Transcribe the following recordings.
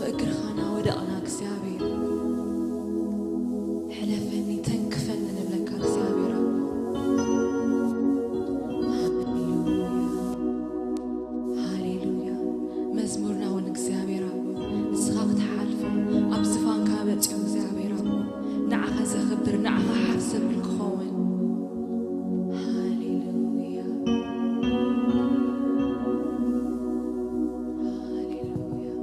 እግርኻ ናወደቕና እግዚኣብሔር፣ ሕለፈኒ ተንክፈኒ ንብለካ እግዚኣብሔር። ሃሌሉያ፣ ሃሌሉያ። መዝሙርና እውን እግዚኣብሔር ኣቦ ንስኻ ክትሓልፎ ኣብ ዝፋንካ መፅኡ እግዚኣብሔር ኣቦ ንዓኻ ዘኽብር ንዓኻ ሓፍ ዘብል ክኸውን። ሃሌሉያ፣ ሃሌሉያ።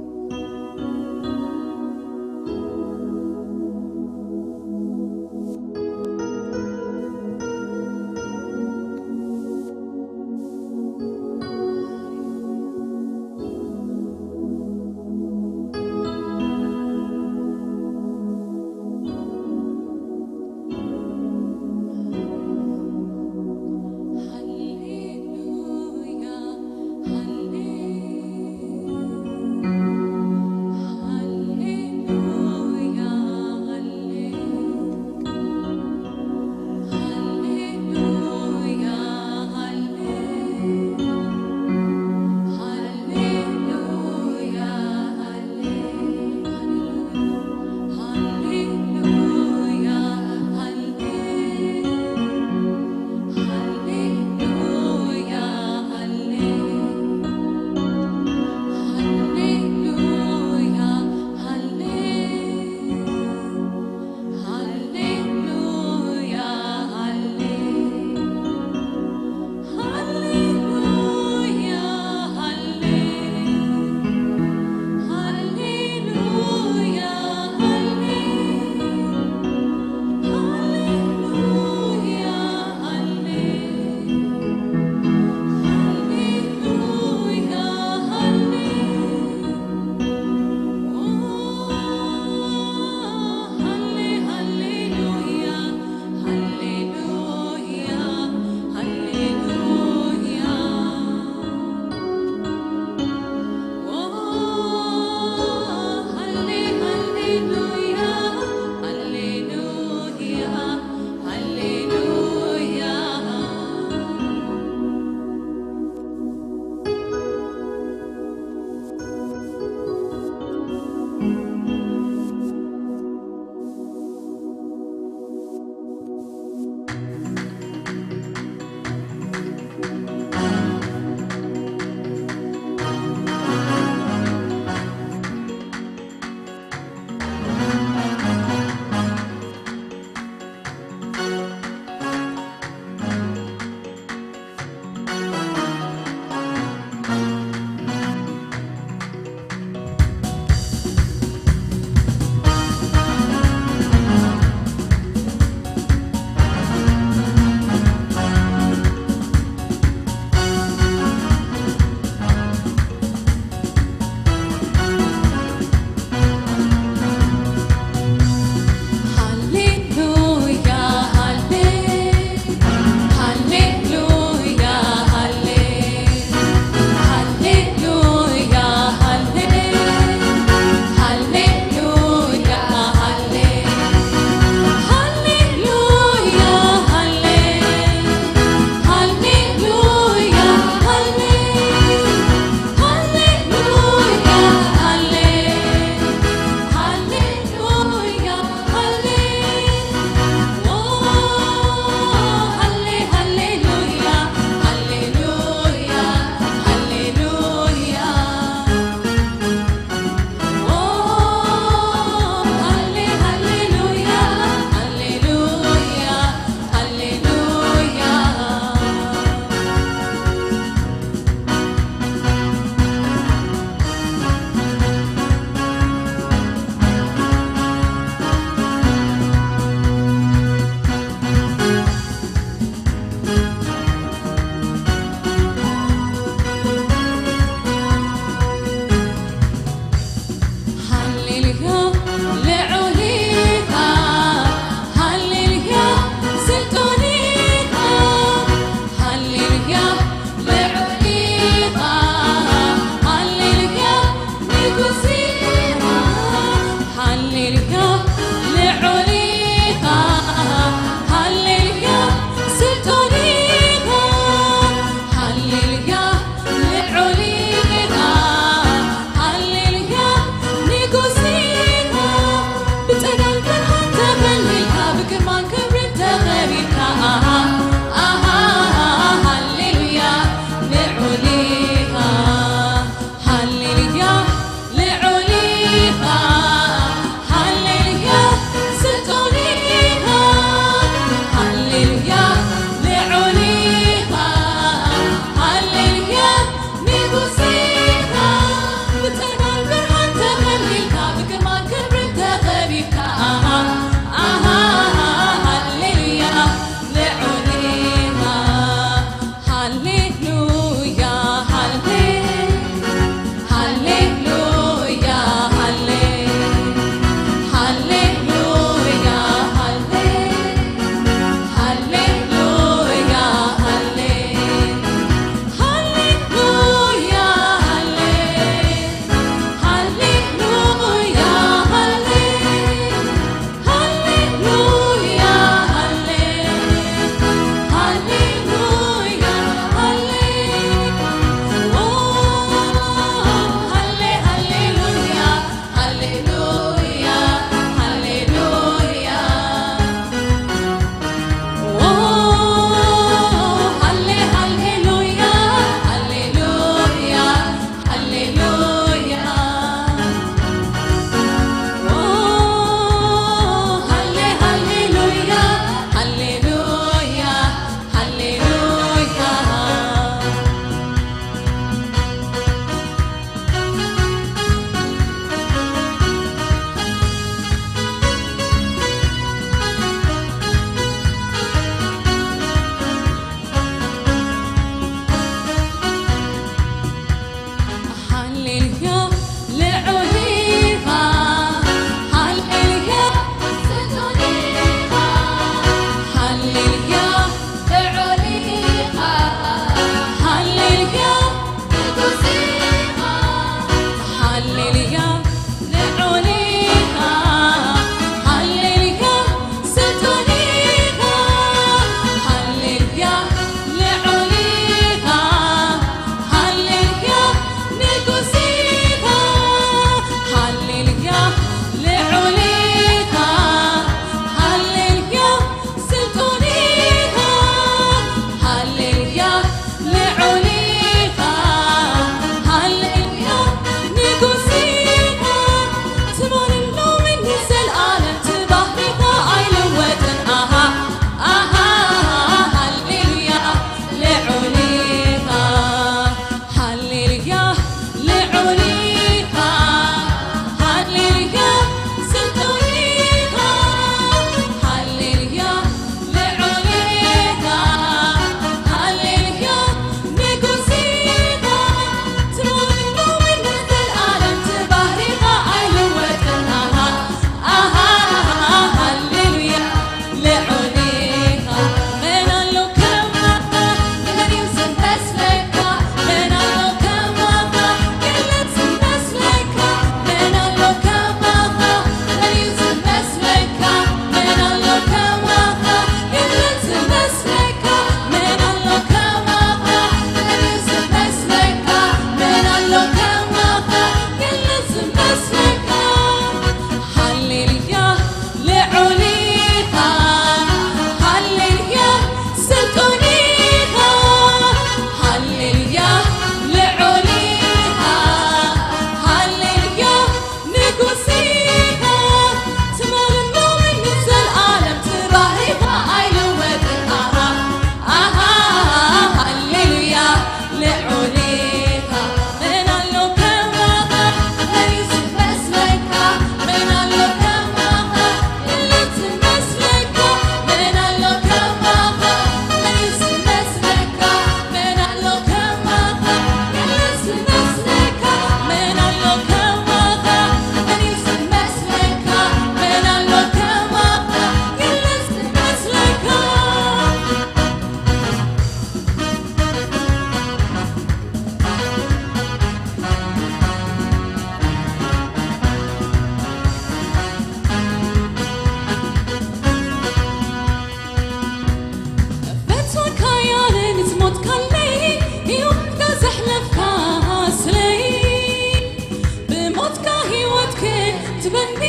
በኒ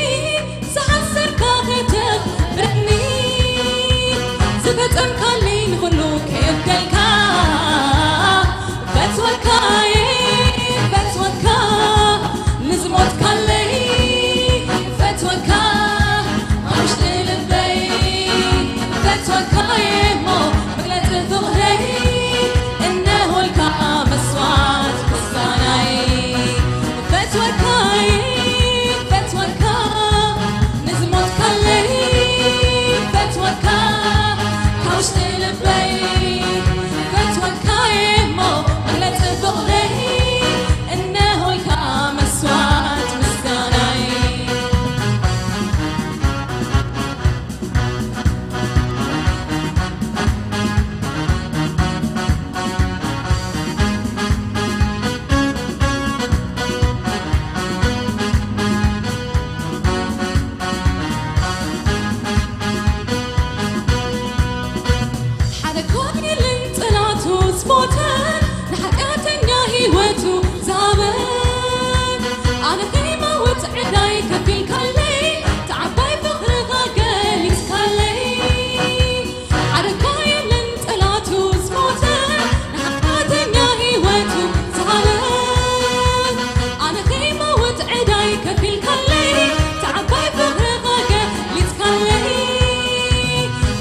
ዝሓሰርካ ከይተኽብረኒ፣ ዝፈጸምካለይ ንኹሉ ከየብደልካ፣ ፈትወካ እየ፣ ፈትወካ፣ ንዝሞትካለይ ፈትወካ፣ ኣብ ውሽጢ ልበይ ፈትወካ እየ እሞ፣ መግለጺ ፍቕረይ እነሆልካ መስዋዕት ምስጋናይ። ፈትወካ እየ፣ ፈትወካ፣ ንዝሞትካለይ ፈትወካ፣ ካብ ውሽጢ ልበይ ፈትወካ እየ እሞ፣ መግለጺ ፍቕረይ እነሆልካ መስዋዕት ምስጋናይ። ሓደ ኮን የለን ጠላቱ ዝሞተ፣ ንሓጢኣተኛ ህይወቱ ዝሃበ። ኣነ ከይመውት ዕዳይ ከፊልካለይ፣ እቲ ዓባይ ፍቕርኻ ገሊጽካለይ። ሓደ እኳ የለን ጠላቱ ዝሞተ፣ ንሓጢኣተኛ ህይወቱ ዝሃበ። ኣነ ከይመውት ዕዳይ ከፊልካለይ፣ እቲ ዓባይ ፍቕርኻ ገሊጽካለይ።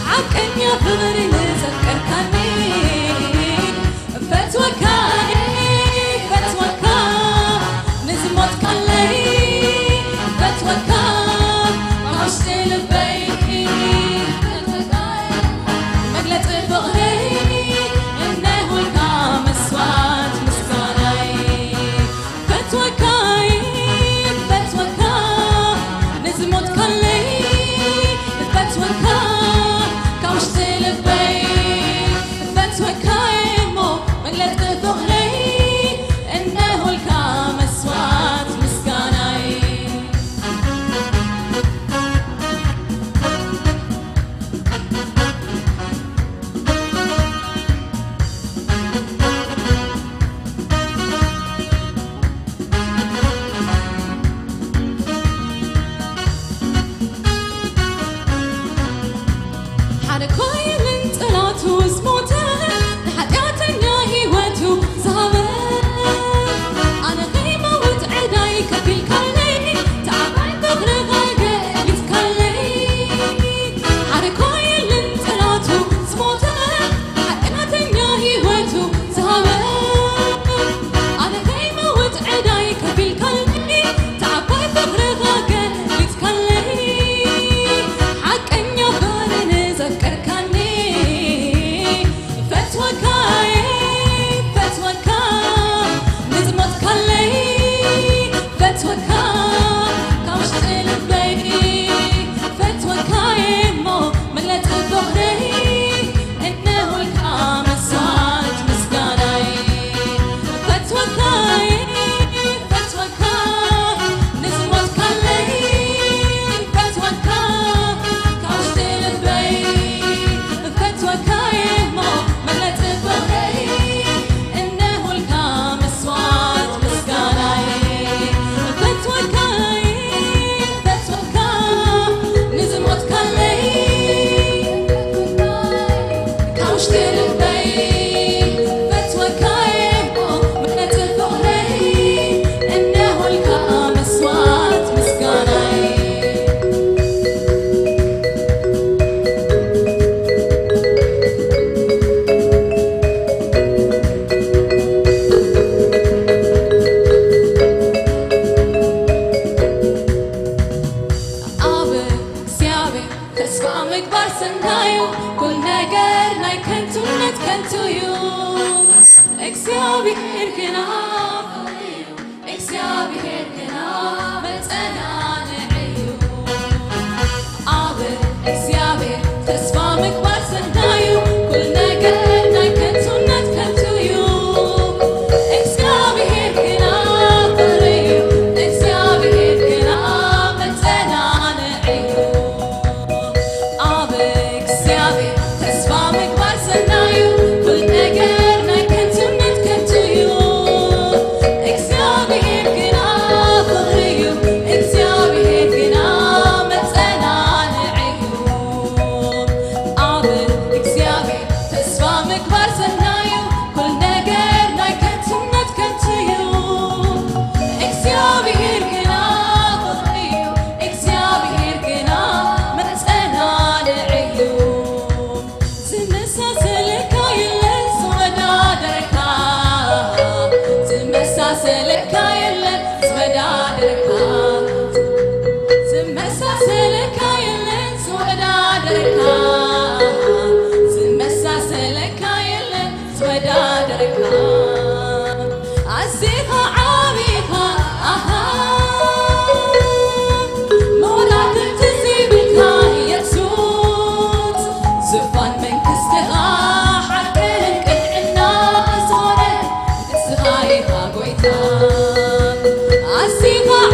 ሓቀኛ ፍቕሪ ንዘፍቀርካኒ፣ ፈትወካ፣ ፈትወካ፣ ንዝሞትካለይ ፈትወካ፣ ካብ ውሽጢ ልበይ ፈትወካ፣ መግለጺ ፍቕረይ እነሆልካ መስዋዕት ምስጋናይ። ፈትወካ፣ ፈትወካ፣ ንዝሞትካለይ ፈትወካ፣ ካብ ውሽጢ ልበይ ፈትወካ እሞ፣ መግለጺ ፍቕረይ እነሆልካ መስዋዕት ምስጋናይ።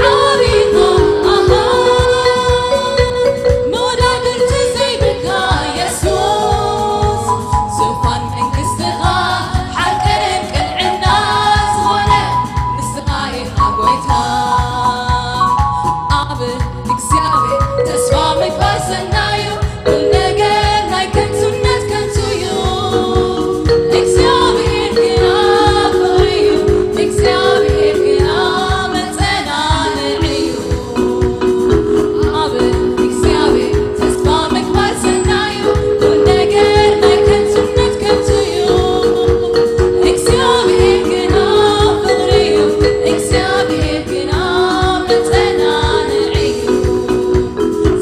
ዓቢኻ፣ ኣሃ፣ መወዳድርቲ ዘይብልካ የሱስ፣ ዙፋን መንግስትኻ ሓቅን ቅንዕና ዝኾነ ንስኻ ኢኻ ጎይታ። ኣብ እግዚኣብሔር ተስፋ ምግባር ሰናይ እዩ፣ ኩሉ ነገር ናይ ከንቱነት ከንቱ እዩ። እግዚኣብሔር ግና ፍቕሪ እዩ፣ እግዚኣብሔር ግና መጸናንዒ እዩ። ኣብ እግዚኣብሔር ተስፋ ምግባር ሰናይ እዩ፣ ኩሉ ነገር ናይ ከንቱነት ከንቱ እዩ። እግዚኣብሔር ግና ፍቕሪ እዩ፣ እግዚኣብሔር ግና መጸናንዒ እዩ።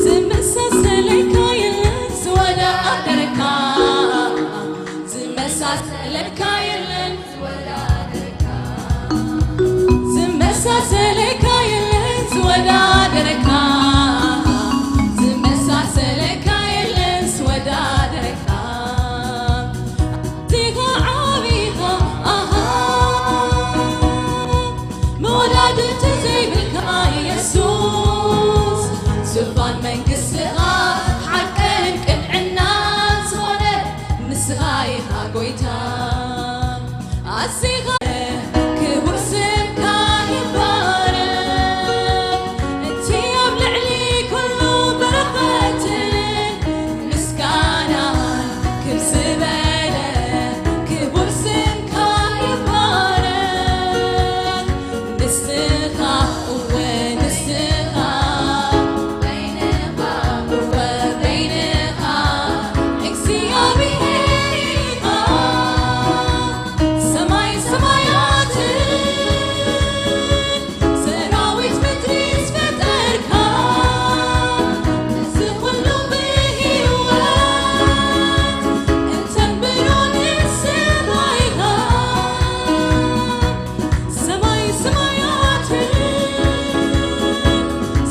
ዝመሳሰለካ የለን ዝወዳደረካ፣ ዝመሳሰለካ የለን ዝመሳሰለካ የለን ዝወዳደረካ፣ ዝመሳሰለካ የለን ዝወዳደረካ። ኣዚኻ ዓቢኻ፣ ኣሃ፣ መወዳድርቲ ዘይብልካ የሱስ፣ ዙፋን መንግስትኻ ሓቅን ቅንዕናን ዝኾነ ንስኻ ኢኻ ጎይታ። ኣዚኻ ክቡር ስምካ ይባረክ። እቲ ኣብ ልዕሊ ኩሉ በረኸትን ምስጋናን ክብ ዝበለ ክቡር ስምካ ይባረክ። ንስኻ፣ እወ፣ ንስኻ፣ በይንኻ፣ እወ፣ በይንኻ እግዚኣብሔር ኢኻ። ሰማይ ሰማያትን ሰራዊት ምድሪ ዝፈጠርካ፣ እዚ ኩሉ ብህይወት እንተንብሮ ንስኻ ኢኻ። ሰማይ ሰማያትን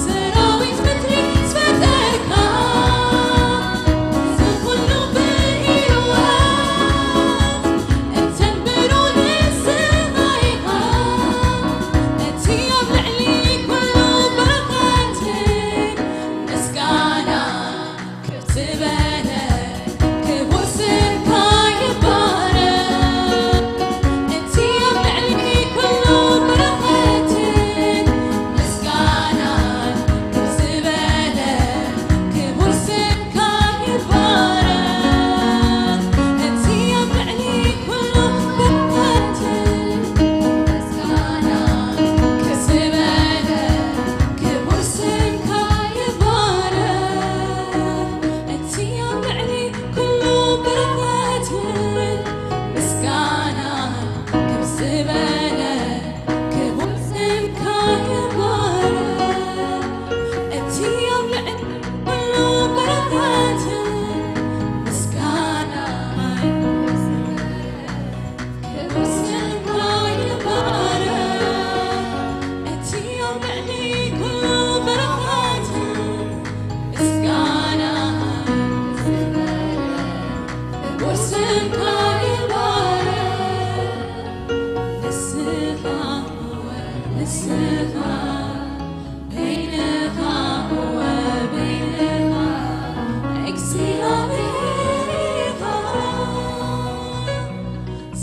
ሰራዊት ምድሪ ዝፈጠርካ፣ እዚ ኩሉ ብህይወት እተንብሮ ንስኻ ኢኻ። እቲ ኣብ ልዕሊ ኩሉ በረኸትን ምስጋና ክብ ዝበለ ክቡር ስምካ ይባረክ። እቲ ኣብ ልዕሊ ኩሉ በረኸትን ምስጋናን ክብ ዝበለ ክቡር ስምካ ይባረክ። እቲ ኣብ ልዕሊ ኩሉ በረኸትን ምስጋናን ክብ ዝበለ ክቡር ስምካ ይባረክ። እቲ ኣብ ልዕሊ ኩሉ በረኸትን ምስጋናን ክብ ዝበለ ክቡር ስምካ ይባረክ። እቲ ኣብ ልዕሊ ኩሉ በረኸትን ምስጋናን ክብ ዝበለ ክቡር ስምካ ይባረክ። እቲ ኣብ ልዕሊ ኩሉ በረኸትን ምስጋናን ክብ ዝበለ ክቡር ስምካ ይባረክ። ንስኻ፣ ንስኻ በይንኻ ወበይንኻ እግዚኣብሔር ኢኻ።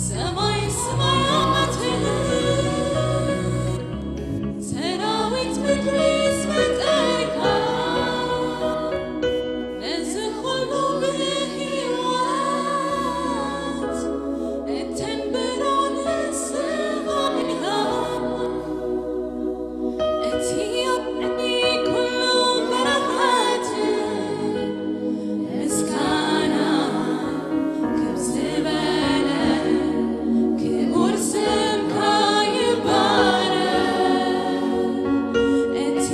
ሰማይ ሰማያትን ሰራዊት ምድሪ ዝፈጠርካ፣ ነዚ ኩሉ ብህይወት እተንበሮ ንስኻ ኢኻ። እቲ ኣብ ልዕሊ ኩሉ በረኸትን ምስጋናን ክብ ዝበለ ክቡር ስምካ ይባረክ። እቲ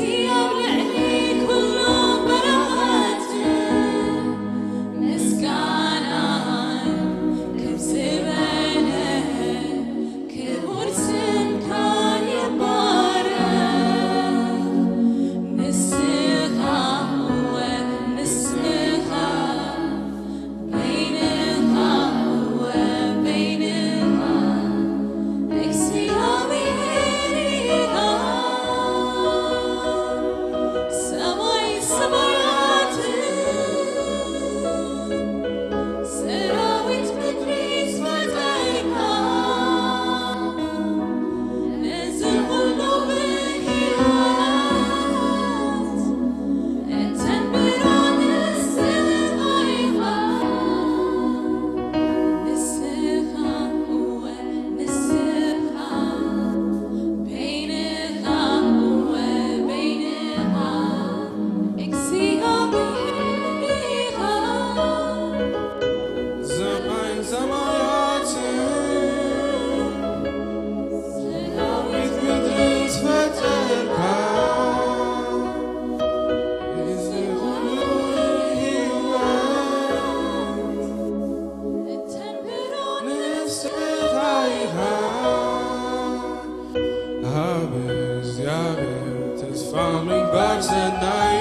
ተስፋ ምግባር ሰናዩ፣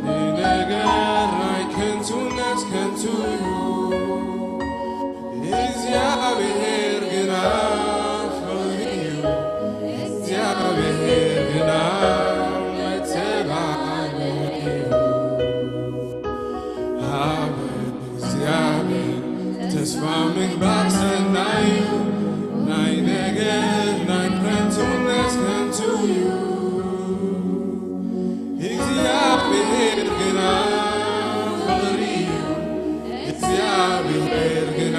ንነገር ናይ ከንቱነት ከንቱ እዩ። እግዚኣብሔር ግና ፍቕሪ እዩ። እግዚኣብሔር ግና መተባብዒ እዩ። ኣብ እግዚኣብሔር ተስፋ ምግባር ሰናዩ፣ ናይ ነገር ናይ ከንቱነት ከንቱ እዩ። እግዚኣብሔር ግና ፍቕሪ እዩ። እግዚኣብሔር ግና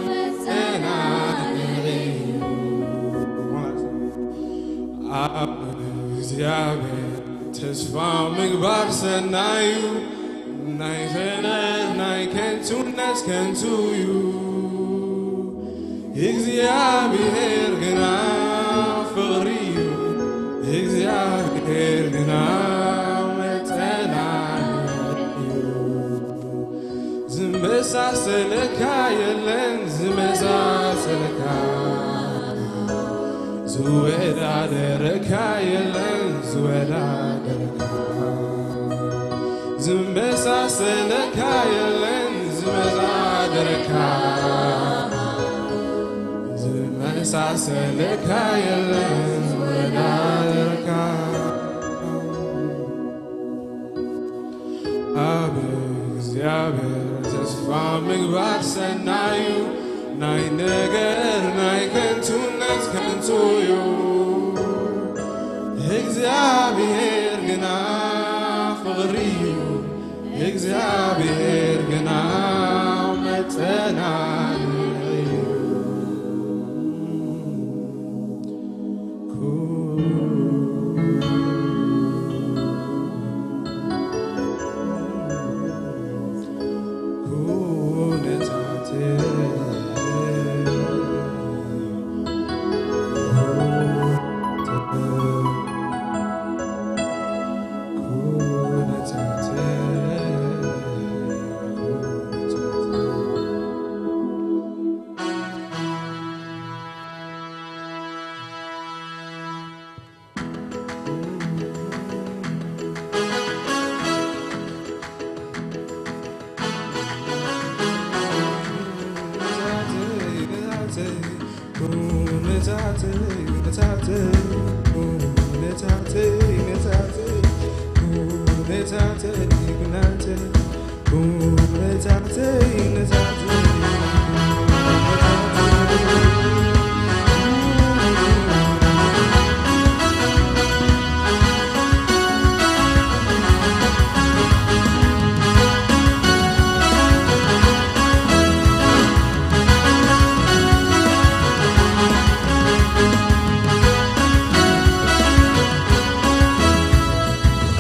መጸናንዒ እዩ። ኣብ እግዚኣብሔር ተስፋ ምግባር ሰናዩ፣ ናይ ኸነር ናይ ከንቱነት ከንቱ እዩ። እግዚኣብሔር ግና ፍቕሪ እዩ። እግዚኣብሔር ግና መጸናንዒ እዩ። ዝመሳሰለካ የለን፣ ዝመሳሰለካ ዝወዳደረካ የለን፣ ዝወዳደረካ ዝመሳሰለካ የለን፣ ዝመዛደረካ ዝመሳሰለካ የለን፣ ዝወዳደረካ። ኣብ እግዚኣብሔር ተስፋ ምግባር ሰናዩ፣ ናይ ነገር ናይ ከንቱነት ከንቱ እዩ። እግዚኣብሔር ግና ፍቕሪ እዩ። እግዚኣብሔር ግና መጸናንዒ እዩ።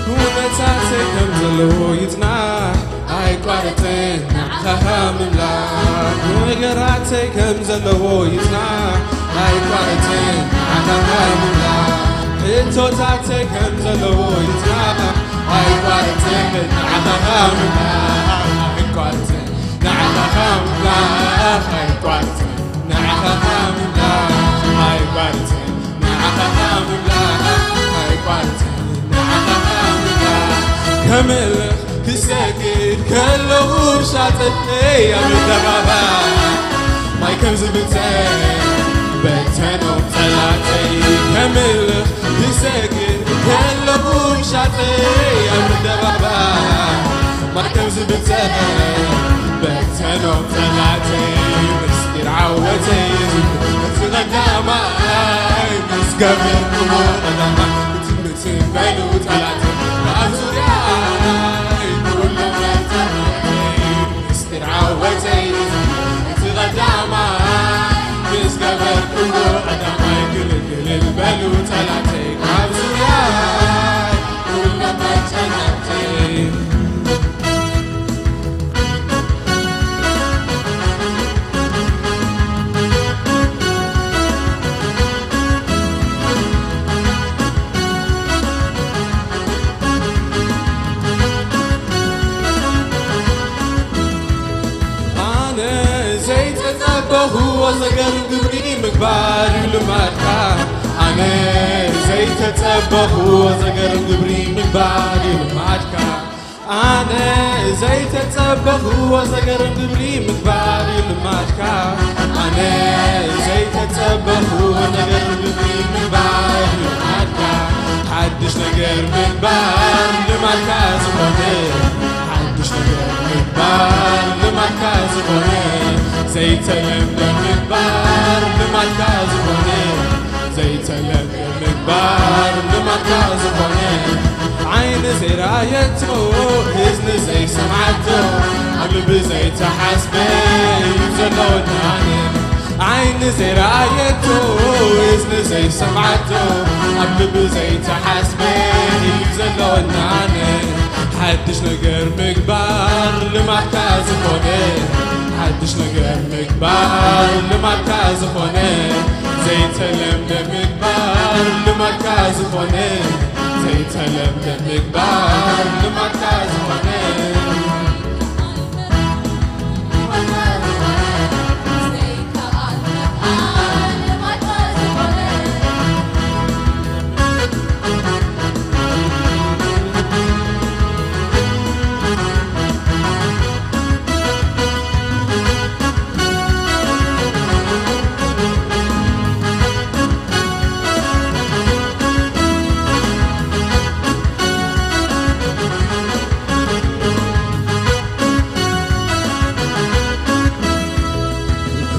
ኩነታተይ ከም ዘለዎ ይጽናሕ፣ ኣይቋርጽን ንዓኻ ምምላኽ። ነገራተይ ከም ዘለዎ ይጽናሕ፣ ኣይቋርጽን ንዓኻ ምምላኽ። ሕቶታተይ ከም ዘለዎ ይጽናሕ፣ ኣይቋርጽን ንዓኻ ምምላኽ። ኣይቋርጽን ንዓኻ ምምላኽ። ኣይቋርጽን ንዓኻ ምምላኽ። ኣይቋርጽን ንዓኻ ምምላኽ። ኣይቋርጽን ንዓኻ ምምላኽ። ከምልኽ ክሰግድ ከለኹ ሻጥተይ ኣብ ኣደባባይ ማይ ከም ዝብተን በተኖም ጸላእተይ። ከምልኽ ክሰግድ ከለኹ ሻጥተይ ኣብ ኣደባባይ ማይ ከም ዝብተን በተኖም ጸላእተይ። ምስጢር ዓወተይ እዚ እቲ ቀዳማይ ምስ ገበርኩዎ ቀዳማይ ትንበሉ ጸላእተይ ኣብ ዙርያይ ኩሎም መጻእተይ። ምስጢር ዓወተይ እዚ እቲ ቀዳማይ ምስ ገበርኩዎ ቀዳማይ ግልግል በሉ ጸላእተይ ኣብ ዙርያይ ኩሎም መጻእተይ። ኣነ ዘይተጸበኹዎ ዘገርም ግብሪ ምግባር እዩ ልማድካ። ኣነ ዘይተጸበኽዎ ዘገርም ግብሪ ምግባር እዩ ልማድካ። ኣነ ዘይተጸበኽዎ ዘገርም ግብሪ ምግባር እዩ ልማድካ። ኣነ ዘይተጸበኽዎ ዘገርም ግብሪ ምግባር እዩ ልማድካ። ሓድሽ ነገር ምግባር ልማድካ ዝኾነ፣ ሓድሽ ነገር ምግባር ልማድካ ዝኾነ፣ ዘይተለምደ ምግባር ልማድካ ዝኾነ፣ ዘይተለምደ ምግባር ልማድካ ዝኾነ፣ ዓይኒ ዘይረኣየቶ፣ እዝኒ ዘይሰምዓቶ፣ ኣብ ልቢ ዘይተሓስበ እዩ ዘሎ ወናነ። ዓይኒ ዘይረኣየቶ፣ እዝኒ ዘይሰምዓቶ፣ ኣብ ልቢ ዘይተሓስበ እዩ ዘሎ ወናነ። ሓድሽ ነገር ምግባር ልማድካ ዝኾነ፣ ሓድሽ ነገር ምግባር ልማድካ ዝኾነ፣ ዘይተለምደ ምግባር ልማድካ ዝኾነ፣ ዘይተለምደ ምግባር ልማድካ ዝኾነ።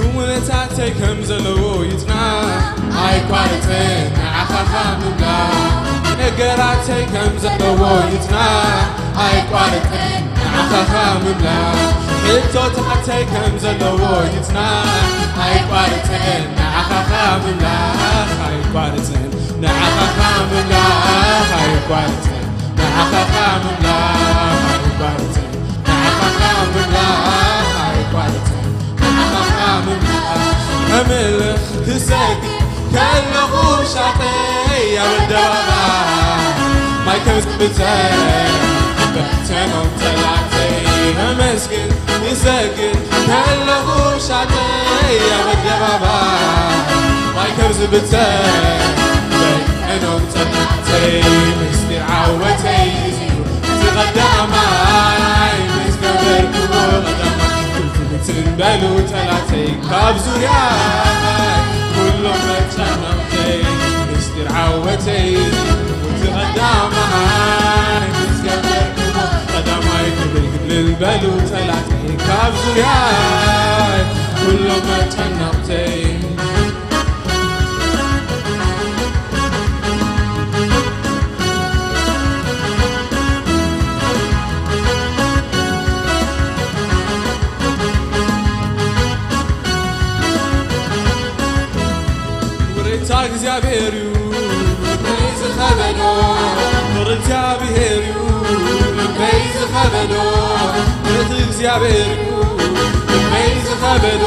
ኩነታተይ ከም ዘለዎ ይጽናዕ ኣይቋርጽን፣ ንዓኻ ምምላኽ። ነገራተይ ከም ዘለዎ ይጽናዕ ኣይቋርጽን፣ ንዓኻ ምምላኽ። ሕቶታተይ ከም ዘለዎ ይጽናዕ ኣይቋርጽን፣ ንዓኻ ምምላኽ። ኣይቋርጽን፣ ንዓኻ ምምላኽ። ኣይቋርጽን፣ ንዓኻ ምምላኽ። ኣይቋርጽን፣ ንዓኻ ምምላኽ። ኣይቋርጽን፣ ንዓኻ ምምላኽ። ከምልኽ ክሰግድ ከለኹ ሻቐይ ኣብ ኣደባባይ ማይ ከም ዝብተን በተኖም ጠላተይ። ኣመስግን ክሰግድ ከለኹ ሻቐይ ኣብ ኣደባባይ ማይ ከም ዝብተን በተኖም ጠላተይ። ምስጢር ዓወተይ እዩ እቲ ቀዳማይ፣ ምስ ገበርክዎ ቀዳማይ። ክልትልትን በሉ ጠላተይ ካብ ዙርያይ፣ ኩሎም መጨነቕተይ። ምስጢር ዓወተይ እቲ ቀዳማይ፣ ምስ ገበርክዎ ቀዳማይ። ክብል ክብል በሉ ጠላተይ ካብ ዙርያይ፣ ኩሎም መጨነቕተይ። ውሬታ እግዚኣብሔር እዩ ልበይ ዝኸበዶ፣ ፍቕሪ እግዚኣብሔር እዩ ልበይ ዝኸበዶ፣ ምሕረት እግዚኣብሔር እዩ ልበይ ዝኸበዶ።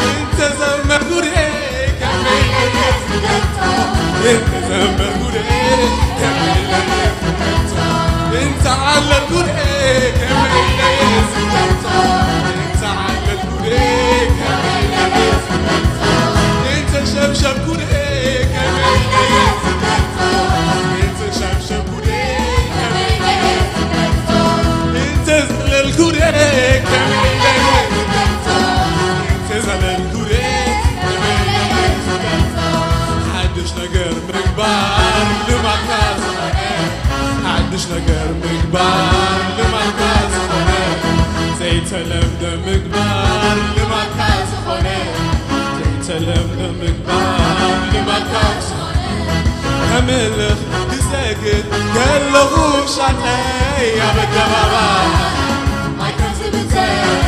እንተዘመርኩ ድየ ከመይ ኢለ ዝገልጾ፣ እንተዘመርኩ ድየ ከመይ ኢለ ዝገልጾ፣ እንተዓለልኩ ድየ ከመይ ኢለ ዝገልጾ፣ እንተዓለልኩ ድየ ከመይ ኢለ ዝገልጾ፣ እንተሸብሸብኩ ድየ ከመይ ኢለ ዝገልጾ፣ እንተሸብሸብኩ ድየ ከመይ ኢለ ዝገልጾ፣ እንተዘለልኩ ድየ ከመይ ኢለ ዝገልጾ፣ እንተዘለልኩ ድየ ከመይ ኢለ ዝገልጾ። ሓድሽ ነገር ምግባር ልማድካ ዝኾነ፣ ሓድሽ ነገር ምግባር ልማድካ ዝኾነ፣ ዘይተለምደ ምግባር ልማድካ ዝኾነ፣ ዘይተለምደ ምግባር ልማድካ ዝኾነ። ከምልኽ ክሰግድ ከለኹ ሻቐይ ኣብ ኣደባባይ ማይ ከም ዝብተን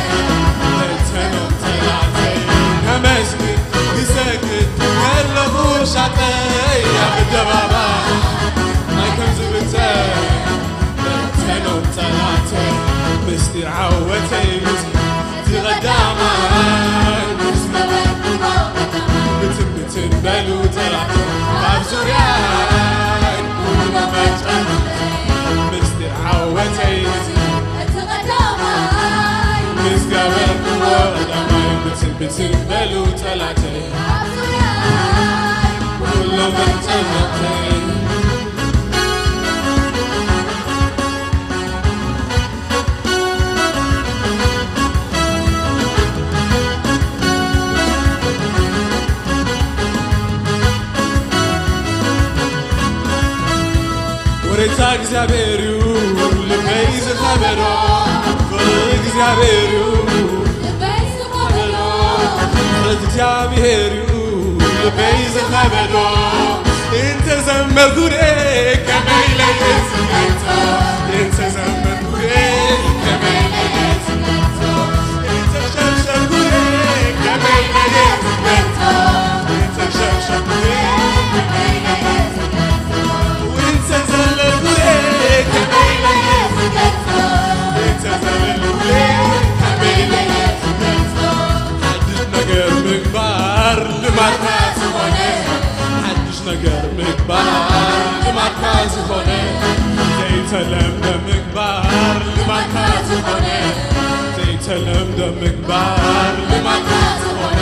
በተኖም ጠላተይ። ከመስግን ክሰግድ ከለኹ ሻቐይ ኣብ ኣደባባይ ማይ ከም ዝብተን በተኖም ጠላተይ። ምስጢር ዓወተይ እቲ ቀዳማይ፣ ምስ ነበርኩዎ ቀዳማይ። ብትን ብትን በሉ ጠላተይ ኣብ ዙርያይ፣ ኩሎም መጨነቕተይ። ምስጢር ዓወተይ እቲ ቀዳማይ፣ ምስ ገበርኩዎ ቀዳማይ። ብትን ብትን በሉ ጠላተይ ኣብ ዙርያይ፣ ኩሎም መጨነቕተይ። ሬታ እግዚኣብሔር እዩ ልበይ ዝኸበዶ፣ ፍቕሪ እግዚኣብሔር እዩ ልበይ ዝኸበዶ፣ ፍቕሪ እግዚኣብሔር እዩ ልበይ ዝኸበዶ። እንተዘመርኩ ከመይ ኢለ እየ ዝገልጾ፣ እንተዘመርኩ ከመይ ኢለ እየ ዝገልጾ፣ እንተሸብሸብኩ ከመይ ኢለ እየ ዝገልጾ፣ እንተሸብሸብኩ ከመይ ኢለ እየ ዝገልጾ። ሓድሽ ነገር ምግባር ልማድካ ዝኾነ፣ ሓድሽ ነገር ምግባር ልማድካ ዝኾነ፣ ዘይተለምደ ምግባር ልማድካ ዝኾነ፣ ዘይተለምደ ምግባር ልማድካ ዝኾነ።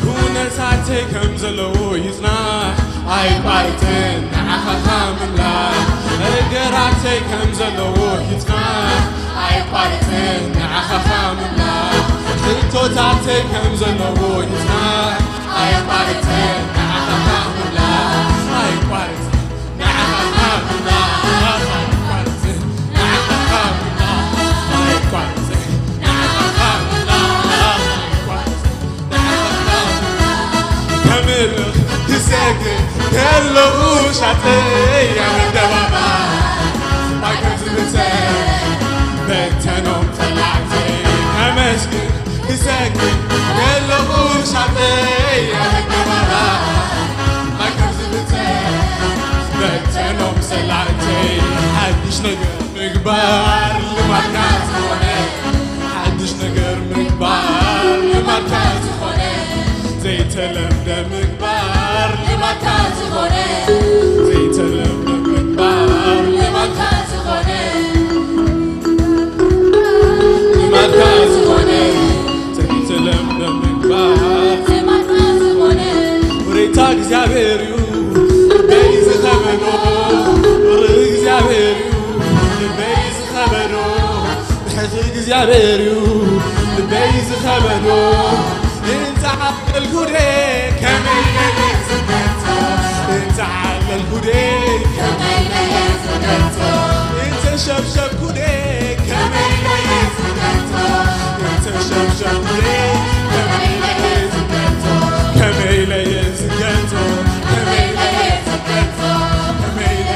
ኩነታተይ ከም ዘለዎ ይጽናሕ ኣይቋርጽን ንዓኻ ምምላኽ፣ ነገራተይ ከም ዘለዎ ይጽናሕ ኣይቋርጽን ንዓኻ ምምላኽ፣ ሕቶታተይ ከም ዘለዎ ይጽናሕ ኣይቋርጽን ንዓኻ ምምላኽ ኣይቋርጽን ከምልኽ ክሰግድ ከለኹ ሻተይ ኣብ ኣደባባይ ማይ ከም ዝብተ በተኖም ጸላእተይ ከመስግን ክሰግድ ከለኹ ሻተይ ኣብ ኣደባባይ ማይ ከም ዝብተ በተኖም ጸላእተይ ሓድሽ ነገር ምግባር ልማድካ ዝኾነ ሓድሽ ነገር ምግባር ልማድካ ዝኾነ ዘይተለምደ ምግባር ልማድካ ዝኾነ ዘይተለምደ ምግባር ልማድካ ዝኾነ ልማድካ ዝኾነ ዘይተለምደ ምግባር ልማድካ ዝኾነ ውሬታ እግዚኣብሔር እዩ ልበይ ዝኸበዶ ውሪ እግዚኣብሔር እዩ ልበይ ዝኸበዶ ብሕዚ እግዚኣብሔር እዩ ልበይ ዝኸበዶ እንተ ዓለልኩ ደ ከመይ ኢለ ዝገልጾ እንተ ዓለልኩ ደ ከመይ ኢለ ዝገልጾ እንተ ሸብሸብኩ ደ ከመይ ኢለ ዝገልጾ እንተ ሸብሸብኩ ደ ከመይ ኢለ ዝገልጾ ከመይ ኢለ ዝገልጾ ከመይ ኢለ ዝገልጾ ከመይ ኢለ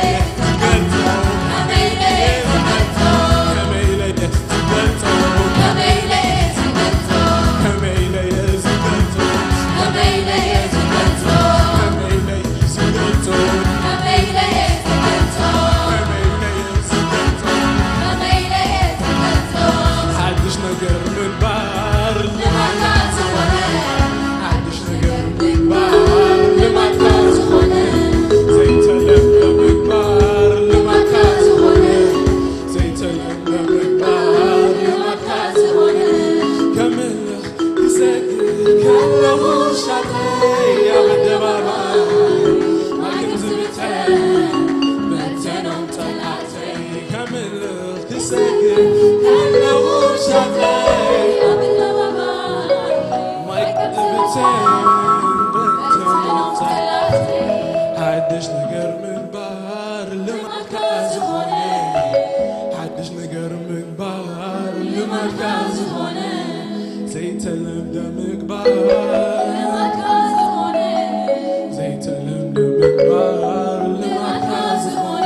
ሓድሽ ነገር ምግባር ልማድካ ዝኾነ ሓድሽ ነገር ምግባር ልማድካ ዝኾነ ዘይተለምደ ምግባር ልማድካ ዝኾነ ዘይተለምደ ምግባር ልማድካ ዝኾነ ከምልኽ ክሰግድ ከለኹ ሻተይ ኣብ ኣደባባይ ማይ ከም ዝብተን በተኖም ጸላእተይ ከምልኽ ክሰግድ ከለኹ ሻተይ ኣብ ኣደባባይ ማይ ከም ዝብተን በተኖም ጸላእተይ ሓድሽ ነገር ምግባር ልማድካ ዝኾነ ሓድሽ ነገር ምግባር ልማድካ ዝኾነ ዘይተለምደ ምግባር ልማድካ ዝኾነ ዘይተለምደ ምግባር ልማድካ ዝኾነ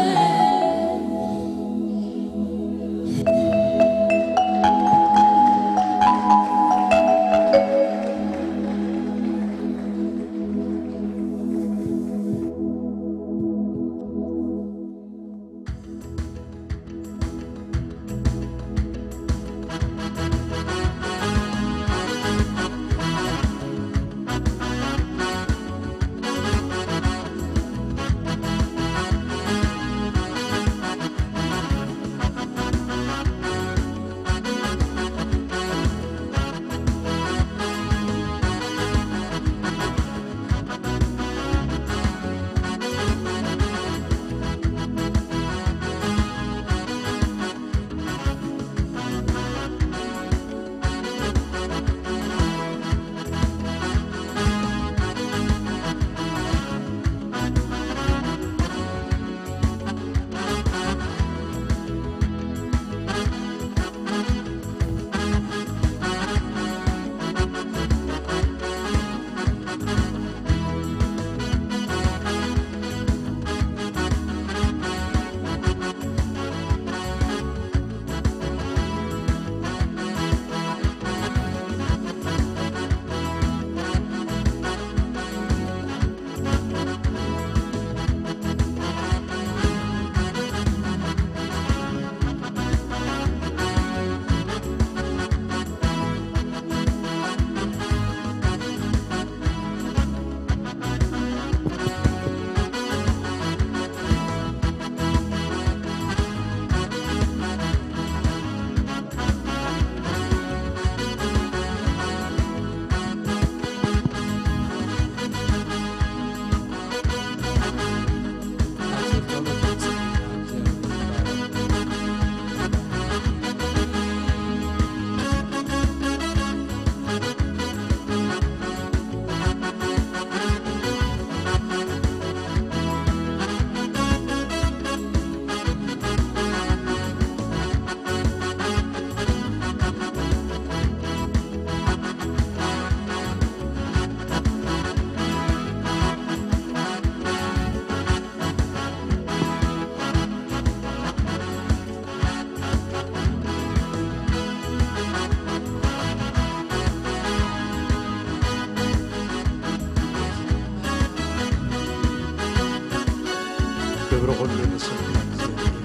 ኩሉ ንስምካ እግዚኣብሔር።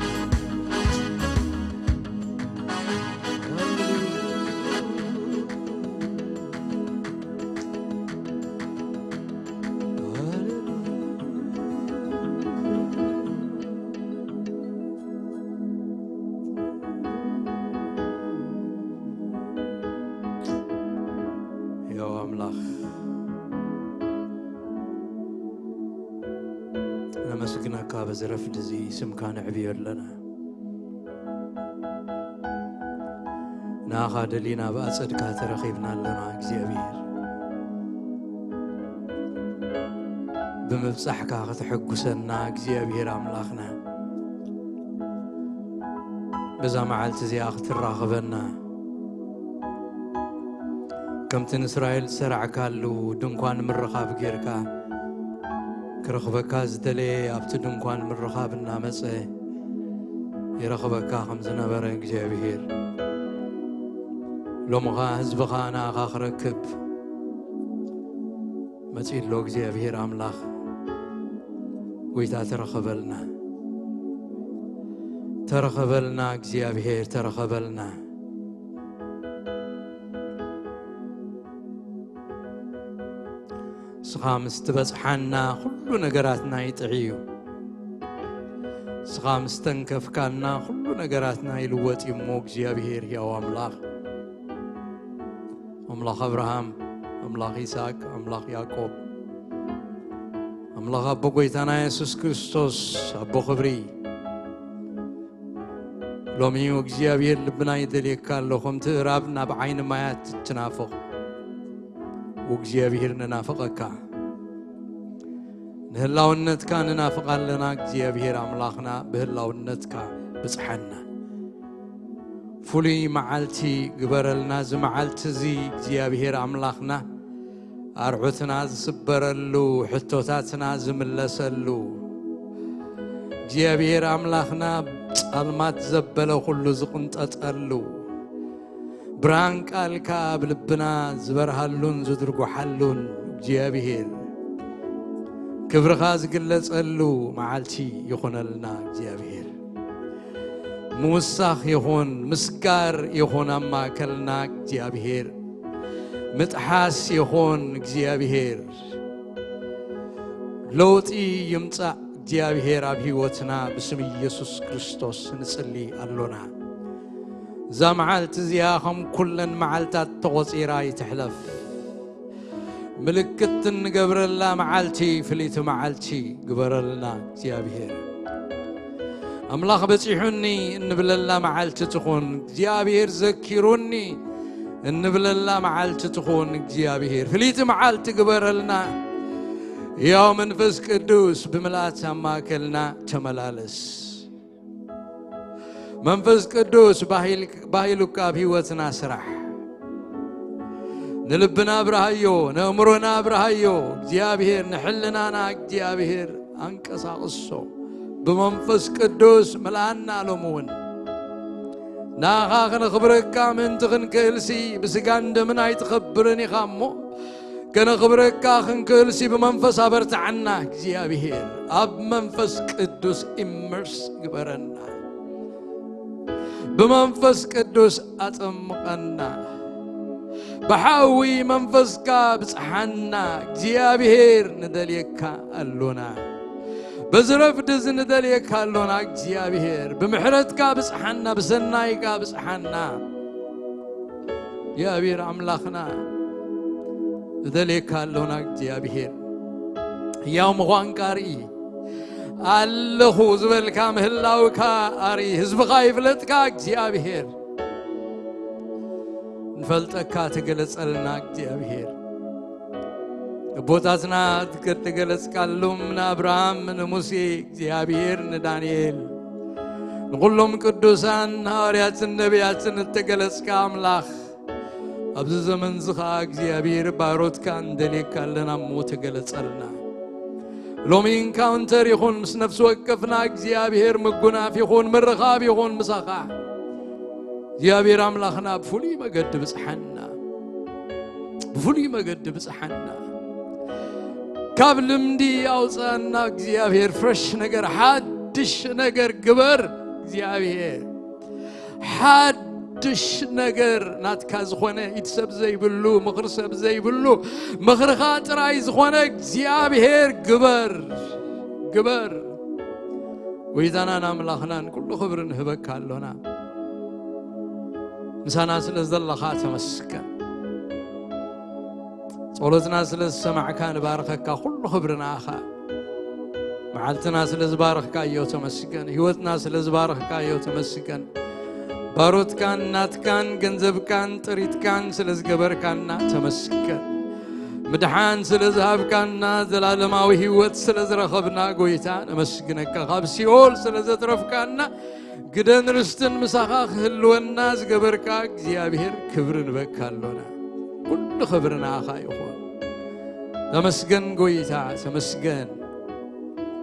ያው ኣምላኽ፣ ነመስግነካ፣ በዚ ረፍዲ እዚ ስምካ ነዕብዮ ኣለና። ንኣኻ ደሊና ኣብ ኣጸድካ ተረኺብና ኣለና እግዚኣብሔር። ብምብጻሕካ ከተሐጉሰና እግዚኣብሔር ኣምላኽና፣ በዛ መዓልቲ እዚኣ ክትራኸበና፣ ከምቲ ንእስራኤል ዝሰራዕካሉ ድንኳን ምርኻብ ጌርካ፣ ክረኽበካ ዝደለየ ኣብቲ ድንኳን ምርኻብ እናመጸ ይረኽበካ ከም ዝነበረ እግዚኣብሔር፣ ሎሚ ኸኣ ህዝብኻ ንኣኻ ክረክብ መጺኡ ኣሎ። እግዚኣብሔር ኣምላኽ፣ ጎይታ፣ ተረኸበልና፣ ተረኸበልና፣ እግዚኣብሔር፣ ተረኸበልና። ንስኻ ምስ ትበጽሓና፣ ኩሉ ነገራትና ይጥዒ እዩ። ንስኻ ምስ ተንከፍካና፣ ኩሉ ነገራትና ይልወጥ እዩ እሞ፣ እግዚኣብሔር፣ ሕያው ኣምላኽ፣ ኣምላኽ ኣብርሃም፣ ኣምላኽ ይስሐቅ፣ ኣምላኽ ያዕቆብ፣ ኣምላኽ ኣቦ ጎይታና የሱስ ክርስቶስ፣ ኣቦ ክብሪ፣ ሎሚ እግዚኣብሔር ልብና ይደልየካ ኣሎ፣ ከምቲ እራብ ናብ ዓይኒ ማያት እትናፍቕ። እግዚኣብሔር ንናፍቐካ፣ ንህላውነትካ ንናፍቕ ኣለና። እግዚኣብሔር ኣምላኽና ብህላውነትካ ብጽሓና። ፍሉይ መዓልቲ ግበረልና። እዚ መዓልቲ እዚ እግዚኣብሔር ኣምላኽና ኣርዑትና ዝስበረሉ፣ ሕቶታትና ዝምለሰሉ፣ እግዚኣብሔር ኣምላኽና ጸልማት ዘበለ ኩሉ ዝቕንጠጠሉ፣ ብርሃን ቃልካ ኣብ ልብና ዝበርሃሉን ዝድርጉሓሉን፣ እግዚኣብሔር ክብርኻ ዝግለጸሉ መዓልቲ ይኹነልና። እግዚኣብሔር ምውሳኽ ይኹን፣ ምስጋር ይኹን ኣብ ማእከልና። እግዚኣብሔር ምጥሓስ ይኹን። እግዚኣብሔር ለውጢ ይምጻእ። እግዚኣብሔር ኣብ ህይወትና ብስም ኢየሱስ ክርስቶስ ንጽሊ ኣሎና። እዛ መዓልቲ እዚኣ ከም ኩለን መዓልታት ተቖጺራ ይትሕለፍ። ምልክት እንገብረላ መዓልቲ፣ ፍልይቲ መዓልቲ ግበረልና እግዚኣብሔር። ኣምላኽ በጺሑኒ እንብለላ መዓልቲ ትኹን፣ እግዚኣብሔር ዘኪሩኒ እንብለላ መዓልቲ ትኹን። እግዚኣብሔር ፍልይቲ መዓልቲ ግበረልና። ያው መንፈስ ቅዱስ ብምልኣት ኣብ ማእከልና ተመላለስ። መንፈስ ቅዱስ ባሂል-፣ ባሂሉካ ኣብ ህይወትና ስራሕ። ንልብና ኣብርሃዮ፣ ነእምሮና ኣብርሃዮ። እግዚኣብሔር ንሕልናና እግዚኣብሔር ኣንቀሳቕሶ። ብመንፈስ ቅዱስ ምልኣና ሎሚ እውን። ንኣኻ ከነኽብረካ ምእንቲ ክንክእልሲ ብስጋን ደምን ኣይትኸብርን ኢኻ እሞ፣ ከነኽብረካ ክንክእልሲ ብመንፈስ ኣበርትዓና። እግዚኣብሔር ኣብ መንፈስ ቅዱስ ኢመርስ ግበረና። ብመንፈስ ቅዱስ ኣጠምቐና። ብሓዊ መንፈስካ ብጽሓና። እግዚኣብሔር ንደልየካ ኣሎና። በዚ ረፍዲ እዚ ንደልየካ ኣሎና እግዚኣብሔር። ብምሕረትካ ብጽሓና፣ ብሰናይካ ብጽሓና። እግዚኣብሔር ኣምላኽና ንደልየካ ኣሎና እግዚኣብሔር። ሕያው ምዃንካ ኣርኢ። ኣለኹ ዝበልካ ምህላውካ ኣርኢ። ህዝብኻ ይፍለጥካ እግዚኣብሔር። ንፈልጠካ ተገለጸልና እግዚኣብሔር። ኣቦታትና እተገለጽካሎም ንኣብርሃም፣ ንሙሴ እግዚኣብሔር፣ ንዳንኤል፣ ንኹሎም ቅዱሳን ሃዋርያትን ነቢያትን እተገለጽካ ኣምላኽ፣ ኣብዚ ዘመን እዚ ኸኣ እግዚኣብሔር ባሮትካ እንደልየካ ኣለና እሞ ተገለጸልና። ሎሚ ኢንካውንተር ይኹን ምስ ነፍሲ ወከፍና እግዚኣብሔር ምጉናፍ ይኹን ምርኻብ ይኹን ምሳኻ። እግዚኣብሔር ኣምላኽና ብፍሉይ መገዲ ብጽሓና። ብፍሉይ መገዲ ብጽሓና። ካብ ልምዲ ኣውጽኣና እግዚኣብሔር፣ ፍረሽ ነገር፣ ሓድ ሓድሽ ነገር ግበር እግዚኣብሔር። ሓድሽ ነገር ናትካ ዝኾነ ኢድ ሰብ ዘይብሉ፣ ምኽሪ ሰብ ዘይብሉ፣ ምኽርኻ ጥራይ ዝኾነ እግዚኣብሔር ግበር፣ ግበር። ጎይታናን ኣምላኽናን ኩሉ ክብሪ ንህበካ ኣሎና። ምሳና ስለ ዘለኻ ተመስገን። ጸሎትና ስለ ዝሰማዕካ ንባርኸካ፣ ኩሉ ክብሪ ንኣኻ። መዓልትና ስለ ዝባረኽካዮ ተመስገን። ህይወትና ስለ ዝባረኽካዮ ተመስገን። ባሮትካን ናትካን ገንዘብካን ጥሪትካን ስለ ዝገበርካና ተመስገን። ምድሓን ስለ ዝሃብካና፣ ዘላለማዊ ህይወት ስለ ዝረኸብና ጎይታ ነመስግነካ። ካብ ሲኦል ስለ ዘትረፍካና፣ ግደን ርስትን ምሳኻ ክህልወና ዝገበርካ እግዚኣብሔር ክብሪ ንበካ ኣሎና። ኩሉ ክብሪ ንኣኻ ይኹን። ተመስገን ጎይታ፣ ተመስገን።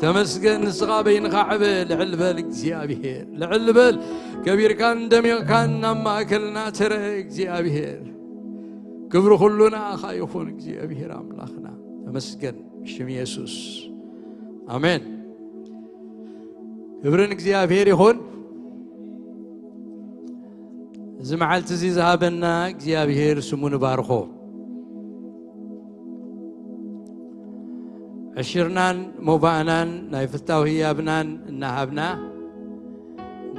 ተመስገን፣ ንስኻ በይንኻ ዕበ፣ ልዕል በል እግዚኣብሔር፣ ልዕል በል። ከቢርካን ደሚቕካን ናብ ማእከልና ትረ እግዚኣብሔር። ክብሪ ኩሉ ንኣኻ ይኹን እግዚኣብሔር ኣምላኽና። ተመስገን፣ ብሽም የሱስ። ኣሜን። ክብሪ ንእግዚኣብሔር ይኹን። እዚ መዓልቲ እዚ ዝሃበና እግዚኣብሔር ስሙ ንባርኾ። ዕሽርናን ሞባእናን ናይ ፍታው ህያብናን እናሃብና፣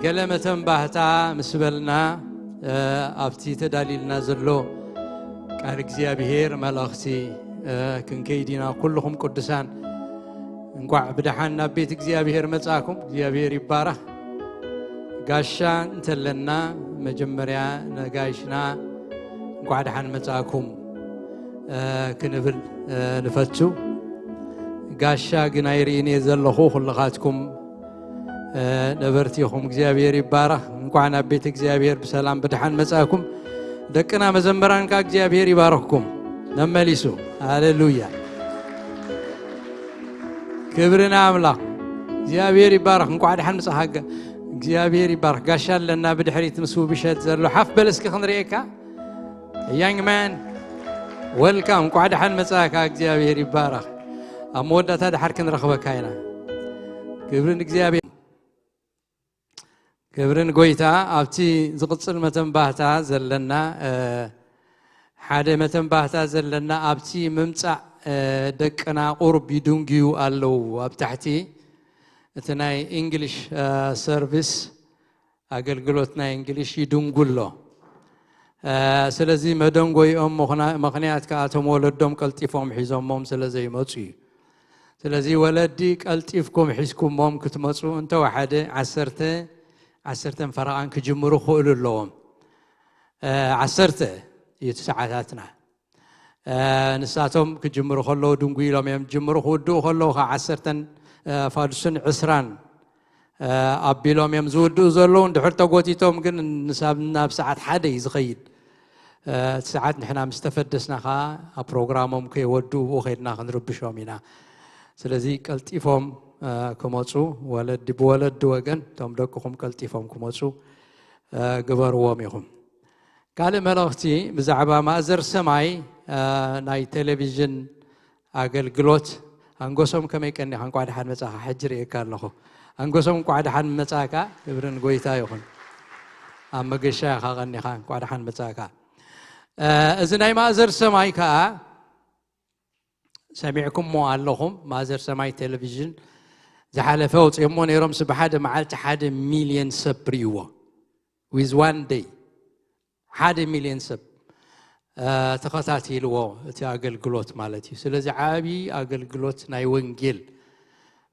ገለ መተንባህታ ምስ በልና፣ እ፣ ኣብቲ ተዳልዩልና ዘሎ ቃል እግዚኣብሔር መልእኽቲ፣ እ፣ ክንከይድ ኢና። ኩልኹም ቅዱሳን እንቋዕ ብደሓን ናብ ቤት እግዚኣብሔር መጻእኩም። እግዚኣብሔር ይባረኽ። ጋሻ እንተለና መጀመርያ ነጋይሽና እንቋዕ ደሓን መጻእኩም፣ እ፣ ክንብል፣ እ፣ ንፈቱ። ጋሻ ግን ኣይርእን እየ ዘለኹ። ኩልኻትኩም፣ እ፣ ነበርቲ ኢኹም። እግዚኣብሔር ይባረኽ። እንቋዕ ናብ ቤት እግዚኣብሔር ብሰላም ብደሓን መጻእኩም። ደቅና መዘምራን ከኣ እግዚኣብሔር ይባርኽኩም። መመሊሱ። ሃሌሉያ። ክብሪ ንኣምላኽ። እግዚኣብሔር ይባረኽ። እንቋዕ ደሓን ምጻኻ። እግዚኣብሔር ይባረኽ። ጋሻ ኣለና ብድሕሪት ምስ ውብሸት ዘሎ። ሓፍ በል እስኪ ክንርእየካ። Young man, welcome። እንቋዕ ደሓን መጻእካ። እግዚኣብሔር ይባረኽ። ኣብ መወዳእታ ደሓር ክንረኽበካ ኢና። ክብሪ ንእግዚኣብሔር። ክብሪ ንጎይታ። ኣብቲ ዝቕጽል መተንባህታ ዘለና፣ እ፣ ሓደ መተንባህታ ዘለና ኣብቲ ምምጻእ፣ እ፣ ደቅና ቁሩብ ይድንግዩ ኣለዉ። ኣብ ታሕቲ እቲ ናይ እንግሊሽ፣ እ፣ ሰርቪስ፣ ኣገልግሎት ናይ እንግሊሽ ይድንጉ ኣሎ። እ፣ ስለዚ መደንጎይኦም ምኽና-፣ ምኽንያት ከኣ እቶም ወለዶም ቀልጢፎም ሒዞሞም ስለ ዘይመጹ እዩ። ስለዚ ወለዲ ቀልጢፍኩም ሒዝኩሞም ክትመጹ እንተወሓደ ዓሰርተ፣ ዓሰርተን ፈረቓን ክጅምሩ ክኽእሉ ኣለዎም። እ፣ ዓሰርተ እዩ እቲ ሰዓታትና። እ፣ ንሳቶም ክጅምሩ ከለዉ ድንጉ ኢሎም እዮም ዝጅምሩ፣ ክውድኡ ከለዉ ኸዓ ዓሰርተን፣ እ፣ ፋዱስን ዕስራን፣ እ፣ ኣቢሎም እዮም ዝውድኡ ዘለዉ። እንድሕር ተጎቲቶም ግን ንሳብ፣ ናብ ሰዓት ሓደ እዩ ዝኸይድ። እ፣ እቲ ሰዓት ንሕና ምስ ተፈደስና ኸዓ ኣብ ፕሮግራሞም ከይወድኡ ብኡ ኸይድና ክንርብሾም ኢና። ስለዚ ቀልጢፎም፣ እ፣ ክመጹ፣ ወለዲ ብወለዲ ወገን እቶም ደቅኹም ቀልጢፎም ክመጹ፣ እ፣ ግበርዎም ኢኹም። ካልእ መልእኽቲ ብዛዕባ ማእዘር ሰማይ፣ እ፣ ናይ ቴሌቪዥን ኣገልግሎት። ኣንጎሶም ከመይ ቀኒኻ? እንቋዕ ደሓን መጻኻ። ሕጂ ርእየካ ኣለኹ። ኣንጎሶም እንቋዕ ደሓን መጻካ። ክብሪ ንጎይታ ይኹን። ኣብ መገሻ ኢኻ ቀኒኻ። እንቋዕ ደሓን መጻካ። እ፣ እዚ ናይ ማእዘር ሰማይ ከኣ ሰሚዕኩሞ ኣለኹም። ማእዘር ሰማይ ቴሌቪዥን ዝሓለፈ ኣውፅኦሞ ነይሮም። ስ ብሓደ መዓልቲ ሓደ ሚልዮን ሰብ ርእይዎ። With one day ሓደ ሚልዮን ሰብ፣ እ፣ ተኸታቲልዎ እቲ ኣገልግሎት ማለት እዩ። ስለዚ ዓብዪ ኣገልግሎት ናይ ወንጌል፣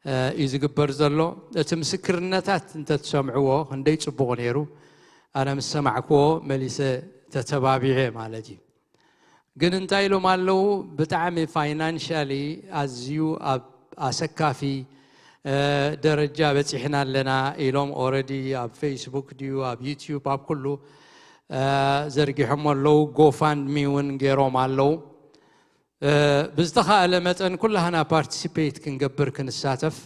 እ፣ እዩ ዝግበር ዘሎ። እቲ ምስክርነታት እንተትሰምዕዎ ክንደይ ጽቡቕ ነይሩ። ኣነ ምስ ሰማዕክዎ መሊሰ ተተባቢዐ ማለት እዩ። ግን እንታይ ኢሎም ኣለዉ? ብጣዕሚ ፋይናንሻሊ ኣዝዩ ኣብ ኣሰካፊ፣ እ፣ ደረጃ በጺሕና ኣለና ኢሎም ኦረዲ ኣብ ፌስቡክ ድዩ ኣብ ዩትዩብ ኣብ ኩሉ፣ እ፣ ዘርጊሖም ኣለዉ። ጎፋንድሚ እውን ገይሮም ኣለዉ። እ፣ ብዝተኻእለ መጠን ኩላህና ፓርቲሲፔት ክንገብር ክንሳተፍ፣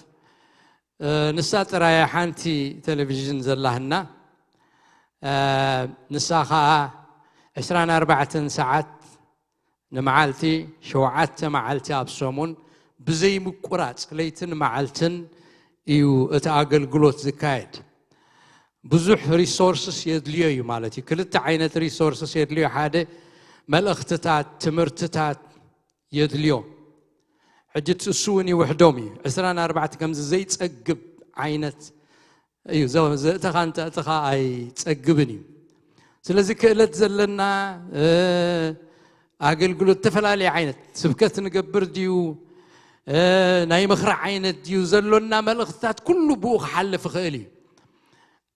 እ፣ ንሳ ጥራያ ሓንቲ ቴሌቪዥን ዘላህና፣ እ፣ ንሳ ኸኣ ዕስራን ኣርባዕተን ሰዓት ንመዓልቲ፣ ሸውዓተ መዓልቲ ኣብ ሰሙን ብዘይምቁራጽ ለይትን መዓልትን እዩ እቲ ኣገልግሎት ዝካየድ። ብዙሕ ሪሶርስስ የድልዮ እዩ ማለት እዩ። ክልተ ዓይነት ሪሶርስስ የድልዮ። ሓደ መልእኽትታት፣ ትምህርትታት የድልዮ። ሕጂ እቲ እሱ እውን ይውሕዶም እዩ። ዕስራን ኣርባዕተ ከምዚ ዘይጸግብ ዓይነት እዩ። ዘ-፣ ዘእተኻ እንተእተኻ ኣይጸግብን እዩ። ስለዚ ክእለት ዘለና፣ እ፣ ኣገልግሎት ዝተፈላለየ ዓይነት ስብከት ንገብር ድዩ፣ እ፣ ናይ ምኽሪ ዓይነት ድዩ፣ ዘሎና መልእኽትታት ኩሉ ብኡ ክሓልፍ ይኽእል እዩ።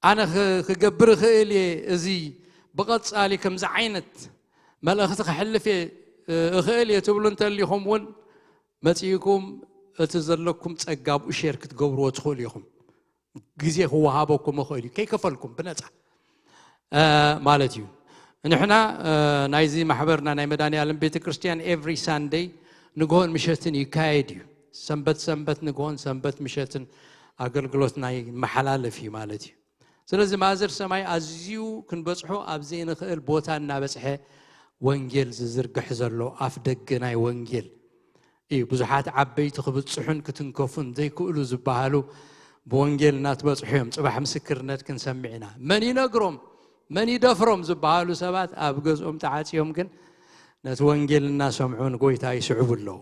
ኣነ ኽ-፣ ክገብር እኽእል እየ፣ እዚ ብቐጻሊ ከምዚ ዓይነት መልእኽቲ ክሕልፍ እየ፣ እ፣ እኽእል እየ ትብሉ እንተሊኹም እውን መጺእኩም እቲ ዘለኩም ጸጋ ኣብኡ ሼር ክትገብርዎ ትኽእሉ ኢኹም። ግዜ ክወሃበኩም ይኽእል እዩ፣ ከይከፈልኩም ብነጻ፣ እ፣ ማለት እዩ። ንሕና፣ እ፣ ናይዚ ማሕበርና ናይ መድኃኔዓለም ቤተ ክርስቲያን ኤቭሪ ሳንደይ ንግሆን ምሸትን ይካየድ እዩ። ሰንበት ሰንበት ንግሆን ሰንበት ምሸትን ኣገልግሎትና ይመሓላለፍ እዩ ማለት እዩ። ስለዚ ማእዘር ሰማይ ኣዝዩ ክንበጽሖ ኣብ ዘይንኽእል ቦታ እናበጽሐ ወንጌል ዝዝርግሕ ዘሎ ኣፍ ደገ ናይ ወንጌል እዩ። ብዙሓት ዓበይቲ ክብጽሑን ክትንከፉን ዘይክእሉ ዝበሃሉ ብወንጌል እናትበጽሑ እዮም። ጽባሕ ምስክርነት ክንሰምዕ ኢና። መን ይነግሮም? መን ይደፍሮም ዝበሃሉ ሰባት ኣብ ገዝኦም ተዓጽዮም ግን ነቲ ወንጌል እናሰምዑ ንጎይታ ይስዕቡ ኣለዉ።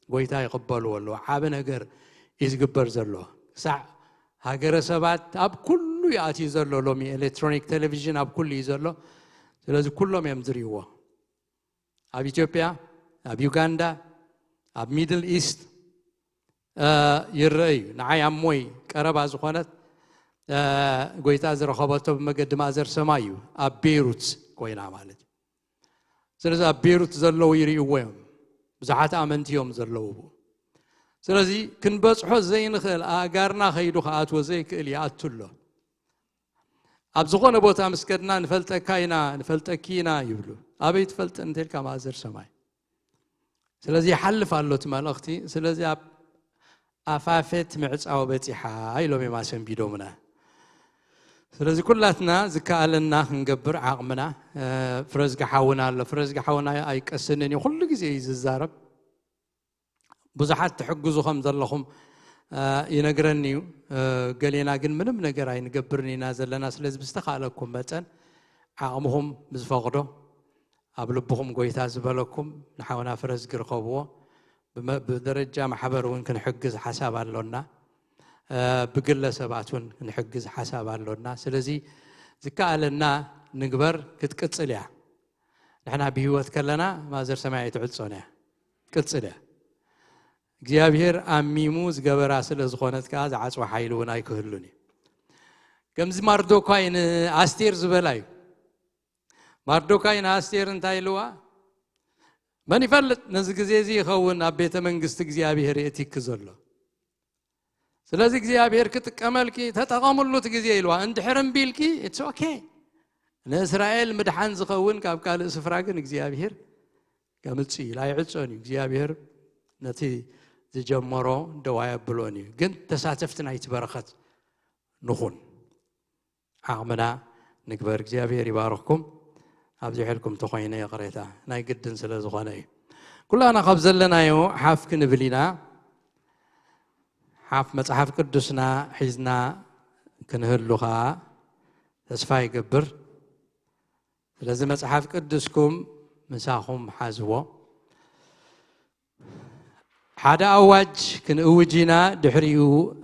ጎይታ ይቕበልዎ ኣለዉ። ዓቢ ነገር እዩ ዝግበር ዘሎ። ክሳዕ ሃገረ ሰባት ኣብ ኩሉ እዩ ኣትዩ ዘሎ። ሎሚ ኤሌክትሮኒክ ቴሌቪዥን ኣብ ኩሉ እዩ ዘሎ። ስለዚ ኩሎም እዮም ዝርእይዎ። ኣብ ኢትዮጵያ፣ ኣብ ዩጋንዳ፣ ኣብ ሚድል ኢስት፣ እ፣ ይረአ እዩ። ንዓይ ኣሞይ ቀረባ ዝኾነት፣ እ፣ ጎይታ ዝረኸበቶ ብመገዲ ማእዘር ሰማይ እዩ። ኣብ ቤይሩት ኮይና ማለት እዩ። ስለዚ ኣብ ቤይሩት ዘለዉ ይርእይዎ እዮም። ብዙሓት ኣመንቲ እዮም ዘለዉ። ስለዚ ክንበጽሖ ዘይንኽእል፣ ኣእጋርና ከይዱ ክኣትዎ ዘይክእል ይኣቱ ኣሎ። ኣብ ዝኾነ ቦታ ምስ ከድና "ንፈልጠካ ኢና፣ ንፈልጠኪ ኢና" ይብሉ። ኣበይ ትፈልጥ እንተልካ ማእዘር ሰማይ። ስለዚ ይሓልፍ ኣሎ እቲ መልእኽቲ። ስለዚ ኣብ ኣፋፌት ምዕጻው በጺሓ ኢሎም እዮም ኣሰንቢዶምና። ስለዚ ኩላትና ዝከኣለና ክንገብር ዓቕምና፣ እ፣ ፍረዝጊ ሓውና ኣሎ። ፍረዝጊ ሓውና ኣይቀስንን እዩ፣ ኩሉ ግዜ እዩ ዝዛረብ። ብዙሓት ትሕግዙ ከም ዘለኹም፣ እ፣ ይነግረኒ እዩ። እ፣ ገሌና ግን ምንም ነገር ኣይንገብርን ኢና ዘለና። ስለዚ ብዝተኻእለኩም መጠን ዓቕምኹም ብዝፈቕዶ ኣብ ልብኹም ጎይታ ዝበለኩም ንሓውና ፍረዝጊ ርከብዎ። ብመ-፣ ብደረጃ ማሕበር እውን ክንሕግዝ ሓሳብ ኣሎና። እ፣ ብግለሰባት እውን ክንሕግዝ ሓሳብ ኣሎና። ስለዚ ዝከኣለና ንግበር። ክትቅጽል እያ። ንሕና ብህይወት ከለና ማእዘር ሰማይ ኣይትዕጾን እያ። ትቅጽል እያ። እግዚኣብሔር ኣሚሙ ዝገበራ ስለ ዝኾነት ከኣ ዝዓጽዋ ሓይሊ እውን ኣይክህሉን እዩ። ከምዚ ማርዶካይ ንኣስቴር ዝበላ እዩ። ማርዶካይ ንኣስቴር እንታይ ኢልዋ? "መን ይፈልጥ ነዚ ግዜ እዚ ይኸውን ኣብ ቤተ መንግስቲ እግዚኣብሔር የእቲኪ ዘሎ። ስለዚ እግዚኣብሔር ክጥቀመልኪ ተጠቐምሉ እቲ ግዜ" ኢልዋ። እንድሕር እምቢ ኢልኪ፣ it's okay። ንእስራኤል ምድሓን ዝኸውን ካብ ካልእ ስፍራ ግን እግዚኣብሔር ከምጽእ ኢሉ ኣይዕጾን እዩ። እግዚኣብሔር ነቲ ዝጀመሮ ደው ኣየብሎን እዩ። ግን ተሳተፍቲ ናይቲ በረኸት ንኹን። ዓቕምና ንግበር። እግዚኣብሔር ይባርኽኩም። ኣብዚሐልኩም ተኾይነ ይቕሬታ፣ ናይ ግድን ስለ ዝኾነ እዩ። ኩላና ካብ ዘለናዮ ሓፍ ክንብል ኢና። ሓፍ መጽሓፍ ቅዱስና ሒዝና ክንህሉ ኸኣ ተስፋ ይገብር። ስለዚ መጽሓፍ ቅዱስኩም ምሳኹም ሓዝዎ። ሓደ ኣዋጅ ክንእውጅ ኢና፣ ድሕሪኡ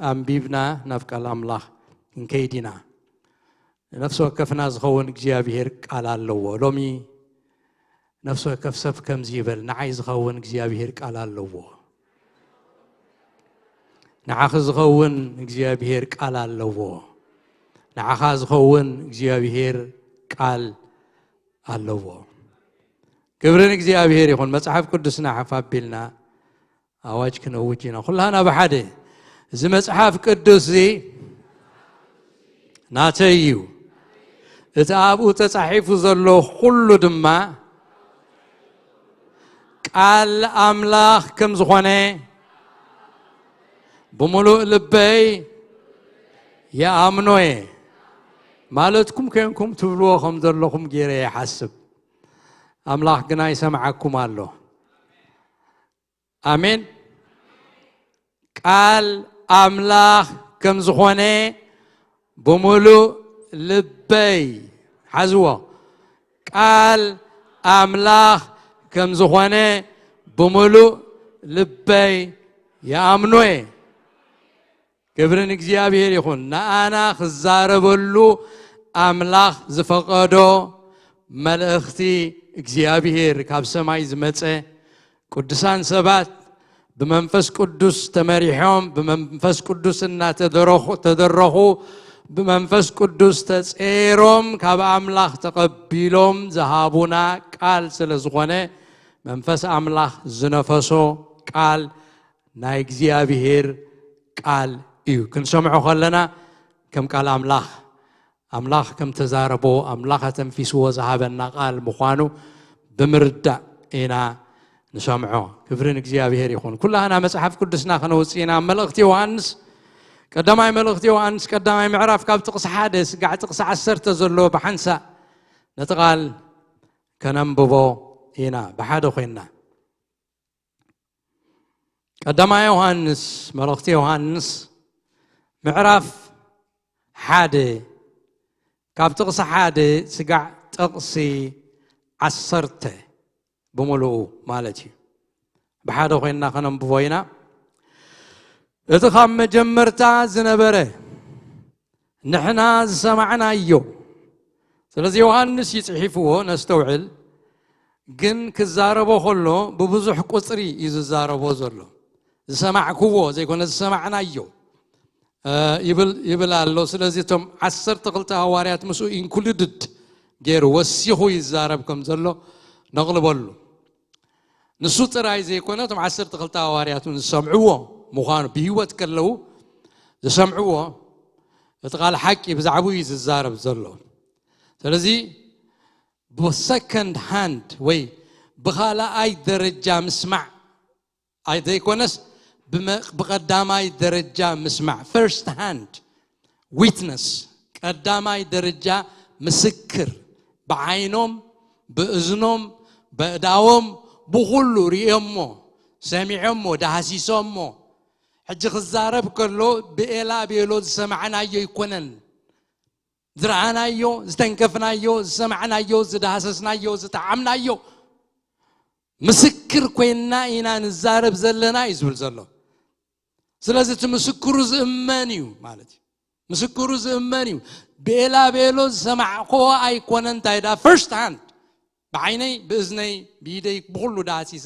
ኣንቢብና ናብ ቃል ኣምላኽ ክንከይድ ኢና። ንነፍሲ ወከፍና ዝኸውን እግዚኣብሔር ቃል ኣለዎ። ሎሚ ነፍሲ ወከፍ ሰብ ከምዚ ይበል፣ "ንዓይ ዝኸውን እግዚኣብሔር ቃል ኣለዎ። ንዓኺ ዝኸውን እግዚኣብሔር ቃል ኣለዎ። ንዓኻ ዝኸውን እግዚኣብሔር ቃል ኣለዎ።" ክብሪ ንእግዚኣብሔር ይኹን። መጽሓፍ ቅዱስና ሓፍ ኣቢልና ኣዋጅ ክነውጅ ኢና። ኩላና ብሓደ፣ "እዚ መጽሓፍ ቅዱስ እዚ ናተይ እዩ። እቲ ኣብኡ ተጻሒፉ ዘሎ ኩሉ ድማ ቃል ኣምላኽ ከም ዝኾነ ብምሉእ ልበይ ይኣምኖ እየ" ማለትኩም ኮንኩም ትብልዎ ከም ዘለኹም ገይረ ይሓስብ። ኣምላኽ ግና ይሰምዓኩም ኣሎ። ኣሜን። ቃል ኣምላኽ ከም ዝኾነ ብምሉእ ልበይ፣ ሓዝዎ፣ ቃል ኣምላኽ ከም ዝኾነ ብምሉእ ልበይ ይኣምኖ እየ። ክብሪ ንእግዚኣብሔር ይኹን። ንኣና ክዛረበሉ ኣምላኽ ዝፈቐዶ መልእኽቲ እግዚኣብሔር ካብ ሰማይ ዝመጸ፣ ቅዱሳን ሰባት ብመንፈስ ቅዱስ ተመሪሖም፣ ብመንፈስ ቅዱስ እናተደረኹ፣ ተደረኹ፣ ብመንፈስ ቅዱስ ተጸይሮም፣ ካብ ኣምላኽ ተቐቢሎም ዝሃቡና ቃል ስለ ዝኾነ፣ መንፈስ ኣምላኽ ዝነፈሶ ቃል ናይ እግዚኣብሔር ቃል እዩ። ክንሰምዖ ከለና ከም ቃል ኣምላኽ፣ ኣምላኽ ከም ተዛረቦ፣ ኣምላኽ ኣተንፊስዎ ዝሃበና ቃል ምዃኑ ብምርዳእ ኢና ንሰምዖ። ክብሪ ንእግዚኣብሔር ይኹን። ኩላህና መጽሓፍ ቅዱስና ከነውጽእ ኢና። ኣብ መልእኽቲ ዮሃንስ፣ ቀዳማይ መልእኽቲ ዮሃንስ፣ ቀዳማይ ምዕራፍ፣ ካብ ጥቕሲ ሓደ ስጋዕ ጥቕሲ ዓሰርተ ዘሎ ብሓንሳእ ነቲ ቃል ከነንብቦ ኢና፣ ብሓደ ኮይንና። ቀዳማይ ዮሃንስ፣ መልእኽቲ ዮሃንስ፣ ምዕራፍ ሓደ፣ ካብ ጥቕሲ ሓደ ስጋዕ ጥቕሲ ዓሰርተ ብምሉኡ ማለት እዩ። ብሓደ ኮይንና ከነንብቦ ኢና። እቲ ካብ መጀመርታ ዝነበረ፣ ንሕና ዝሰማዕናዮ። ስለዚ ዮሃንስ እዩ ጽሒፍዎ፣ ነስተውዕል። ግን ክዛረቦ ከሎ ብብዙሕ ቁጽሪ እዩ ዝዛረቦ ዘሎ። ዝሰማዕክዎ ዘይኮነ፣ ዝሰማዕናዮ፣ እ፣ ይብል፣ ይብል ኣሎ። ስለዚ እቶም ዓሰርተ ክልተ ሃዋርያት ምስኡ ኢንክሉድድ ገይሩ ወሲኹ ይዛረብ ከም ዘሎ ነቕልበሉ። ንሱ ጥራይ ዘይኮነ፣ እቶም ዓሰርተ ክልተ ሃዋርያት እውን ዝሰምዕዎ ምዃኑ፣ ብህይወት ከለዉ ዝሰምዕዎ፣ እቲ ቃል ሓቂ ብዛዕባኡ እዩ ዝዛረብ ዘሎ። ስለዚ ብሰከንድ ሃንድ ወይ ብኻልኣይ ደረጃ ምስማዕ ኣይ ዘይኮነስ፣ ብመ-፣ ብቐዳማይ ደረጃ ምስማዕ፣ ፈርስት ሃንድ ዊትነስ፣ ቀዳማይ ደረጃ ምስክር፣ ብዓይኖም፣ ብእዝኖም፣ በእዳዎም፣ ብኹሉ ርእዮሞ፣ ሰሚዖሞ፣ ዳህሲሶሞ። ሕጂ ክዛረብ ከሎ ብኤላ ቤሎ ዝሰማዕናዮ ኣይኮነን። ዝረኣናዮ፣ ዝተንከፍናዮ፣ ዝሰማዕናዮ፣ ዝዳህሰስናዮ፣ ዝጠዓምናዮ ምስክር ኮይንና ኢና ንዛረብ ዘለና እዩ ዝብል ዘሎ። ስለዚ እቲ ምስክሩ ዝእመን እዩ ማለት እዩ። ምስክሩ ዝእመን እዩ። ቤላ ቤሎ ዝሰማዕክዎ ኣይኮነን፣ እንታይ ዳ ፈርስት ሃንድ ብዓይነይ፣ ብእዝነይ፣ ብኢደይ፣ ብኹሉ ዳህሲሰ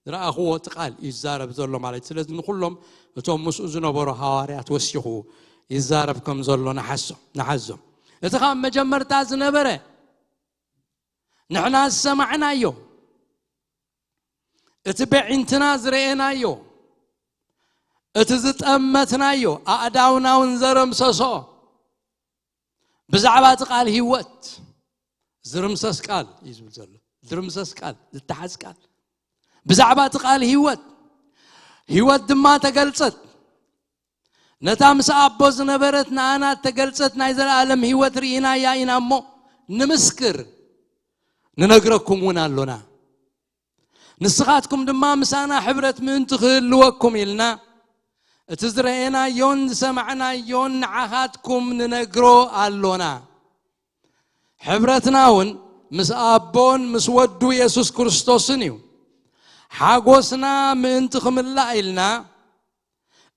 ዝረኣኽዎ እቲ ቃል እዩ ዝዛረብ ዘሎ ማለት እዩ። ስለዚ ንኹሎም እቶም ምስኡ ዝነበሩ ሃዋርያት ወሲኹ ይዛረብ ከም ዘሎ ንሓሶ-፣ ንሓዞ። እቲ ካብ መጀመርታ ዝነበረ ንሕና ዝሰማዕናዮ፣ እቲ በዒንትና ዝረኤናዮ፣ እቲ ዝጠመትናዮ፣ ኣእዳውና እውን ዘረምሰሶ፣ ብዛዕባ እቲ ቃል ህይወት ዝርምሰስ ቃል እዩ ዝብል ዘሎ። ዝርምሰስ ቃል፣ ዝተሓዝ ቃል። ብዛዕባ እቲ ቃል ህይወት፣ ህይወት ድማ ተገልጸት። ነታ ምስ ኣቦ ዝነበረት ንኣና ተገልጸት ናይ ዘለኣለም ህይወት ርኢናያ ኢና እሞ ንምስክር፣ ንነግረኩም እውን ኣሎና። ንስኻትኩም ድማ ምሳና ሕብረት ምእንቲ ክህልወኩም ኢልና፣ እቲ ዝረኤናዮን ዝሰማዕናዮን ንዓኻትኩም ንነግሮ ኣሎና። ሕብረትና እውን ምስ ኣቦን ምስ ወዱ የሱስ ክርስቶስን እዩ። ሓጎስና ምእንቲ ክምላእ ኢልና፣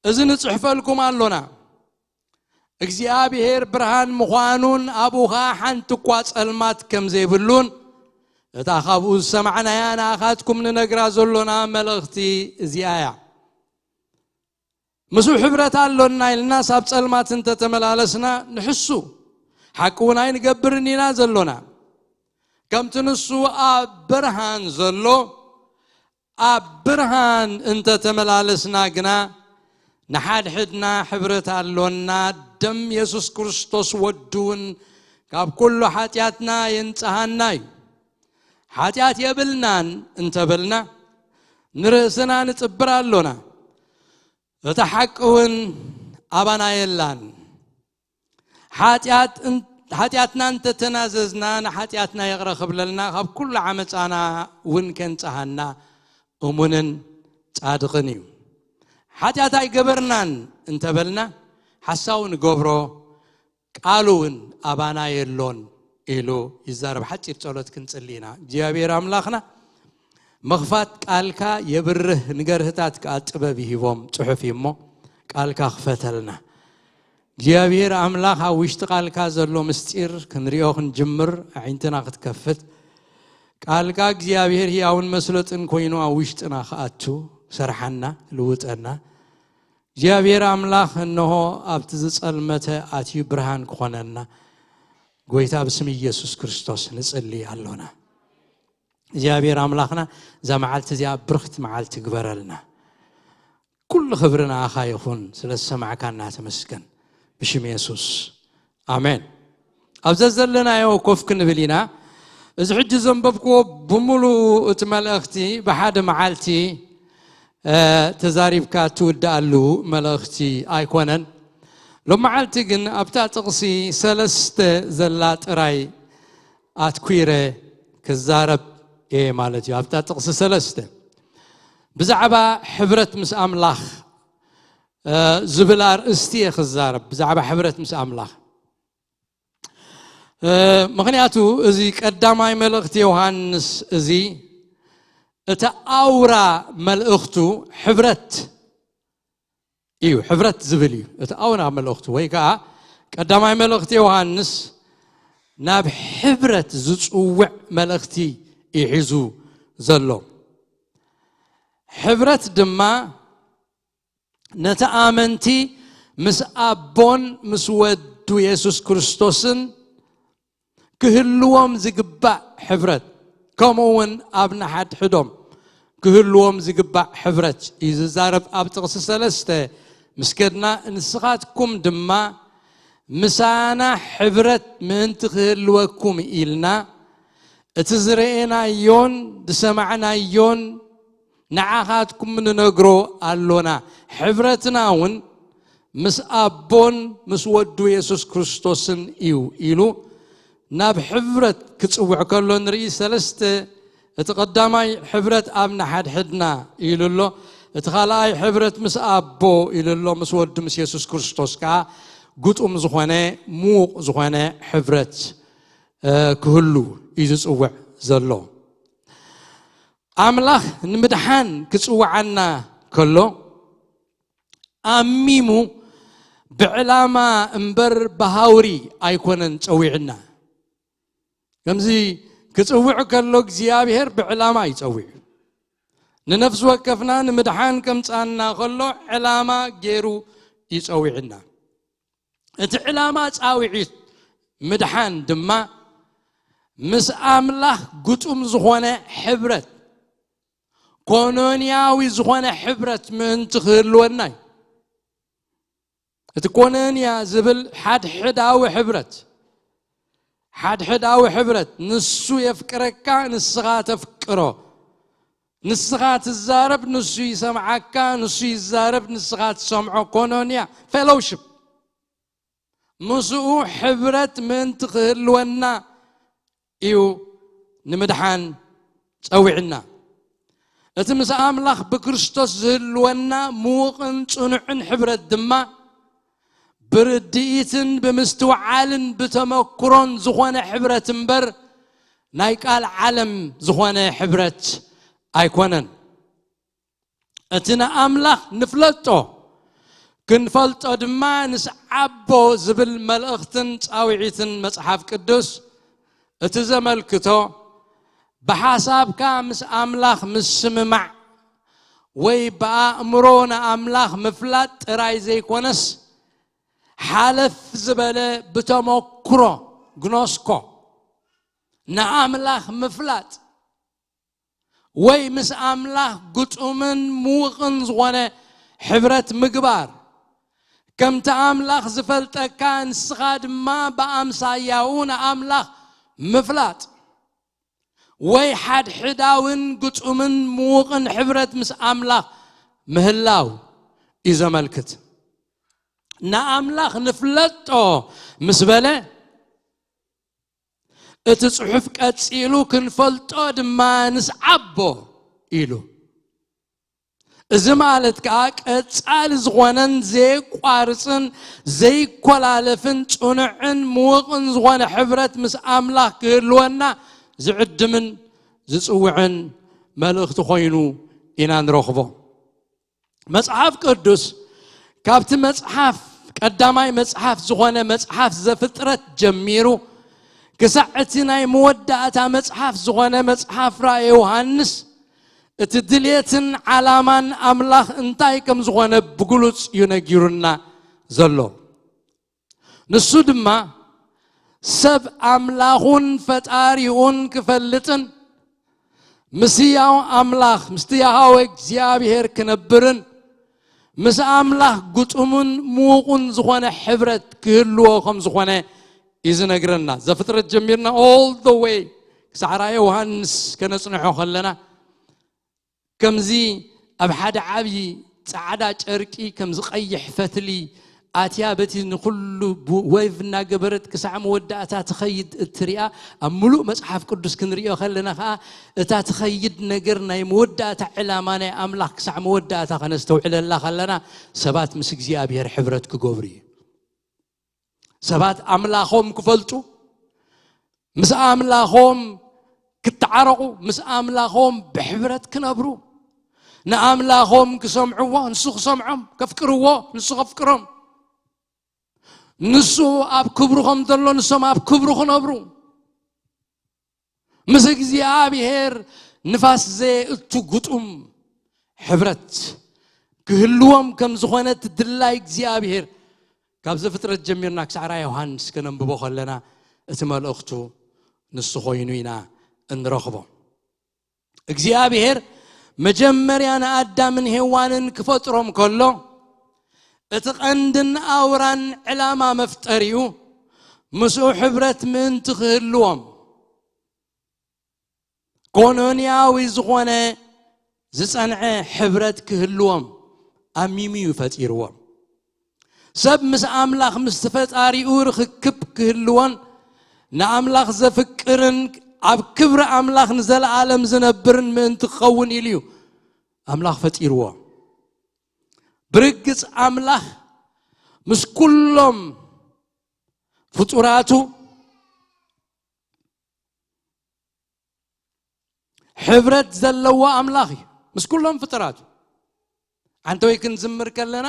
እዚ ንጽሕፈልኩም ኣሎና። እግዚኣብሔር ብርሃን ምዃኑን ኣብኡ ኸኣ ሓንቲ እኳ ጸልማት ከም ዘይብሉን፣ እታ ካብኡ ዝሰማዕናያ ንኣኻትኩም ንነግራ ዘሎና መልእኽቲ እዚኣ እያ። ምስኡ ሕብረት ኣሎና ኢልናስ ኣብ ጸልማት እንተ ተመላለስና ንሕሱ፣ ሓቂ እውን ኣይንገብርን ኢና ዘሎና። ከምቲ ንሱ ኣብ ብርሃን ዘሎ፣ ኣብ ብርሃን እንተ ተመላለስና ግና፣ ንሓድሕድና ሕብረት ኣሎና፣ ደም የሱስ ክርስቶስ ወዱ እውን ካብ ኩሉ ሓጢኣትና የንጽሃና እዩ። ሓጢኣት የብልናን እንተ በልና፣ ንርእስና ንጽብር ኣሎና፣ እታ ሓቂ እውን ኣባና የላን። ሓጢኣት እን-፣ ሓጢኣትና እንተተናዘዝና፣ ንሓጢኣትና ይቕረ ክብለልና፣ ካብ ኩሉ ዓመጻና እውን ከንጽሃና እሙንን ጻድቕን እዩ። ሓጢኣት ኣይገበርናን እንተበልና፣ ሓሳዊ ንገብሮ፣ ቃሉ እውን ኣባና የሎን ኢሉ ይዛረብ። ሓጺር ጸሎት ክንጽሊ ኢና። እግዚኣብሔር ኣምላኽና፣ ምኽፋት ቃልካ የብርህ፣ ንገርህታት ከኣ ጥበብ ይሂቦም ጽሑፍ እዩ እሞ፣ ቃልካ ክፈተልና። እግዚኣብሔር ኣምላኽ፣ ኣብ ውሽጢ ቃልካ ዘሎ ምስጢር ክንሪኦ ክንጅምር፣ ኣዒንትና ክትከፍት፣ ቃልካ እግዚኣብሔር ህያውን መስለጥን ኮይኑ ኣብ ውሽጥና ክኣቱ፣ ሰርሓና፣ ልውጠና። እግዚኣብሔር ኣምላኽ፣ እንሆ ኣብቲ ዝጸልመተ ኣትዩ ብርሃን ክኾነና፣ ጎይታ፣ ብስም ኢየሱስ ክርስቶስ ንጽሊ ኣሎና። እግዚኣብሔር ኣምላኽና፣ እዛ መዓልቲ እዚኣ ብርኽቲ መዓልቲ ግበረልና። ኩሉ ክብሪ ንኣኻ ይኹን፣ ስለ ዝሰማዕካና ተመስገን። ብሽም የሱስ፣ ኣሜን። ኣብ ዘዘለናዮ ኮፍ ክንብል ኢና። እዚ ሕጂ ዘንበብክዎ ብምሉኡ እቲ መልእኽቲ ብሓደ መዓልቲ፣ እ፣ ተዛሪብካ ትውድኣሉ መልእኽቲ ኣይኮነን። ሎም መዓልቲ ግን ኣብታ ጥቕሲ ሰለስተ ዘላ ጥራይ ኣትኲረ ክዛረብ እየ ማለት እዩ። ኣብታ ጥቕሲ ሰለስተ ብዛዕባ ሕብረት ምስ ኣምላኽ፣ እ፣ ዝብል ኣርእስቲ እየ ክዛረብ፣ ብዛዕባ ሕብረት ምስ ኣምላኽ። እ፣ ምኽንያቱ እዚ ቀዳማይ መልእኽቲ ዮሃንስ እዚ እቲ ኣውራ መልእኽቱ ሕብረት እዩ፣ ሕብረት ዝብል እዩ። እቲ ኣውራ መልእኽቱ ወይ ከኣ ቀዳማይ መልእኽቲ ዮሃንስ ናብ ሕብረት ዝጽውዕ መልእኽቲ እዩ ሒዙ ዘሎ። ሕብረት ድማ ነቲ ኣመንቲ ምስ ኣቦን ምስ ወዱ የሱስ ክርስቶስን ክህልዎም ዝግባእ ሕብረት፣ ከምኡ እውን ኣብ ንሓድሕዶም ክህልዎም ዝግባእ ሕብረት እዩ ዝዛረብ። ኣብ ጥቕሲ ሰለስተ ምስ ከድና፣ ንስኻትኩም ድማ ምሳና ሕብረት ምእንቲ ክህልወኩም ኢልና፣ እቲ ዝረኤናዮን ዝሰማዕናዮን ንዓኻትኩም ንነግሮ ኣሎና። ሕብረትና እውን ምስ ኣቦን ምስ ወዱ የሱስ ክርስቶስን እዩ ኢሉ ናብ ሕብረት ክጽውዕ ከሎ ንርኢ። ሰለስተ፣ እቲ ቀዳማይ ሕብረት ኣብ ንሓድሕድና ኢሉ ኣሎ። እቲ ካልኣይ ሕብረት ምስ ኣቦ ኢሉ ኣሎ። ምስ ወዱ ምስ የሱስ ክርስቶስ ከኣ ግጡም ዝኾነ፣ ምዉቕ ዝኾነ ሕብረት፣ እ፣ ክህሉ እዩ ዝጽውዕ ዘሎ። ኣምላኽ ንምድሓን ክጽውዓና ከሎ፣ ኣሚሙ ብዕላማ እምበር ብሃውሪ ኣይኮነን ጸዊዕና። ከምዚ ክጽውዕ ከሎ እግዚኣብሔር ብዕላማ እዩ ጸዊዑ። ንነፍሲ ወከፍና ንምድሓን ከምጻና ከሎ ዕላማ ገይሩ እዩ ጸዊዕና። እቲ ዕላማ ጻውዒት ምድሓን ድማ ምስ ኣምላኽ ግጡም ዝኾነ ሕብረት፣ ኮኖንያዊ ዝኾነ ሕብረት ምእንቲ ክህልወና እዩ። እቲ ኮኖንያ ዝብል ሓድሕዳዊ ሕብረት፣ ሓድሕዳዊ ሕብረት፣ ንሱ የፍቅረካ፣ ንስኻ ተፍቅሮ፣ ንስኻ ትዛረብ፣ ንሱ ይሰምዓካ፣ ንሱ ይዛረብ፣ ንስኻ ትሰምዖ፣ ኮኖንያ፣ ፌሎውሽፕ። ምስኡ ሕብረት ምእንቲ ክህልወና እዩ ንምድሓን ጸዊዕና። እቲ ምስ ኣምላኽ ብክርስቶስ ዝህልወና ምዉቕን ጽኑዕን ሕብረት ድማ ብርድኢትን ብምስትውዓልን ብተመክሮን ዝኾነ ሕብረት እምበር ናይ ቃል ዓለም ዝኾነ ሕብረት ኣይኮነን። እቲ ንኣምላኽ ንፍለጦ፣ ክንፈልጦ ድማ ንስዓቦ ዝብል መልእኽትን ጻውዒትን መጽሓፍ ቅዱስ እቲ ዘመልክቶ፣ ብሓሳብካ ምስ ኣምላኽ ምስምማዕ ወይ ብኣእምሮ ንኣምላኽ ምፍላጥ ጥራይ ዘይኮነስ፣ ሓለፍ ዝበለ ብተመክሮ፣ ግኖስኮ፣ ንኣምላኽ ምፍላጥ ወይ ምስ ኣምላኽ ግጡምን ምዉቕን ዝኾነ ሕብረት ምግባር፣ ከምቲ ኣምላኽ ዝፈልጠካ ንስኻ ድማ ብኣምሳያኡ ንኣምላኽ ምፍላጥ፣ ወይ ሓድሕዳውን ግጡምን ምዉቕን ሕብረት ምስ ኣምላኽ ምህላው እዩ ዘመልክት። ንኣምላኽ ንፍለጦ ምስ በለ፣ እቲ ጽሑፍ ቀጺሉ፣ "ክንፈልጦ ድማ ንስዓቦ" ኢሉ። እዚ ማለት ከዓ ቀጻሊ ዝኾነን ዘየቋርጽን ዘይኮላለፍን ጽኑዕን ምውቕን ዝኾነ ሕብረት ምስ ኣምላኽ ክህልወና ዝዕድምን ዝጽውዕን መልእኽቲ ኮይኑ ኢና ንረኽቦ። መጽሓፍ ቅዱስ ካብቲ መጽሓፍ፣ ቀዳማይ መጽሓፍ ዝኾነ መጽሓፍ ዘፍጥረት ጀሚሩ ክሳዕ እቲ ናይ መወዳእታ መጽሓፍ ዝኾነ መጽሓፍ ራእየ ዮሃንስ፣ እቲ ድልየትን ዓላማን ኣምላኽ እንታይ ከም ዝኾነ ብግሉጽ እዩ ነጊሩና ዘሎ። ንሱ ድማ ሰብ ኣምላኹን ፈጣሪኡን ክፈልጥን ምስ ህያው ኣምላኽ፣ ምስቲ ያሃወ እግዚኣብሔር ክነብርን ምስ ኣምላኽ ግጡምን ምዉቑን ዝኾነ ሕብረት ክህልዎ ከም ዝኾነ እዩ ዝነግረና። ዘፍጥረት ጀሚርና all the way ክሳዕ ራእየ ዮሃንስ ከነጽንሖ ከለና፣ ከምዚ ኣብ ሓደ ዓብዪ ጻዕዳ ጨርቂ፣ ከምዚ ቀይሕ ፈትሊ ኣትያ በቲ ንኹሉ ቡ-፣ ወይቭ እናገበረት ክሳዕ መወዳእታ ትኸይድ እትሪኣ፣ ኣብ ምሉእ መጽሓፍ ቅዱስ ክንሪኦ ከለና ኸኣ፣ እታ ትኸይድ ነገር ናይ መወዳእታ ዕላማ ናይ ኣምላኽ ክሳዕ መወዳእታ ከነስተውዕለላ ከለና፣ ሰባት ምስ እግዚኣብሔር ሕብረት ክገብሩ እዩ። ሰባት ኣምላኾም ክፈልጡ፣ ምስ ኣምላኾም ክተዓረቑ፣ ምስ ኣምላኾም ብሕብረት ክነብሩ፣ ንኣምላኾም ክሰምዕዎ፣ ንሱ ክሰምዖም፣ ከፍቅርዎ፣ ንሱ ከፍቅሮም፣ ንሱ ኣብ ክብሩ ከም ዘሎ ንሶም ኣብ ክብሩ ክነብሩ፣ ምስ እግዚኣብሔር ንፋስ ዘየእቱ ግጡም ሕብረት ክህልዎም ከም ዝኾነ እቲ ድላይ እግዚኣብሔር ካብ ዘፍጥረት ጀሚርና ክሳዕ ራእየ ዮሃንስ ከነንብቦ ከለና፣ እቲ መልእኽቱ ንሱ ኮይኑ ኢና እንረኽቦ። እግዚኣብሔር መጀመርያ ንኣዳምን ሄዋንን ክፈጥሮም ከሎ፣ እቲ ቀንድን ኣውራን ዕላማ መፍጠሪኡ ምስኡ ሕብረት ምእንቲ ክህልዎም፣ ኮኖንያዊ ዝኾነ ዝጸንዐ ሕብረት ክህልዎም ኣሚሙ እዩ ፈጢርዎም። ሰብ ምስ ኣምላኽ ምስ ፈጣሪኡ ርኽክብ ክህልዎን ንኣምላኽ ዘፍቅርን ኣብ ክብሪ ኣምላኽ ንዘለኣለም ዝነብርን ምእንቲ ክኸውን ኢሉ እዩ ኣምላኽ ፈጢርዎ። ብርግጽ ኣምላኽ ምስ ኩሎም ፍጡራቱ ሕብረት ዘለዎ ኣምላኽ እዩ። ምስ ኩሎም ፍጡራቱ። ኣንተ ወይ ክንዝምር ከለና፣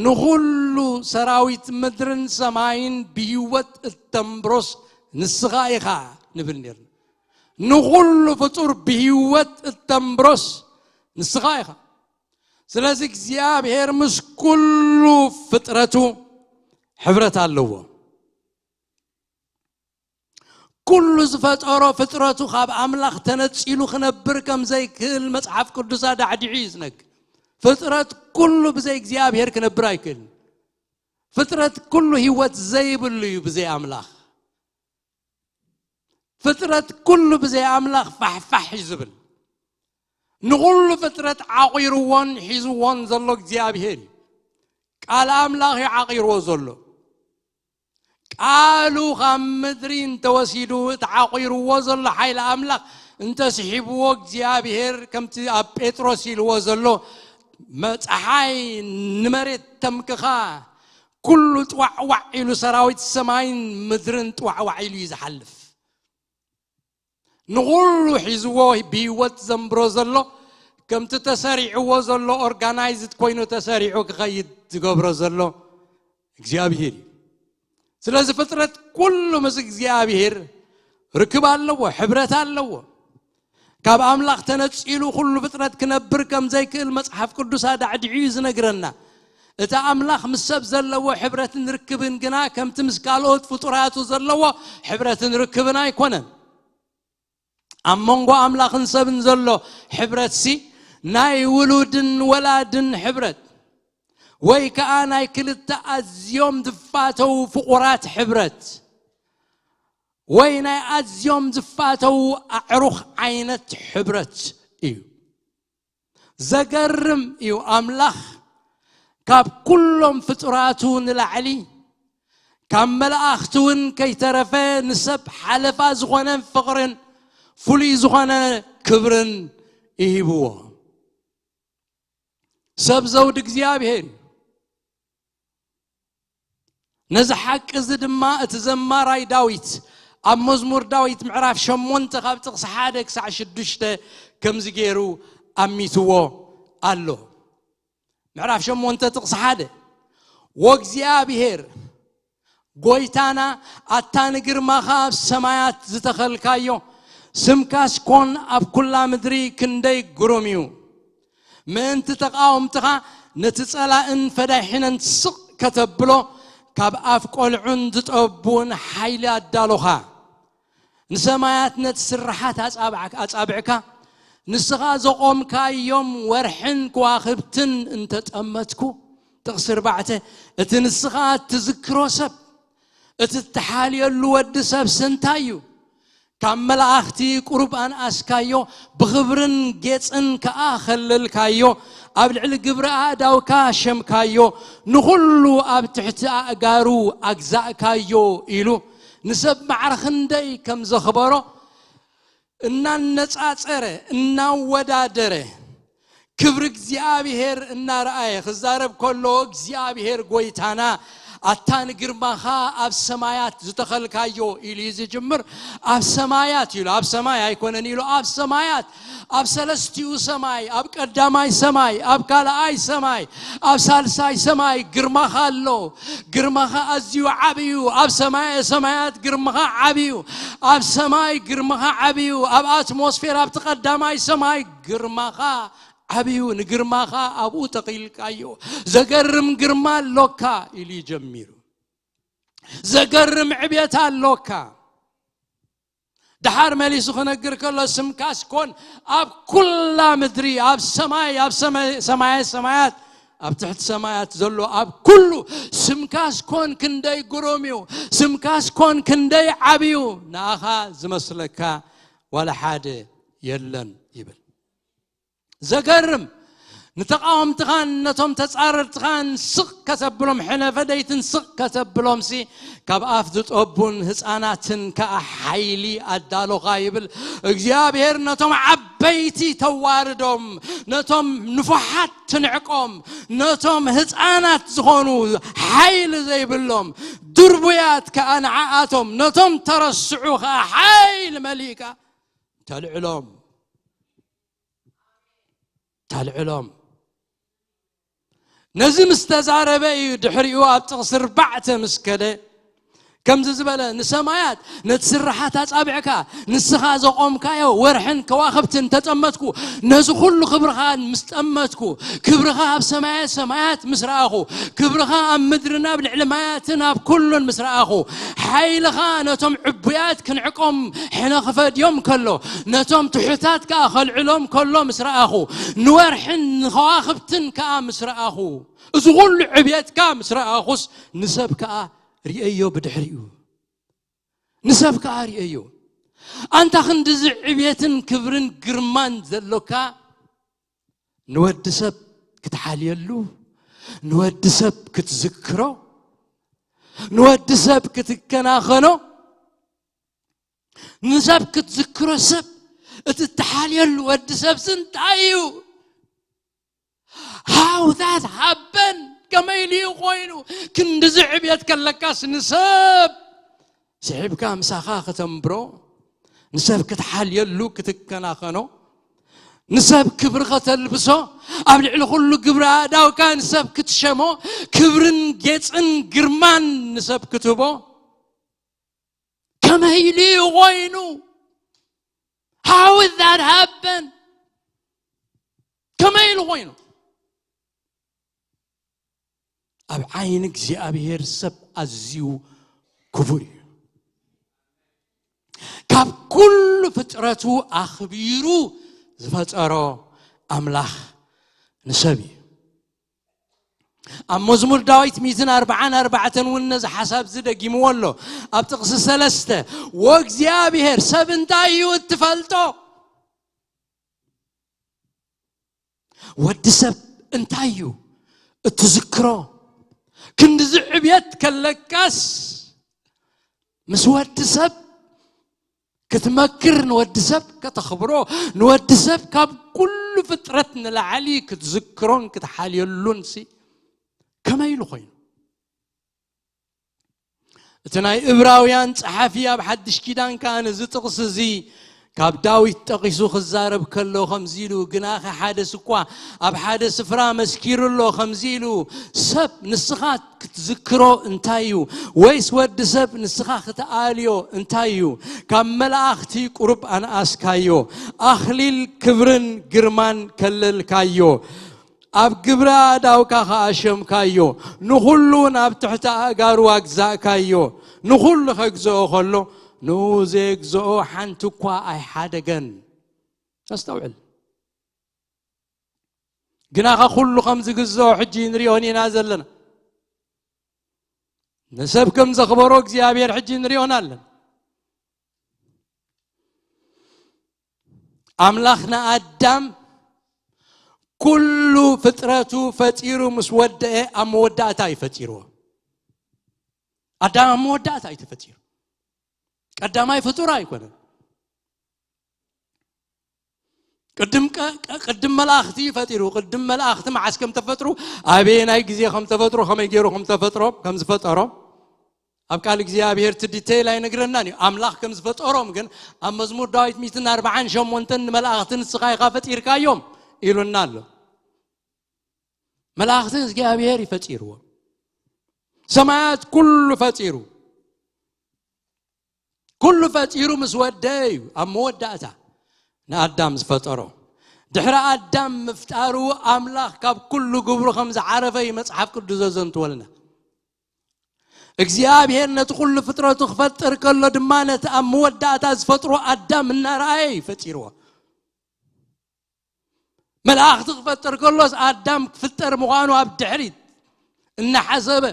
ንኹሉ ሰራዊት ምድርን ሰማይን ብህይወት እተንብሮስ ንስኻ ኢኻ ንብል ነርና። ንኹሉ ፍጡር ብህይወት እተንብሮስ ንስኻ ኢኻ። ስለዚ እግዚኣብሔር ምስ ኩሉ ፍጥረቱ ሕብረት ኣለዎ። ኩሉ ዝፈጠሮ ፍጥረቱ ካብ ኣምላኽ ተነጺሉ ክነብር ከም ዘይክእል መጽሓፍ ቅዱስ ኣዳዕዲዑ እዩ ዝነግር። ፍጥረት ኩሉ ብዘይ እግዚኣብሔር ክነብር ኣይክእልን። ፍጥረት ኩሉ ህይወት ዘይብሉ እዩ ብዘይ ኣምላኽ። ፍጥረት ኩሉ ብዘይ ኣምላኽ ፋሕፋሕ እዩ ዝብል። ንኹሉ ፍጥረት ዓቒርዎን ሒዝዎን ዘሎ እግዚኣብሔር እዩ። ቃል ኣምላኽ እዩ ዓቒርዎ ዘሎ። ቃሉ ካብ ምድሪ እንተወሲዱ፣ እቲ ዓቒርዎ ዘሎ ሓይሊ ኣምላኽ እንተስሒብዎ፣ እግዚኣብሔር ከምቲ ኣብ ጴጥሮስ ኢልዎ ዘሎ፣ መ-፣ ጸሓይ ንመሬት ተምክኻ፣ ኩሉ ጥዋዕዋዕ ኢሉ፣ ሰራዊት ሰማይን ምድርን ጥዋዕዋዕ ኢሉ እዩ ዝሓልፍ። ንኹሉ ሒዝዎ ብህይወት ዘንብሮ ዘሎ፣ ከምቲ ተሰሪዕዎ ዘሎ፣ ኦርጋናይዝድ ኮይኑ ተሰሪዑ ክኸይድ ዝገብሮ ዘሎ እግዚኣብሔር እዩ። ስለዚ ፍጥረት ኩሉ ምስ እግዚኣብሔር ርክብ ኣለዎ፣ ሕብረት ኣለዎ። ካብ ኣምላኽ ተነጺሉ ኩሉ ፍጥረት ክነብር ከም ዘይክእል መጽሓፍ ቅዱስ ኣዳዕዲዑ እዩ ዝነግረና። እቲ ኣምላኽ ምስ ሰብ ዘለዎ ሕብረትን ርክብን ግና ከምቲ ምስ ካልኦት ፍጡራቱ ዘለዎ ሕብረትን ርክብን ኣይኮነን። ኣብ መንጎ ኣምላኽን ሰብን ዘሎ ሕብረትሲ ናይ ውሉድን ወላድን ሕብረት፣ ወይ ከኣ ናይ ክልተ ኣዝዮም ዝፋተዉ ፍቑራት ሕብረት፣ ወይ ናይ ኣዝዮም ዝፋተዉ ኣዕሩኽ ዓይነት ሕብረት እዩ። ዘገርም እዩ። ኣምላኽ ካብ ኩሎም ፍጡራቱ ንላዕሊ፣ ካብ መላእኽቲ እውን ከይተረፈ ንሰብ ሓለፋ ዝኾነ ፍቕርን ፍሉይ ዝኾነ ክብርን ይሂብዎ። ሰብ ዘውዲ እግዚኣብሔር እዩ። ነዚ ሓቂ እዚ ድማ እቲ ዘማራይ ዳዊት ኣብ መዝሙር ዳዊት ምዕራፍ ሸሞንተ ካብ ጥቕሲ ሓደ ክሳዕ ሽዱሽተ ከምዚ ገይሩ ኣሚትዎ ኣሎ። ምዕራፍ ሸሞንተ ጥቕሲ ሓደ፣ "ወእግዚኣብሔር ጎይታና፣ ኣታ ንግርማኻ ኣብ ሰማያት ዝተኸልካዮ፣ ስምካስ ኮን ኣብ ኩላ ምድሪ ክንደይ ግሩም እዩ። ምእንቲ ተቓወምትኻ ነቲ ጸላእን ፈዳይሕነን ስቕ ከተብሎ፣ ካብ ኣፍ ቆልዑን ዝጠቡን ሓይሊ ኣዳሎኻ። ንሰማያት ነቲ ስርሓት ኣጻብዕካ፣ ኣጻብዕካ፣ ንስኻ ዘቖምካዮም ወርሕን ከዋኽብትን እንተጠመትኩ"፣ ጥቕሲ ኣርባዕተ፣ "እቲ ንስኻ እትዝክሮ ሰብ፣ እቲ እትሓልየሉ ወዲ ሰብሲ እንታይ እዩ? ካብ መላእኽቲ ቁሩብ ኣንኣስካዮ፣ ብኽብርን ጌጽን ከኣ ኸለልካዮ፣ ኣብ ልዕሊ ግብሪ ኣእዳውካ ሸምካዮ፣ ንኹሉ ኣብ ትሕቲ ኣእጋሩ ኣግዛእካዮ" ኢሉ ንሰብ ማዕረ ክንደይ ከም ዘኽበሮ እናነጻጸረ፣ እናወዳደረ፣ ክብሪ እግዚኣብሔር እናረኣየ ክዛረብ ከሎ፣ "እግዚኣብሔር ጎይታና፣ ኣታ ንግርማኻ ኣብ ሰማያት ዝተኸልካዮ" ኢሉ እዩ ዝጅምር። ኣብ ሰማያት ኢሉ፣ ኣብ ሰማይ ኣይኮነን ኢሉ፣ ኣብ ሰማያት፣ ኣብ ሰለስቲኡ ሰማይ፣ ኣብ ቀዳማይ ሰማይ፣ ኣብ ካልኣይ ሰማይ፣ ኣብ ሳልሳይ ሰማይ ግርማኻ ኣሎ። ግርማኻ ኣዝዩ ዓብዩ። ኣብ ሰማይ ሰማያት ግርማኻ ዓብዩ። ኣብ ሰማይ ግርማኻ ዓብዩ። ኣብ ኣትሞስፌር ኣብቲ ቀዳማይ ሰማይ ግርማኻ ዓብዩ። ንግርማኻ ኣብኡ ተኺልካዮ። ዘገርም ግርማ ኣሎካ ኢሉ እዩ ጀሚሩ። ዘገርም ዕብየት ኣሎካ። ደሓር መሊሱ ክነግር ከሎ፣ "ስምካስ ኮን ኣብ ኩላ ምድሪ፣ ኣብ ሰማይ፣ ኣብ ሰማይ፣ ሰማየ ሰማያት፣ ኣብ ትሕቲ ሰማያት ዘሎ ኣብ ኩሉ፣ ስምካስ ኮን ክንደይ ግሩም እዩ፣ ስምካስ ኮን ክንደይ ዓብዩ፣ ንኣኻ ዝመስለካ ዋላ ሓደ የለን" ይብል። ዘገርም፣ ንተቓወምትኻን ነቶም ተጻረርትኻን ስቕ ከተብሎም፣ ሕነ ፈደይትን ስቕ ከተብሎምሲ፣ ካብ ኣፍ ዝጠቡን ህፃናትን ከኣ ሓይሊ ኣዳሎኻ ይብል እግዚኣብሔር። ነቶም ዓበይቲ ተዋርዶም፣ ነቶም ንፉሓት ትንዕቆም፣ ነቶም ህፃናት ዝኾኑ ሓይሊ ዘይብሎም ድርቡያት ከኣ ንዓኣቶም፣ ነቶም ተረስዑ ከኣ ሓይሊ መሊእካ ተልዕሎም። ተልዕሎም። ነዚ ምስ ተዛረበ እዩ ድሕሪኡ ኣብ ጥቕሲ ኣርባዕተ ምስ ከደ ከምዚ ዝበለ፣ "ንሰማያት ነቲ ስርሓት ኣጻብዕካ ንስኻ ዘቖምካዮ ወርሕን ከዋኽብትን ተጠመትኩ፣ ነዚ ኩሉ ክብርኻ ምስ ጠመትኩ፣ ክብርኻ ኣብ ሰማየ ሰማያት ምስ ረኣኹ፣ ክብርኻ ኣብ ምድርን ኣብ ልዕሊ ማያትን ኣብ ኩሉን ምስ ረኣኹ፣ ሓይልኻ ነቶም ዕቡያት ክንዕቆም ሕነ ክፈድዮም ከሎ፣ ነቶም ትሑታት ከኣ ከልዕሎም ከሎ ምስ ረኣኹ፣ ንወርሕን ንኸዋኽብትን ከኣ ምስ ረኣኹ፣ እዚ ኹሉ ዕብየትካ ምስ ረኣኹስ፣ ንሰብ ከኣ ርእየዮ ብድሕሪኡ። ንሰብ ከኣ ርእየዮ። ኣንታ ክንድዚ ዕብየትን ክብርን ግርማን ዘሎካ፣ ንወዲ ሰብ ክትሓልየሉ፣ ንወዲ ሰብ ክትዝክሮ፣ ንወዲ ሰብ ክትከናኸኖ፣ ንሰብ ክትዝክሮ፣ ሰብ እቲ እትሓልየሉ ወዲ ሰብሲ እንታይ እዩ? How that happen? ከመይ ኢሉ እዩ ኮይኑ? ክንድዚ ዕብየት ከለካስ ንሰብ ስሒብካ ምሳኻ ከተንብሮ፣ ንሰብ ክትሓልየሉ ክትከናኸኖ፣ ንሰብ ክብሪ ከተልብሶ፣ ኣብ ልዕሊ ኩሉ ግብሪ ኣእዳውካ ንሰብ ክትሸሞ፣ ክብርን ጌጽን ግርማን ንሰብ ክትህቦ፣ ከመይ ኢሉ እዩ ኮይኑ? How is that happen? ከመይ ኢሉ ኮይኑ? ኣብ ዓይኒ እግዚኣብሔር ሰብ ኣዝዩ ክቡር እዩ። ካብ ኩሉ ፍጥረቱ ኣኽቢሩ ዝፈጠሮ ኣምላኽ ንሰብ እዩ። ኣብ መዝሙር ዳዊት ሚእትን ኣርባዓን ኣርባዕተን እውን ነዚ ሓሳብ እዚ ደጊምዎ ኣሎ። ኣብ ጥቕሲ ሰለስተ፣ "ወእግዚኣብሔር፣ ሰብ እንታይ እዩ እትፈልጦ?" ወዲ ሰብ እንታይ እዩ እትዝክሮ? ክንድዚ ዕብየት ከለካስ፣ ምስ ወዲ ሰብ ክትመክር፣ ንወዲ ሰብ ከተኽብሮ፣ ንወዲ ሰብ ካብ ኩሉ ፍጥረት ንላዕሊ ክትዝክሮን ክትሓልየሉን ሲ ከመይ ኢሉ ኮይኑ? እቲ ናይ እብራውያን ጸሓፊ ኣብ ሓድሽ ኪዳን ከኣ ነዚ ጥቕሲ እዚ ካብ ዳዊት ጠቒሱ ክዛረብ ከሎ ከምዚ ኢሉ፣ ግናኸ ሓደስ እኳ ኣብ ሓደ ስፍራ መስኪሩ ኣሎ፣ ከምዚ ኢሉ፣ ሰብ ንስኻ ክትዝክሮ እንታይ እዩ? ወይስ ወዲ ሰብ ንስኻ ክትኣልዮ እንታይ እዩ? ካብ መላእኽቲ ቁሩብ ኣንኣስካዮ፣ ኣኽሊል ክብርን ግርማን ከለልካዮ፣ ኣብ ግብሪ ኣእዳውካ ኸኣ ሸምካዮ፣ ንኹሉ ናብ ትሕቲ ኣእጋሩ ኣግዛእካዮ። ንኹሉ ከግዝኦ ኸሎ፣ ንኡ ዘየግዝኦ ሓንቲ እኳ ኣይሓደገን። ኣስተውዕል። ግናኸ ኩሉ ከም ዝግዝኦ ሕጂ ንሪኦን ኢና ዘለና። ንሰብ ከም ዘኽበሮ እግዚኣብሔር ሕጂ ንሪኦን ኣለና። ኣምላኽ ንኣዳም ኩሉ ፍጥረቱ ፈጢሩ ምስ ወደአ ኣብ መወዳእታ እዩ ፈጢርዎ። ኣዳም ኣብ መወዳእታ እዩ ተፈጢሩ። ቀዳማይ ፍጡር ኣይኮነን። ቅድም ቀ-፣ ቀ-፣ ቅድም መላእኽቲ እዩ ፈጢሩ። ቅድም መላእኽቲ መዓስ ከም ተፈጥሩ፣ ኣበየናይ ግዜ ከም ተፈጥሩ፣ ከመይ ገይሩ ከም ተፈጥሮም፣ ከም ዝፈጠሮም ኣብ ቃል እግዚኣብሔር እቲ ዲቴይል ኣይነግረናን እዩ። ኣምላኽ ከም ዝፈጠሮም ግን ኣብ መዝሙር ዳዊት ሚእትን ኣርባዓን ሸሞንተን ንመላእኽቲ ንስኻ ኢኻ ፈጢርካዮም ኢሉና ኣሎ። መላእኽቲ እግዚኣብሔር እዩ ፈጢርዎ። ሰማያት ኩሉ ፈጢሩ። ኩሉ ፈጢሩ ምስ ወደአ እዩ ኣብ መወዳእታ ንኣዳም ዝፈጠሮ። ድሕሪ ኣዳም ምፍጣሩ ኣምላኽ ካብ ኩሉ ግብሩ ከም ዝዓረፈ እዩ መጽሓፍ ቅዱስ ዘዘንትወልና። እግዚኣብሔር ነቲ ኩሉ ፍጥረቱ ክፈጥር ከሎ ድማ ነቲ ኣብ መወዳእታ ዝፈጥሮ ኣዳም እናረኣየ እዩ ፈጢርዎ። መላእኽቲ ክፈጥር ከሎስ ኣዳም ክፍጠር ምዃኑ ኣብ ድሕሪት እናሓሰበ፣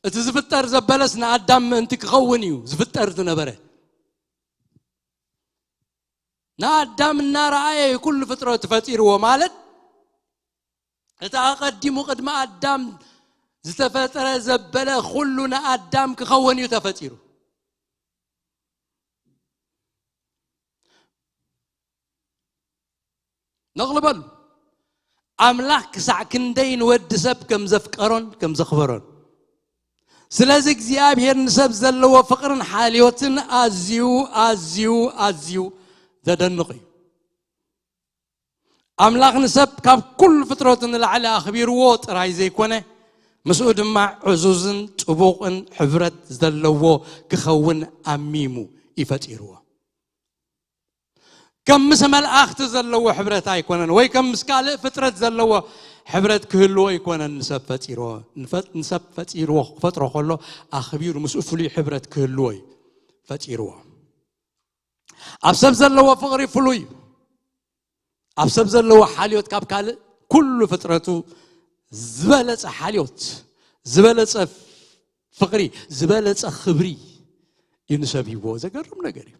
እቲ ዝፍጠር ዘበለስ ንኣዳም ምእንቲ ክኸውን እዩ ዝፍጠር ዝነበረ። ንኣዳም እናረኣየ እዩ ኩሉ ፍጥረት ፈጢርዎ ማለት፣ እቲ ኣቐዲሙ ቅድሚ ኣዳም ዝተፈጠረ ዘበለ ኩሉ ንኣዳም ክኸውን እዩ ተፈጢሩ። ነቕልበሉ። ኣምላኽ ክሳዕ ክንደይ ንወዲ ሰብ ከም ዘፍቀሮን ከም ዘኽበሮን። ስለዚ እግዚኣብሔር ንሰብ ዘለዎ ፍቕርን ሓልዮትን ኣዝዩ፣ ኣዝዩ፣ ኣዝዩ ዘደንቕ እዩ። ኣምላኽ ንሰብ ካብ ኩሉ ፍጥረቱ ንላዕሊ ኣኽቢርዎ ጥራይ ዘይኮነ፣ ምስኡ ድማ ዕዙዝን ጥቡቕን ሕብረት ዘለዎ ክኸውን ኣሚሙ እዩ ፈጢርዎ። ከም ምስ መላእኽቲ ዘለዎ ሕብረት ኣይኮነን፣ ወይ ከም ምስ ካልእ ፍጥረት ዘለዎ ሕብረት ክህልዎ ኣይኮነን ንሰብ ፈጢርዎ። ንፈ-፣ ንሰብ ፈጢርዎ፣ ክፈጥሮ ከሎ ኣኽቢሩ ምስኡ ፍሉይ ሕብረት ክህልዎ እዩ ፈጢርዎ። ኣብ ሰብ ዘለዎ ፍቕሪ ፍሉይ እዩ። ኣብ ሰብ ዘለዎ ሓልዮት ካብ ካልእ ኩሉ ፍጥረቱ ዝበለጸ ሓልዮት፣ ዝበለጸ ፍቕሪ፣ ዝበለጸ ክብሪ እዩ ንሰብ ሂብዎ። ዘገርም ነገር እዩ።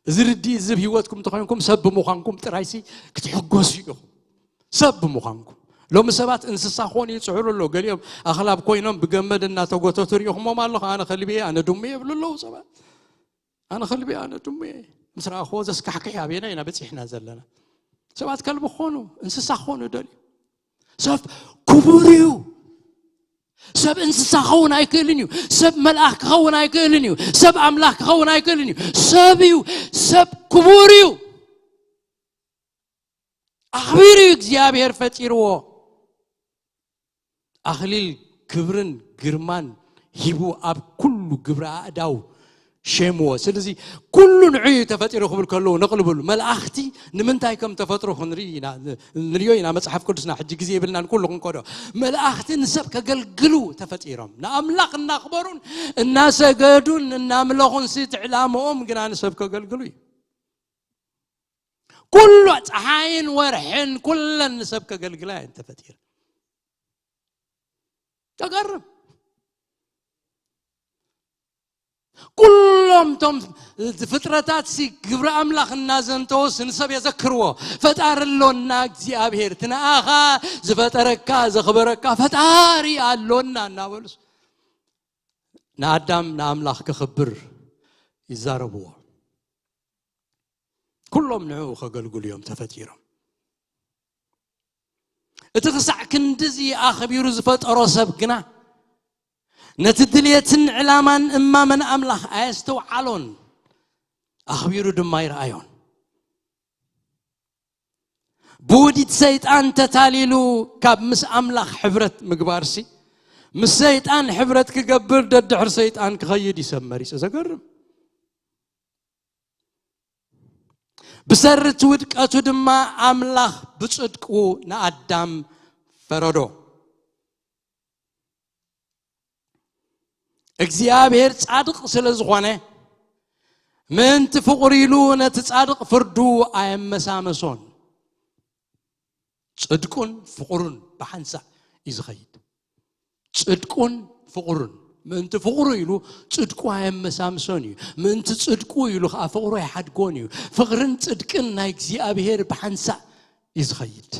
እዚ ርድኢት እዚ ኣብ ህይወትኩም እንተኾይንኩም ሰብ ብምዃንኩም ጥራይሲ ክትሕጎሱ ኢኹም። ሰብ ብምዃንኩም። ሎሚ ሰባት እንስሳ ክኾኑ ይጽዕሩ ኣለዉ። ገሊኦም ኣኽላብ ኮይኖም ብገመድ እናተጎተቱ ርኢኹሞም ኣለኹ። ኣነ ከልቢ እየ፣ ኣነ ድሙ እየ ይብሉ ኣለዉ ሰባት። ኣነ ከልቢ እየ፣ ኣነ ድሙ እየ። ምስ ረኣኽዎ ዘስካሕክሕ ኣበየናይ ኢና በጺሕና ዘለና? ሰባት ከልቢ ክኾኑ፣ እንስሳ ክኾኑ ይደልዩ። ሰብ ክቡር እዩ። ሰብ እንስሳ ክኸውን ኣይክእልን እዩ። ሰብ መልኣኽ ክኸውን ኣይክእልን እዩ። ሰብ ኣምላኽ ክኸውን ኣይክእልን እዩ። ሰብ እዩ። ሰብ ክቡር እዩ። ኣኽቢሩ እዩ እግዚኣብሔር ፈጢርዎ። ኣኽሊል ክብርን ግርማን ሂቡ ኣብ ኩሉ ግብረ ኣእዳው ሸምዎ። ስለዚ ኩሉ ንዑ እዩ ተፈጢሩ ክብል ከለዉ ነቕልብሉ። መላእኽቲ ንምንታይ ከም ተፈጥሩ ክንርኢ ኢና፣ ንርእዮ ኢና። መጽሓፍ ቅዱስና ሕጂ ግዜ የብልናን ኩሉ ክንከዶ። መላእኽቲ ንሰብ ከገልግሉ ተፈጢሮም። ንኣምላኽ እናኽበሩን እናሰገዱን እናምለኹን ሲ እቲ ዕላምኦም ግና ንሰብ ከገልግሉ እዩ። ኩሉ ጸሓይን ወርሕን ኩለን ንሰብ ከገልግላ እየን ተፈጢረን። ተገርም። ኩሎም እቶም ፍጥረታት ሲ ግብሪ ኣምላኽ እናዘንተወስ ንሰብ የዘክርዎ። ፈጣሪ ኣሎና እግዚኣብሔር፣ እቲ ንኣኻ ዝፈጠረካ ዘኽበረካ ፈጣሪ ኣሎና እናበሉስ ንኣዳም ንኣምላኽ ከኽብር ይዛረብዎ። ኩሎም ንዕኡ ከገልግሉ እዮም ተፈጢሮም። እቲ ክሳዕ ክንድዚ ኣኽቢሩ ዝፈጠሮ ሰብ ግና ነቲ ድልየትን ዕላማን እማመን ኣምላኽ ኣየስተውዓሎን፣ ኣኽቢሩ ድማ ኣይረኣዮን። ብውዲት ሰይጣን ተታሊሉ ካብ ምስ ኣምላኽ ሕብረት ምግባርሲ፣ ምስ ሰይጣን ሕብረት ክገብር ደድሕር ሰይጣን ክኸይድ እዩ ሰብ መሪጹ። ዘገርም። ብሰሪ እቲ ውድቀቱ ድማ ኣምላኽ ብጽድቁ ንኣዳም ፈረዶ። እግዚኣብሔር ጻድቕ ስለ ዝኾነ፣ ምእንቲ ፍቕሩ ኢሉ ነቲ ጻድቕ ፍርዱ ኣየመሳመሶን። ጽድቁን ፍቕሩን ብሓንሳእ እዩ ዝኸይድ። ጽድቁን ፍቕሩን፣ ምእንቲ ፍቕሩ ኢሉ ጽድቁ ኣየመሳምሶን እዩ። ምእንቲ ጽድቁ ኢሉ ኸዓ ፍቕሩ ኣይሓድጎን እዩ። ፍቕርን ጽድቅን ናይ እግዚኣብሔር ብሓንሳእ እዩ ዝኸይድ።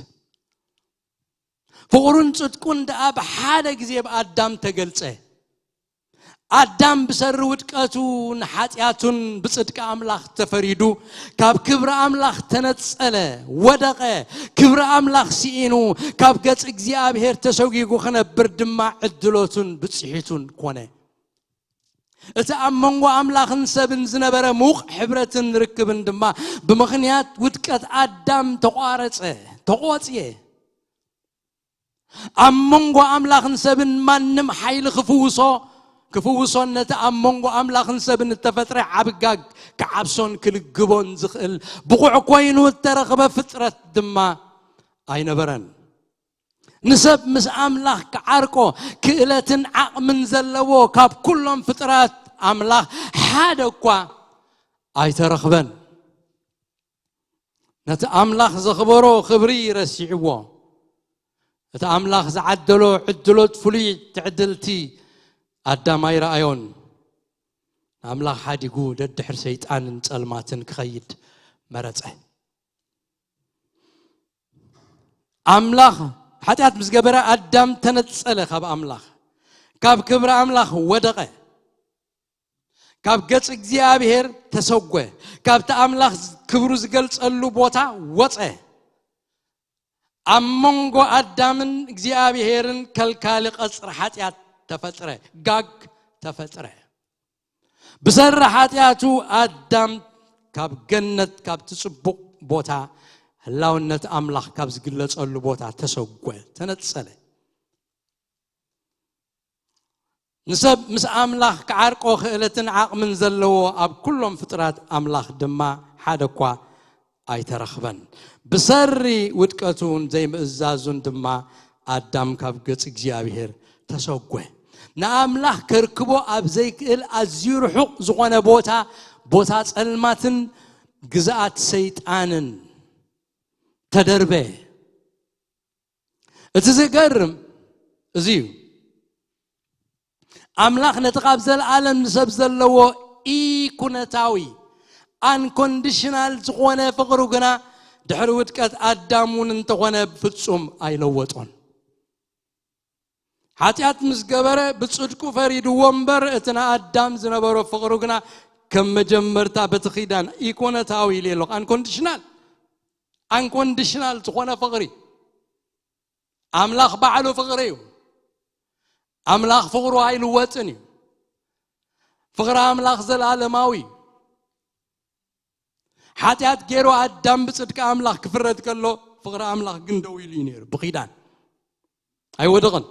ፍቕሩን ጽድቁን ደኣ ብሓደ ግዜ ብኣዳም ተገልጸ። ኣዳም ብሰሪ ውድቀቱን ሓጢኣቱን ብጽድቂ ኣምላኽ ተፈሪዱ፣ ካብ ክብሪ ኣምላኽ ተነጸለ፣ ወደቐ። ክብሪ ኣምላኽ ስኢኑ፣ ካብ ገጽ እግዚኣብሔር ተሰጒጉ ክነብር ድማ ዕድሎቱን ብጽሒቱን ኮነ። እቲ ኣብ መንጎ ኣምላኽን ሰብን ዝነበረ ምዉቕ ሕብረትን ርክብን ድማ ብምኽንያት ውድቀት ኣዳም ተቋረጸ፣ ተቖጽየ። ኣብ መንጎ ኣምላኽን ሰብን ማንም ሓይሊ ክፍውሶ፣ ክፍውሶን ነቲ ኣብ መንጎ ኣምላኽን ሰብን እተፈጥረ ዓብጋግ ክዓብሶን ክልግቦን ዝኽእል ብቑዕ ኮይኑ እተረኽበ ፍጥረት ድማ ኣይነበረን። ንሰብ ምስ ኣምላኽ ክዓርቆ ክእለትን ዓቕምን ዘለዎ ካብ ኩሎም ፍጥራት ኣምላኽ ሓደ እኳ ኣይተረኽበን። ነቲ ኣምላኽ ዘኽበሮ ክብሪ ረሲዕዎ። እቲ ኣምላኽ ዝዓደሎ ዕድሎት ፍሉይ ትዕድልቲ ኣዳም ኣይረኣዮን። ንኣምላኽ ሓዲጉ ደድሕር ሰይጣንን ጸልማትን ክኸይድ መረጸ። ኣምላኽ፣ ሓጢኣት ምስ ገበረ ኣዳም ተነጸለ ካብ ኣምላኽ፣ ካብ ክብሪ ኣምላኽ ወደቐ፣ ካብ ገጽ እግዚኣብሔር ተሰጎ፣ ካብቲ ኣምላኽ ክብሩ ዝገልጸሉ ቦታ ወጸ። ኣብ መንጎ ኣዳምን እግዚኣብሔርን ከልካሊ ቀጽሪ ሓጢኣት ተፈጥረ፣ ጋግ ተፈጥረ። ብሰሪ ሓጢኣቱ ኣዳም ካብ ገነት፣ ካብቲ ጽቡቕ ቦታ፣ ህላውነት ኣምላኽ ካብ ዝግለጸሉ ቦታ ተሰጎ፣ ተነጸለ። ንሰብ ምስ ኣምላኽ ክዓርቆ ክእለትን ዓቕምን ዘለዎ ኣብ ኩሎም ፍጥራት ኣምላኽ ድማ ሓደ እኳ ኣይተረኽበን። ብሰሪ ውድቀቱን ዘይምእዛዙን ድማ ኣዳም ካብ ገጽ እግዚኣብሔር ተሰጎ። ንኣምላኽ ከርክቦ ኣብ ዘይክእል ኣዝዩ ርሑቕ ዝኾነ ቦታ፣ ቦታ ጸልማትን ግዝኣት ሰይጣንን ተደርበ። እቲ ዝገርም እዚ እዩ። ኣምላኽ ነቲ ካብ ዘለኣለም ንሰብ ዘለዎ ኢኩነታዊ፣ ኣንኮንዲሽናል ዝኾነ ፍቕሩ ግና ድሕሪ ውድቀት ኣዳም እውን እንተኾነ ብፍጹም ኣይለወጦን። ሓጢኣት ምስ ገበረ ብጽድቁ ፈሪድዎ እምበር፣ እቲ ንኣዳም ዝነበሮ ፍቕሩ ግና ከም መጀመርታ በቲ ኺዳን ኢኮነታዊ ኢለ ኣለኹ። ኣንኮንዲሽናል፣ ኣንኮንዲሽናል ዝኾነ ፍቕሪ። ኣምላኽ ባዕሉ ፍቕሪ እዩ። ኣምላኽ ፍቕሩ ኣይልወጥን እዩ። ፍቕሪ ኣምላኽ ዘለኣለማዊ እዩ። ሓጢኣት ገይሩ ኣዳም ብጽድቂ ኣምላኽ ክፍረድ ከሎ፣ ፍቕሪ ኣምላኽ ግን ደው ኢሉ እዩ ነይሩ። ብኺዳን ኣይወደቕን።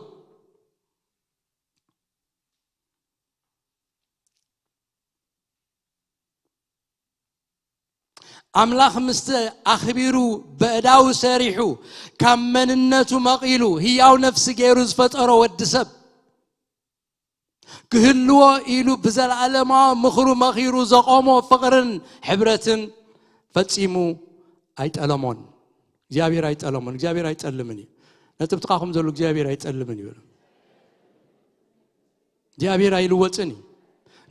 ኣምላኽ ምስቲ ኣኽቢሩ፣ በእዳው ሰሪሑ፣ ካብ መንነቱ መቒሉ፣ ህያው ነፍሲ ገይሩ ዝፈጠሮ ወዲ ሰብ፣ ክህልዎ ኢሉ ብዘለኣለማዊ ምኽሩ መኺሩ ዘቖሞ ፍቕርን ሕብረትን ፈጺሙ ኣይጠለሞን። እግዚኣብሔር ኣይጠለሞን። እግዚኣብሔር ኣይጠልምን እዩ። ነቲ ብጥቓኹም ዘሎ እግዚኣብሔር ኣይጠልምን እዩ። እግዚኣብሔር ኣይልወጥን እዩ።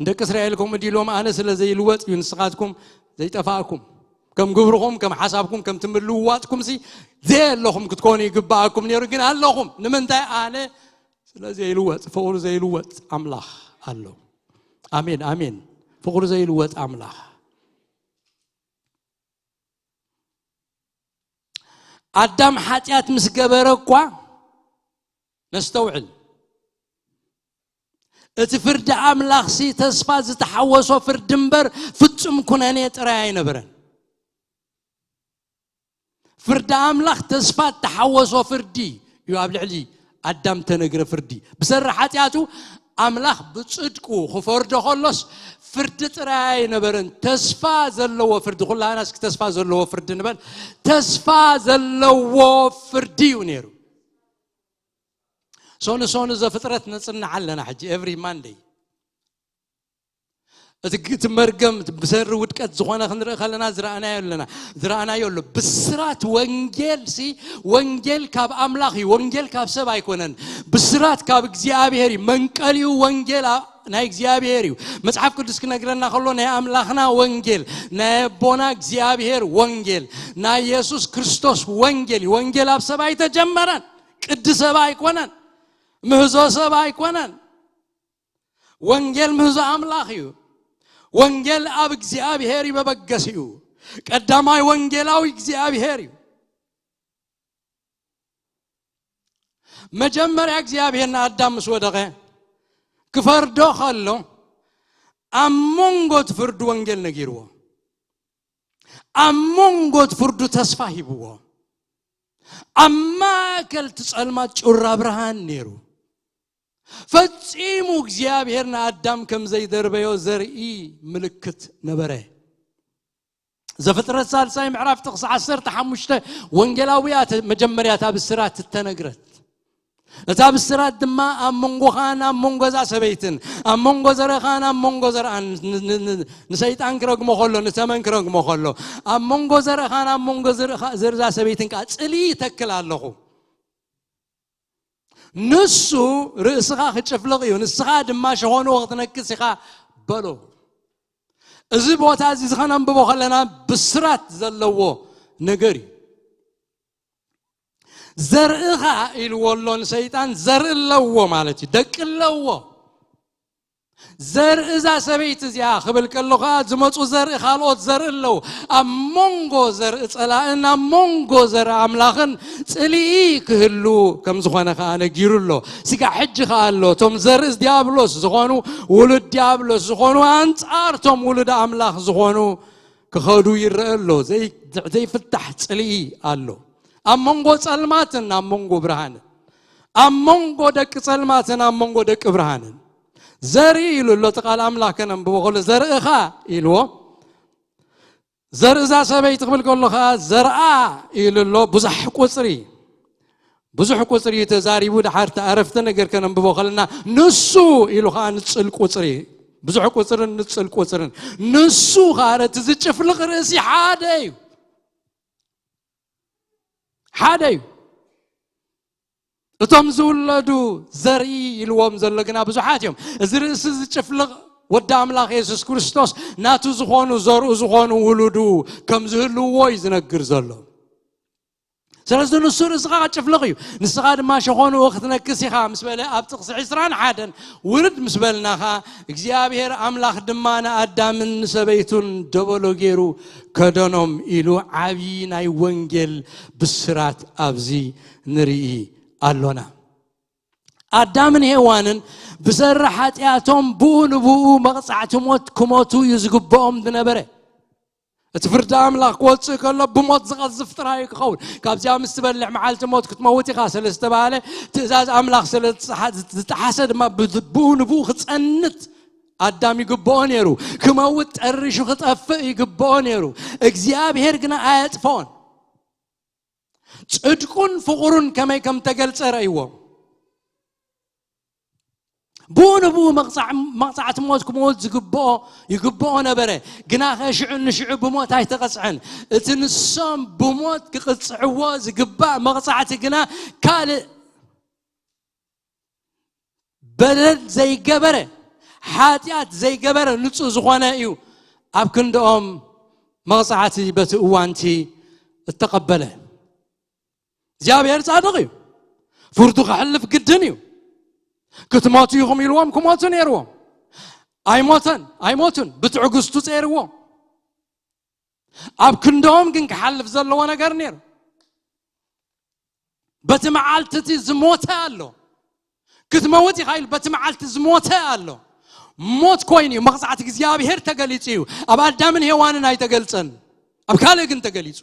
ንደቂ እስራኤል ከምኡ ድሎም ኣነ ስለ ዘይልወጥ እዩ ንስኻትኩም ዘይጠፋእኩም። ከም ግብርኹም፣ ከም ሓሳብኩም፣ ከም ትምልውዋጥኩም ሲ ዘየለኹም ክትኮኑ ይግባኣኩም ነይሩ፣ ግን ኣለኹም። ንምንታይ? ኣነ ስለ ዘይልወጥ፣ ፍቕሩ ዘይልወጥ ኣምላኽ ኣሎ። ኣሜን፣ ኣሜን። ፍቕሩ ዘይልወጥ ኣምላኽ። ኣዳም ሓጢኣት ምስ ገበረ እኳ፣ ነስተውዕል፣ እቲ ፍርዲ ኣምላኽሲ ተስፋ ዝተሓወሶ ፍርዲ እምበር ፍጹም ኩነኔ ጥራይ ኣይነበረን። ፍርዲ ኣምላኽ ተስፋ እተሓወሶ ፍርዲ እዩ። ኣብ ልዕሊ ኣዳም ተነግረ ፍርዲ፣ ብሰሪ ሓጢኣቱ ኣምላኽ ብጽድቁ ክፈርዶ ከሎስ፣ ፍርዲ ጥራይ ኣይነበረን፣ ተስፋ ዘለዎ ፍርዲ። ኩላና እስኪ ተስፋ ዘለዎ ፍርዲ ንበል። ተስፋ ዘለዎ ፍርዲ እዩ ነይሩ። ሶኒ ሶኒ ዘፍጥረት ነጽንዕ ኣለና ሕጂ፣ every Monday። እቲ ግ-፣ እቲ መርገም፣ እቲ ብሰሪ ውድቀት ዝኾነ ክንርኢ ከለና ዝረኣናዮ ኣለና፣ ዝረኣናዮ ኣሎ። ብስራት ወንጌል ሲ፣ ወንጌል ካብ ኣምላኽ እዩ፣ ወንጌል ካብ ሰብ ኣይኮነን። ብስራት ካብ እግዚኣብሔር እዩ። መንቀሊኡ ወንጌል ኣ-፣ ናይ እግዚኣብሔር እዩ። መጽሓፍ ቅዱስ ክነግረና ከሎ ናይ ኣምላኽና ወንጌል፣ ናይ ኣቦና እግዚኣብሔር ወንጌል፣ ናይ የሱስ ክርስቶስ ወንጌል እዩ። ወንጌል ኣብ ሰብ ኣይተጀመረን፣ ቅዲ ሰብ ኣይኮነን፣ ምህዞ ሰብ ኣይኮነን። ወንጌል ምህዞ ኣምላኽ እዩ። ወንጌል ኣብ እግዚኣብሔር እዩ መበገሲኡ። ቀዳማይ ወንጌላዊ እግዚኣብሔር እዩ። መጀመርያ እግዚኣብሔር ንኣዳም ምስ ወደቐ ክፈርዶ ከሎ፣ ኣብ መንጎ እቲ ፍርዱ ወንጌል ነጊርዎ። ኣብ መንጎ እቲ ፍርዱ ተስፋ ሂብዎ። ኣብ ማእከል እቲ ጸልማት ጩራ ብርሃን ነይሩ። ፈጺሙ እግዚኣብሔር ንኣዳም ከም ዘይደርበዮ ዘርኢ ምልክት ነበረ። ዘፍጥረት ሳልሳይ ምዕራፍ ጥቕሲ ዓሰርተ ሓሙሽተ ወንጌላዊ እያ፣ መጀመርያ እታ ብስራት እተነግረት። እታ ብስራት ድማ ኣብ መንጎኻን ኣብ መንጎ እዛ ሰበይትን፣ ኣብ መንጎ ዘርእኻን ኣብ መንጎ ዘርኣን፣ ን-፣ ን-፣ ን-፣ ንሰይጣን ክረግሞ ከሎ፣ ንተመን ክረግሞ ከሎ፣ ኣብ መንጎ ዘርእኻን ኣብ መንጎ ዘርእኻ-፣ ዘርዛ ሰበይትን ከኣ ጽልኢ ይተክል ኣለኹ። ንሱ ርእስኻ ክጭፍልቕ እዩ፣ ንስኻ ድማ ሸኾንኡ ክትነክስ ኢኻ በሎ። እዚ ቦታ እዚ ዝኸነንብቦ ከለና ብስራት ዘለዎ ነገር እዩ። ዘርእኻ ኢልዎ ኣሎ ንሰይጣን፣ ዘርኢ ኣለዎ ማለት እዩ፣ ደቂ ኣለዎ። ዘርኢ እዛ ሰበይቲ እዚኣ ክብል ከሎ ኸዓ ዝመፁ ዘርኢ፣ ካልኦት ዘርኢ ኣለዉ። ኣብ መንጎ ዘርኢ ፀላእን ኣብ መንጎ ዘርኢ ኣምላኽን ፅልኢ ክህሉ ከም ዝኾነ ኸዓ ነጊሩ ኣሎ። ስጋዕ ሕጂ ኸዓ ኣሎ፣ እቶም ዘርኢ ዲያብሎስ ዝኾኑ፣ ውሉድ ዲያብሎስ ዝኾኑ፣ ኣንፃር እቶም ውሉድ ኣምላኽ ዝኾኑ ክኸዱ ይረአ ኣሎ። ዘይ-፣ ዘይፍታሕ ጽልኢ ኣሎ። ኣብ መንጎ ጸልማትን ኣብ መንጎ ብርሃንን፣ ኣብ መንጎ ደቂ ጸልማትን ኣብ መንጎ ደቂ ብርሃንን። ዘርኢ ኢሉ ኣሎ እቲ ቃል ኣምላኽ ከነንብቦ ከሎ፣ ዘርእኻ ኢልዎ። ዘርኢ እዛ ሰበይቲ ክብል ከሎ ኸዓ፣ ዘርኣ ኢሉ ኣሎ። ብዙሕ ቁጽሪ፣ ብዙሕ ቁጽሪ እዩ ተዛሪቡ። ድሓር እቲ ኣረፍተ ነገር ከነንብቦ ከለና፣ ንሱ ኢሉ ኸዓ ንጽል ቁጽሪ፣ ብዙሕ ቁጽርን ንጽል ቁጽርን። ንሱ ኸዓ እቲ ዝጭፍልቕ ርእሲ ሓደ እዩ። ሓደ እዩ። እቶም ዝውለዱ ዘርኢ ኢልዎም ዘሎ ግና ብዙሓት እዮም። እዚ ርእሲ ዝጭፍልቕ ወዲ ኣምላኽ የሱስ ክርስቶስ ናቱ ዝኾኑ፣ ዘርኡ ዝኾኑ ውሉዱ ከም ዝህልውዎ እዩ ዝነግር ዘሎ። ስለዚ ንሱ ርእስኻ ክጭፍልቕ እዩ፣ ንስኻ ድማ ሸኾንኡ ክትነክስ ኢኻ ምስ በለ ኣብ ጥቕሲ ዕስራን ሓደን ውርድ ምስ በልና ኸዓ፣ እግዚኣብሔር ኣምላኽ ድማ ንኣዳምን ንሰበይቱን ደበሎ ገይሩ ከደኖም ኢሉ ዓብዪ ናይ ወንጌል ብስራት ኣብዚ ንርኢ ኣሎና። ኣዳምን ሄዋንን ብሰሪ ሓጢኣቶም ብኡ ንብኡ መቕጻዕቲ ሞት ክሞቱ እዩ ዝግብኦም ዝነበረ። እቲ ፍርዲ ኣምላኽ ክወጽእ ከሎ ብሞት ዝቐዝፍ ጥራይ እዩ ክኸውን። ካብዚኣ ምስ ትበልዕ መዓልቲ ሞት ክትመውት ኢኻ ስለ ዝተባህለ፣ ትእዛዝ ኣምላኽ ስለ ዝጠሓ-፣ ዝጠሓሰ ድማ ብ-፣ ብኡ ንብኡ ክጸንት ኣዳም ይግብኦ ነይሩ። ክመውት፣ ጠሪሹ ክጠፍእ ይግብኦ ነይሩ። እግዚኣብሔር ግና ኣየጥፍኦን። ጽድቁን ፍቕሩን ከመይ ከም ተገልጸ ረእይዎ። ብኡ ንብኡ መቕጻዕ-፣ መቕጻዕቲ ሞት ክሞት ዝግብኦ፣ ይግብኦ ነበረ። ግናኸ ሽዑ ንሽዑ ብሞት ኣይተቐጽዐን። እቲ ንሶም ብሞት ክቕጽዕዎ ዝግባእ መቕጻዕቲ ግና ካልእ በደል ዘይገበረ፣ ሓጢኣት ዘይገበረ ንጹህ ዝኾነ እዩ። ኣብ ክንድኦም መቕጻዕቲ በቲ እዋንቲ እተቐበለ። እግዚኣብሔር ጻድቕ እዩ። ፍርዱ ከሕልፍ ግድን እዩ። ክትሞቱ ኢኹም ኢልዎም ክሞቱ ነይርዎም። ኣይሞተን፣ ኣይሞቱን። ብትዕግስቱ ጸይርዎም። ኣብ ክንድኦም ግን ክሓልፍ ዘለዎ ነገር ነይሩ። በቲ መዓልቲ እቲ ዝሞተ ኣሎ። ክትመውት ኢኻ ኢሉ በቲ መዓልቲ ዝሞተ ኣሎ። ሞት ኮይኑ እዩ፣ መቕጻዕቲ እግዚኣብሔር ተገሊጹ እዩ። ኣብ ኣዳምን ሄዋንን ኣይተገልጸን፣ ኣብ ካልእ ግን ተገሊጹ።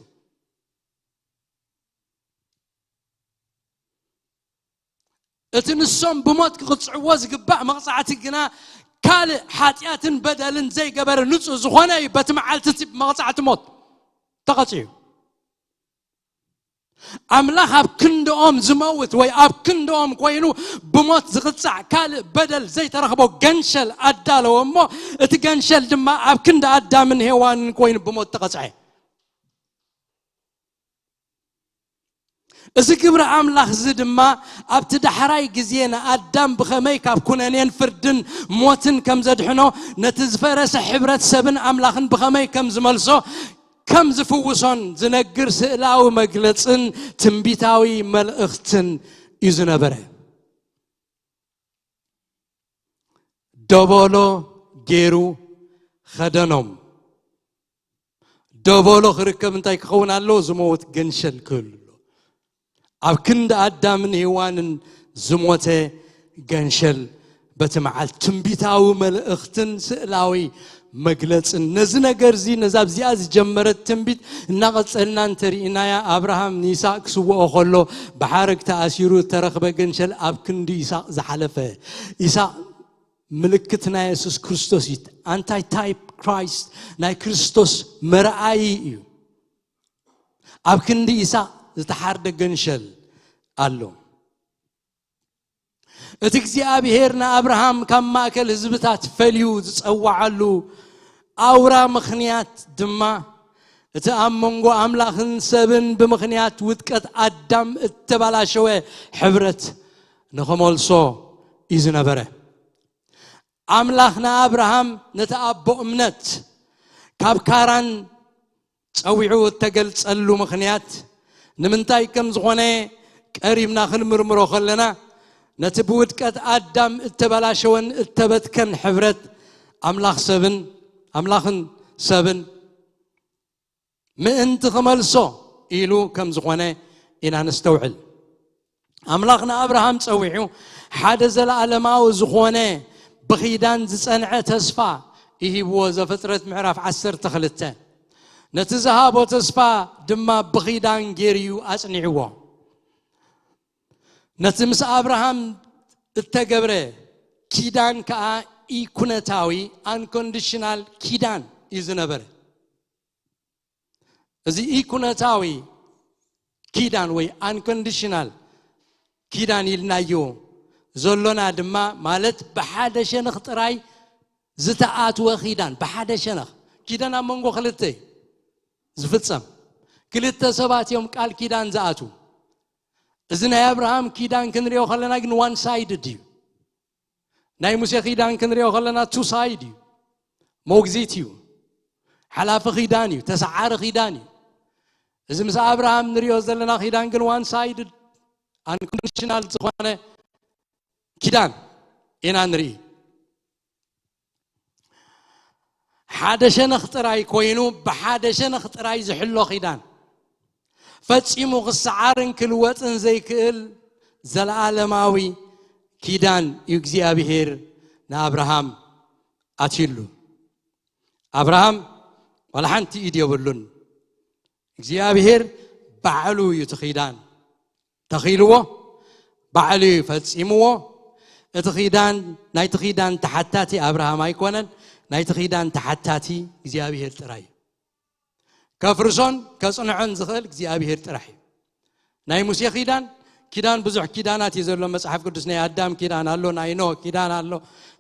እቲ ንሶም ብሞት ክቕጽዕዎ ዝግባእ መቕጻዕቲ ግና ካልእ ሓጢኣትን በደልን ዘይገበረ ንጹህ ዝኾነ እዩ በቲ መዓልቲ እቲ መቕጻዕቲ ሞት ተቐጺዑ። ኣምላኽ ኣብ ክንድኦም ዝመውት ወይ ኣብ ክንድኦም ኮይኑ ብሞት ዝቕጻዕ ካልእ በደል ዘይተረኽቦ ገንሸል ኣዳለወ እሞ፣ እቲ ገንሸል ድማ ኣብ ክንዲ ኣዳምን ሄዋንን ኮይኑ ብሞት ተቐጽዐ። እዚ ግብሪ ኣምላኽ እዚ ድማ ኣብቲ ዳሕራይ ግዜ ንኣዳም ብኸመይ ካብ ኩነኔን ፍርድን ሞትን ከም ዘድሕኖ፣ ነቲ ዝፈረሰ ሕብረት ሰብን ኣምላኽን ብኸመይ ከም ዝመልሶ ከም ዝፍውሶን ዝነግር ስእላዊ መግለጽን ትንቢታዊ መልእኽትን እዩ ዝነበረ። ደበሎ ገይሩ ኸደኖም። ደበሎ ክርከብ እንታይ ክኸውን ኣለዎ? ዝመውት ገንሸል ክህሉ ኣለዎ። ኣብ ክንዲ ኣዳምን ሄዋንን ዝሞተ ገንሸል በቲ መዓልቲ ትንቢታዊ መልእኽትን ስእላዊ መግለጽን ነዚ ነገር እዚ፣ ነዛ ኣብዚኣ ዝጀመረት ትንቢት እናቐጸልና እንተርኢናያ፣ ኣብርሃም ንይስሐቅ ክስውኦ ከሎ ብሓረግ ተኣሲሩ እተረኽበ ገንሸል ኣብ ክንዲ ይስሐቅ ዝሓለፈ። ይስሐቅ ምልክት ናይ የሱስ ክርስቶስ እዩ። ኣንታይ ታይፕ ክራይስት፣ ናይ ክርስቶስ መርኣዪ እዩ። ኣብ ክንዲ ይስሐቅ ዝተሓርደ ገንሸል ኣሎ። እቲ እግዚኣብሔር ንኣብርሃም ካብ ማእከል ህዝብታት ፈልዩ ዝጸውዓሉ ኣውራ ምኽንያት ድማ፣ እቲ ኣብ መንጎ ኣምላኽን ሰብን ብምኽንያት ውድቀት ኣዳም እተበላሸወ ሕብረት ንኽመልሶ እዩ ዝነበረ። ኣምላኽ ንኣብርሃም ነቲ ኣቦ እምነት ካብ ካራን ጸዊዑ እተገልጸሉ ምኽንያት ንምንታይ ከም ዝኾነ ቀሪብና ክንምርምሮ ከለና፣ ነቲ ብውድቀት ኣዳም እተበላሸወን እተበትከን ሕብረት ኣምላኽ ሰብን፣ ኣምላኽን ሰብን ምእንቲ ክመልሶ ኢሉ ከም ዝኾነ ኢና ነስተውዕል። ኣምላኽ ንኣብርሃም ጸዊዑ ሓደ ዘለኣለማዊ ዝኾነ ብኺዳን ዝጸንዐ ተስፋ ይሂብዎ። ዘፍጥረት ምዕራፍ ዓሰርተ ክልተ። ነቲ ዝሃቦ ተስፋ ድማ ብኺዳን ገይሩ እዩ ኣጽኒዕዎ። ነቲ ምስ ኣብርሃም እተገብረ ኪዳን ከኣ ኢኩነታዊ፣ ኣንኮንዲሽናል ኪዳን እዩ ዝነበረ። እዚ ኢኩነታዊ ኪዳን ወይ ኣንኮንዲሽናል ኪዳን ኢልናዮ ዘሎና ድማ፣ ማለት ብሓደ ሸነኽ ጥራይ ዝተኣትወ ኪዳን፣ ብሓደ ሸነኽ። ኪዳን ኣብ መንጎ ክልተ እዩ ዝፍጸም። ክልተ ሰባት እዮም ቃል ኪዳን ዝኣትዉ። እዚ ናይ ኣብርሃም ኪዳን ክንሪኦ ከለና ግን ዋን ሳይድድ እዩ። ናይ ሙሴ ኪዳን ክንሪኦ ከለና ቱ ሳይድ እዩ። ሞግዚት እዩ። ሓላፊ ኪዳን እዩ። ተሰዓሪ ኪዳን እዩ። እዚ ምስ ኣብርሃም ንሪኦ ዘለና ኪዳን ግን ዋን ሳይድድ፣ ኣንኮንዲሽናል ዝኾነ ኪዳን ኢና ንርኢ። ሓደ ሸነኽ ጥራይ ኮይኑ፣ ብሓደ ሸነኽ ጥራይ ዝሕሎ ኪዳን፣ ፈጺሙ ክሰዓርን ክልወጥን ዘይክእል ዘለኣለማዊ ኪዳን እዩ እግዚኣብሄር ንኣብርሃም ኣትዩሉ። ኣብርሃም ዋላ ሓንቲ ኢድ የብሉን። እግዚኣብሄር ባዕሉ እዩ እቲ ኪዳን ተኺልዎ፣ ባዕሉ እዩ ፈጺምዎ። እቲ ኪዳን፣ ናይቲ ኪዳን ተሓታቲ ኣብርሃም ኣይኮነን። ናይቲ ኪዳን ተሓታቲ እግዚኣብሄር ጥራይ እዩ። ከፍርሶን ከጽንዖን ዝኽእል እግዚኣብሄር ጥራሕ እዩ። ናይ ሙሴ ኪዳን፣ ኪዳን፣ ብዙሕ ኪዳናት እዩ ዘሎ መጽሓፍ ቅዱስ። ናይ ኣዳም ኪዳን ኣሎ፣ ናይ ኖህ ኪዳን ኣሎ፣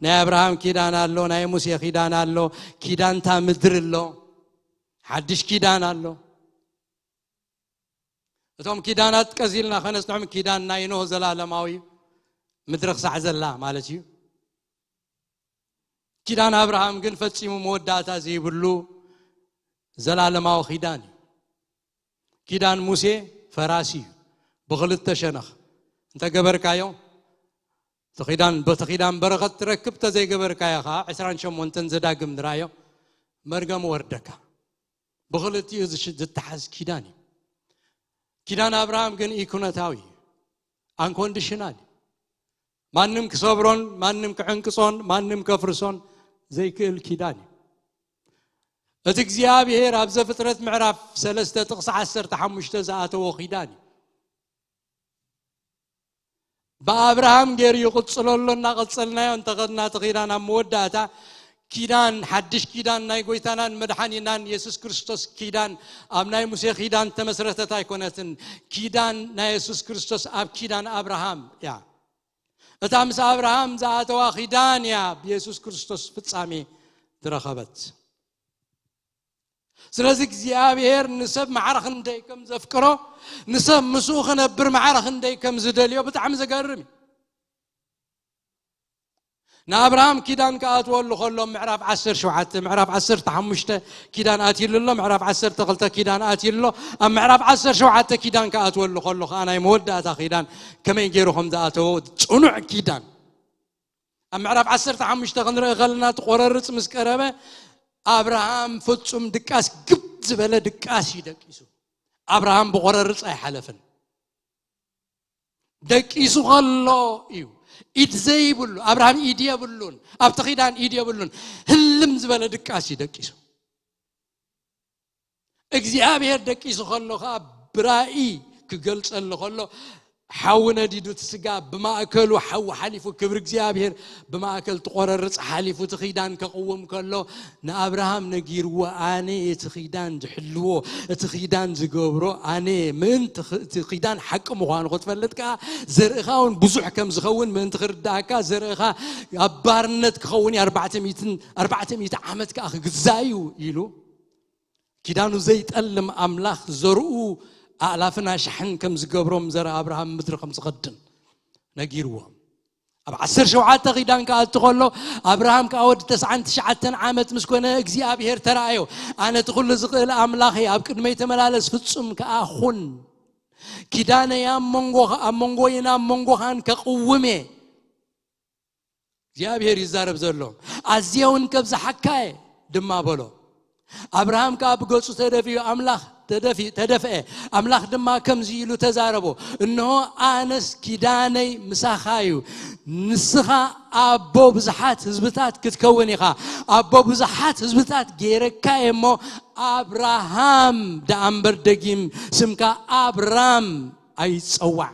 ናይ ኣብርሃም ኪዳን ኣሎ፣ ናይ ሙሴ ኪዳን ኣሎ፣ ኪዳንታ ምድሪ ኣሎ፣ ሓድሽ ኪዳን ኣሎ። እቶም ኪዳናት ቀዚልና ከነጽንዖም፣ ኪዳን ናይ ኖህ ዘላለማዊ እዩ፣ ምድሪ ክሳዕ ዘላ ማለት እዩ። ኪዳን ኣብርሃም ግን ፈጺሙ መወዳእታ ዘይብሉ ዘላለማዊ ኪዳን እዩ። ኪዳን ሙሴ ፈራሲ እዩ። ብኽልተ ሸነኽ እንተገበርካዮ፣ እቲ ኪዳን፣ በቲ ኪዳን በረኸት ትረክብ፣ ተዘይገበርካዮ ኸዓ ዕስራን ሸሞንተን ዘዳግም ንራዮ፣ መርገም ወርደካ። ብኽልቲኡ ዝሽ-፣ ዝተሓዝ ኪዳን እዩ። ኪዳን ኣብርሃም ግን ኢኩነታዊ እዩ። Unconditional እዩ። ማንም ክሰብሮን ማንም ክዕንቅጾን ማንም ከፍርሶን ዘይክእል ኪዳን እዩ። እቲ እግዚኣብሔር ኣብ ዘፍጥረት ምዕራፍ ሰለስተ ጥቕሲ ዓሰርተ ሓሙሽተ ዝኣተዎ ኪዳን እዩ። ብኣብርሃም ገይሩ ይቕጽሎ ኣሎ። እናቐጸልናዮ እንተኸድና እቲ ኪዳን ኣብ መወዳእታ ኪዳን፣ ሓድሽ ኪዳን ናይ ጎይታናን መድሓኒናን የሱስ ክርስቶስ ኪዳን ኣብ ናይ ሙሴ ኪዳን ተመስረተት ኣይኮነትን። ኪዳን ናይ የሱስ ክርስቶስ ኣብ ኪዳን ኣብርሃም እያ። እታ ምስ ኣብርሃም ዝኣተዋ ኪዳን እያ ብየሱስ ክርስቶስ ፍጻሜ ዝረኸበት። ስለዚ እግዚኣብሔር ንሰብ ማዕረ ክንደይ ከም ዘፍቅሮ፣ ንሰብ ምስኡ ክነብር ማዕረ ክንደይ ከም ዝደልዮ ብጣዕሚ ዘገርም እዩ። ንኣብርሃም ኪዳን ክኣትወሉ ከሎ ምዕራፍ ዓሰርተ ሸውዓተ፣ ምዕራፍ ዓሰርተ ሓሙሽተ ኪዳን ኣትይሉ ኣሎ፣ ምዕራፍ ዓሰርተ ክልተ ኪዳን ኣትይሉ ኣሎ። ኣብ ምዕራፍ ዓሰርተ ሸውዓተ ኪዳን ክኣትወሉ ከሎ ከዓ ናይ መወዳእታ ኪዳን ከመይ ገይሩ ከም ዝኣተዎ ጽኑዕ ኪዳን ኣብ ምዕራፍ ዓሰርተ ሓሙሽተ ክንርኢ ከለና እቲ ቆረርጽ ምስ ቀረበ ኣብርሃም ፍጹም ድቃስ፣ ግብ ዝበለ ድቃስ እዩ ደቂሱ። ኣብርሃም ብቆረርጽ ኣይሓለፍን። ደቂሱ ከሎ እዩ። ኢድ ዘይብሉ ኣብርሃም ኢድ የብሉን። ኣብቲ ኪዳን ኢድ የብሉን። ህልም ዝበለ ድቃስ እዩ ደቂሱ። እግዚኣብሔር ደቂሱ ከሎ ከዓ ብራእይ ክገልጸሉ ከሎ ሓዊ ነዲዱ እቲ ስጋ ብማእከሉ ሓዊ ሓሊፉ ክብሪ እግዚኣብሔር ብማእከል ትቆረርጽ ሓሊፉ እቲ ኪዳን ከቕውም ከሎ ንኣብርሃም ነጊርዎ፣ ኣነ እቲ ኪዳን ዝሕልዎ፣ እቲ ኪዳን ዝገብሮ ኣነ ምእንቲ ኽ- እቲ ኪዳን ሓቂ ምዃኑ ክትፈልጥ ከዓ ዘርእኻ እውን ብዙሕ ከም ዝኸውን ምእንቲ ክርዳእካ ዘርእኻ ኣብ ባርነት ክኸውን እዩ ኣርባዕተ ሚእትን ኣርባዕተ ሚእቲ ዓመት ከዓ ክግዛእ እዩ ኢሉ ኪዳኑ ዘይጠልም ኣምላኽ ዘርኡ ኣእላፍን ኣሽሓትን ከም ዝገብሮም ዘርኢ ኣብርሃም ምድሪ ከም ዝኸድን ነጊርዎ። ኣብ ዓሰርተ ሸውዓተ ኪዳን ክኣቱ ከሎ ኣብርሃም ከዓ ወዲ ተስዓን ትሽዓተን ዓመት ምስ ኮነ እግዚኣብሔር ተራእዮ። ኣነ እቲ ኩሉ ዝኽእል ኣምላኽ እየ፣ ኣብ ቅድመይ ተመላለስ፣ ፍጹም ከዓ ኹን። ኪዳነይ ኣብ መንጎኻ ኣብ መንጎይን ኣብ መንጎኻን ከቕውም እየ። እግዚኣብሔር ይዛረብ ዘሎ ኣዝየ እውን ከብዝሓካ እየ ድማ በሎ። ኣብርሃም ከዓ ብገጹ ተደፊኡ ኣምላኽ ተደፊ- ተደፍአ። ኣምላኽ ድማ ከምዚ ኢሉ ተዛረቦ፣ እንሆ ኣነስ ኪዳነይ ምሳኻ እዩ፣ ንስኻ ኣቦ ብዙሓት ህዝብታት ክትከውን ኢኻ። ኣቦ ብዙሓት ህዝብታት ገይረካ እየ እሞ ኣብርሃም ደኣ እምበር ደጊም ስምካ ኣብራም ኣይጸዋዕ።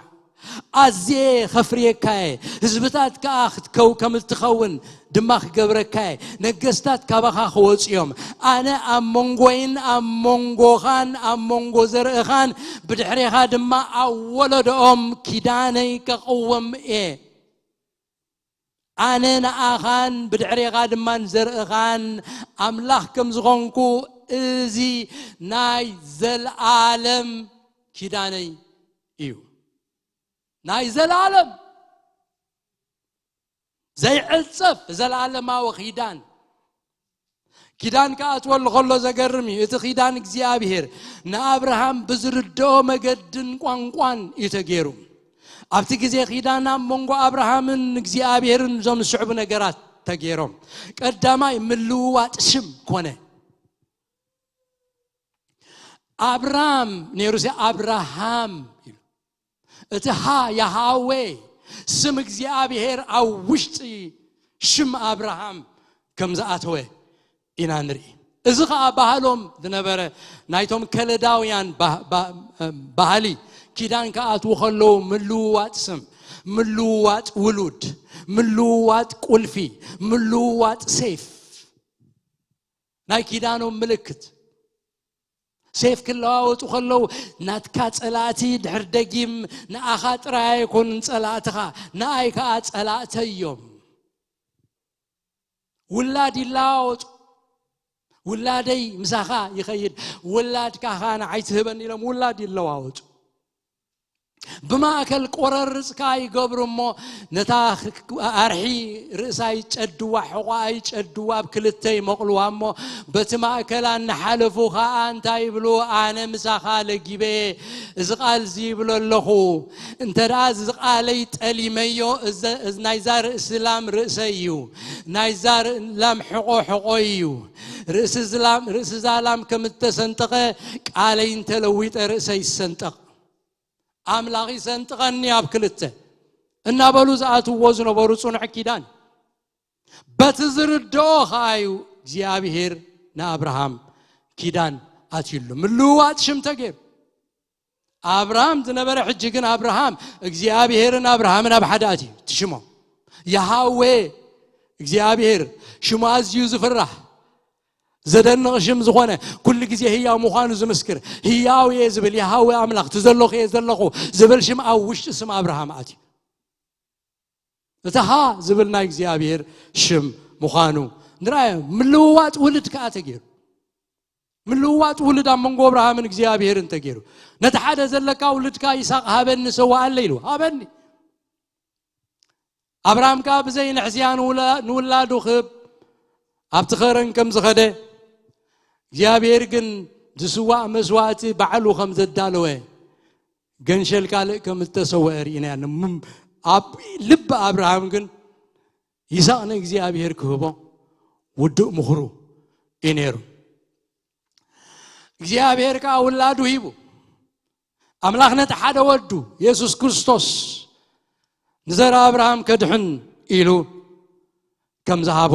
ኣዝየ ኸፍርየካ እየ፣ ህዝብታት ከኣ ክትከው ከም እትኸውን ድማ ክገብረካ እየ። ነገስታት ካባኻ ክወጹ እዮም። ኣነ ኣብ መንጎይን ኣብ መንጎኻን ኣብ መንጎ ዘርእኻን ብድሕሬኻ ድማ ኣብ ወለዶኦም ኪዳነይ ከቕውም እየ። ኣነ ንኣኻን ብድሕሬኻ ድማ ንዘርእኻን ኣምላኽ ከም ዝኾንኩ እዚ ናይ ዘልኣለም ኪዳነይ እዩ። ናይ ዘልኣለም ዘይዕጸፍ ዘልኣለማዊ ኪዳን። ኪዳን ክኣትወሉ ከሎ ዘገርም እዩ። እቲ ኪዳን እግዚኣብሔር ንኣብርሃም ብዝርድኦ መገድን ቋንቋን እዩ ተገይሩ። ኣብቲ ግዜ ኪዳን ኣብ መንጎ ኣብርሃምን እግዚኣብሔርን እዞም ዝስዕቡ ነገራት ተገይሮም። ቀዳማይ ምልውዋጥ ሽም ኮነ። ኣብራም ነይሩ ሲ ኣብርሃም ኢሉ። እቲ ሃ ያሃዌ ስም እግዚኣብሔር ኣብ ውሽጢ ሽም ኣብርሃም ከም ዝኣተወ ኢና ንርኢ። እዚ ኸዓ ባህሎም ዝነበረ ናይቶም ከለዳውያን ባ- ባ- ባህሊ ኪዳን ክኣትዉ ከለዉ ምልውዋጥ ስም፣ ምልውዋጥ ውሉድ፣ ምልውዋጥ ቁልፊ፣ ምልውዋጥ ሴፍ ናይ ኪዳኖም ምልክት። ሴፍ ክለዋወጡ ከለዉ ናትካ ጸላእቲ ድሕር ደጊም ንኣኻ ጥራይ ኣይኮኑን ጸላእትኻ፣ ንኣይ ከኣ ጸላእተይ እዮም። ውላድ ይለዋወጡ። ውላደይ ምሳኻ ይኸይድ፣ ውላድካ ኸኣ ንዓይ ትህበኒ ኢሎም ውላድ ይለዋወጡ። ብማእከል ቆረርጽካ ይገብሩ እሞ ነታ ኣርሒ ርእሳ ይጨድዋ፣ ሕቖኣ ይጨድዋ፣ ኣብ ክልተ ይመቕልዋ እሞ በቲ ማእከላ እናሓለፉ ኸኣ እንታይ ይብሉ? ኣነ ምሳኻ ለጊበ እዚ ቃል እዚ ይብሎ ኣለኹ፣ እንተ ደኣ እዚ ቃለይ ጠሊመዮ፣ እዚ- እዚ ናይዛ ርእሲ ላም ርእሰይ እዩ፣ ናይዛ ር- ላም ሕቖ ሕቖይ እዩ። ርእሲ እዚ ላም- ርእሲ እዛ ላም ከም እተሰንጠቐ ቃለይ እንተለዊጠ ርእሰይ ይሰንጠቕ። ኣምላኽ ይሰንጥቀኒ ኣብ ክልተ እናበሉ ዝኣትዎ ዝነበሩ ጽኑዕ ኪዳን። በቲ ዝርድኦ ኸኣ እዩ እግዚኣብሔር ንኣብርሃም ኪዳን ኣትዩሉ። ምልውዋጥ ሽም ተገይሩ። ኣብርሃም ዝነበረ፣ ሕጂ ግን ኣብርሃም እግዚኣብሔርን ኣብርሃምን ኣብ ሓደ ኣትዩ። እቲ ሽሞም ያሃዌ እግዚኣብሔር፣ ሽሙ ኣዝዩ ዝፍራሕ፣ ዘደንቕ ሽም ዝኾነ፣ ኩሉ ግዜ ህያው ምዃኑ ዝምስክር፣ ህያው እየ ዝብል፣ ያሃዌ ኣምላኽ፣ እቲ ዘለኹ እየ ዘለኹ ዝብል ሽም ኣብ ውሽጢ ስም ኣብርሃም ኣትዩ። እቲ ሃ ዝብል ናይ እግዚኣብሔር ሽም ምዃኑ ንርኣዮ። ምልውዋጥ ውልድ ከኣ ተገይሩ። ምልውዋጥ ውልድ ኣብ መንጎ ኣብርሃምን እግዚኣብሔርን ተገይሩ። ነቲ ሓደ ዘለካ ውልድካ ይስሐቅ ሃበኒ፣ ሰዋኣለይ ኢሉ ሃበኒ። ኣብርሃም ከኣ ብዘይ ንሕስያ ንውላ-፣ ንውላዱ ክህብ ኣብቲ ኸረን ከም ዝኸደ፣ እግዚኣብሔር ግን ዝስዋእ መስዋእቲ ባዕሉ ከም ዘዳለወ ገንሸል ካልእ ከም ዝተሰወአ ርኢና። ንም-፣ ኣብ ልቢ ኣብርሃም ግን ይስሐቅ ንእግዚኣብሔር ክህቦ ውዱእ ምኽሩ እዩ ነይሩ። እግዚኣብሔር ከኣ ውላዱ ሂቡ። ኣምላኽ ነቲ ሓደ ወዱ የሱስ ክርስቶስ ንዘር ኣብርሃም ከድሕን ኢሉ ከም ዝሃቦ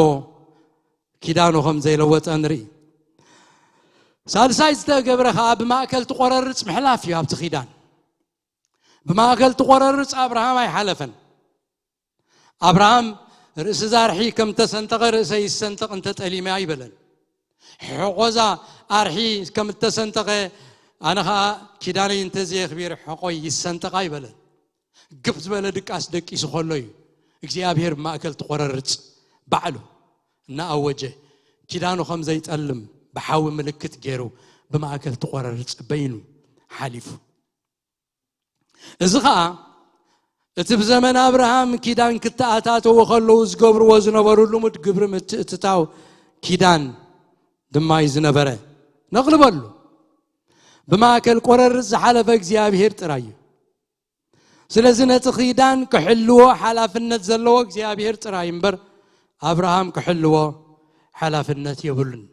ኪዳኑ ከም ዘይለወጠ ንርኢ። ሳልሳይ ዝተገብረ ከኣ ብማእከል ትቆረርጽ ምሕላፍ እዩ። ኣብቲ ኪዳን ብማእከል ትቆረርጽ ኣብርሃም ኣይሓለፈን። ኣብርሃም ርእሲ ዛርሒ ከም ተሰንጠቐ ርእሰ ይሰንጠቕ እንተ ጠሊመ ኣይበለን። ሕቆዛ ኣርሒ ከም እተሰንጠቐ ኣነ ኸኣ ኪዳነይ እንተ ዘየኽቢር ሕቆይ ይሰንጠቕ ኣይበለን። ግፍ ዝበለ ድቃስ ደቂሱ ከሎ እዩ እግዚኣብሔር ብማእከል ትቆረርጽ ባዕሉ እናኣወጀ ኪዳኑ ከም ዘይጠልም ብሓዊ ምልክት ገይሩ ብማእከል ትቆረርጽ በይኑ ሓሊፉ። እዚ ኸኣ እቲ ብዘመን ኣብርሃም ኪዳን ክተኣታተዉ ከለዉ ዝገብርዎ ዝነበሩ ልሙድ ግብሪ ምትእትታው ኪዳን ድማ እዩ ዝነበረ። ነቕልበሉ። ብማእከል ቆረርጽ ዝሓለፈ እግዚኣብሔር ጥራይ እዩ። ስለዚ ነቲ ኪዳን ክሕልዎ ሓላፍነት ዘለዎ እግዚኣብሔር ጥራይ እምበር ኣብርሃም ክሕልዎ ሓላፍነት የብሉን።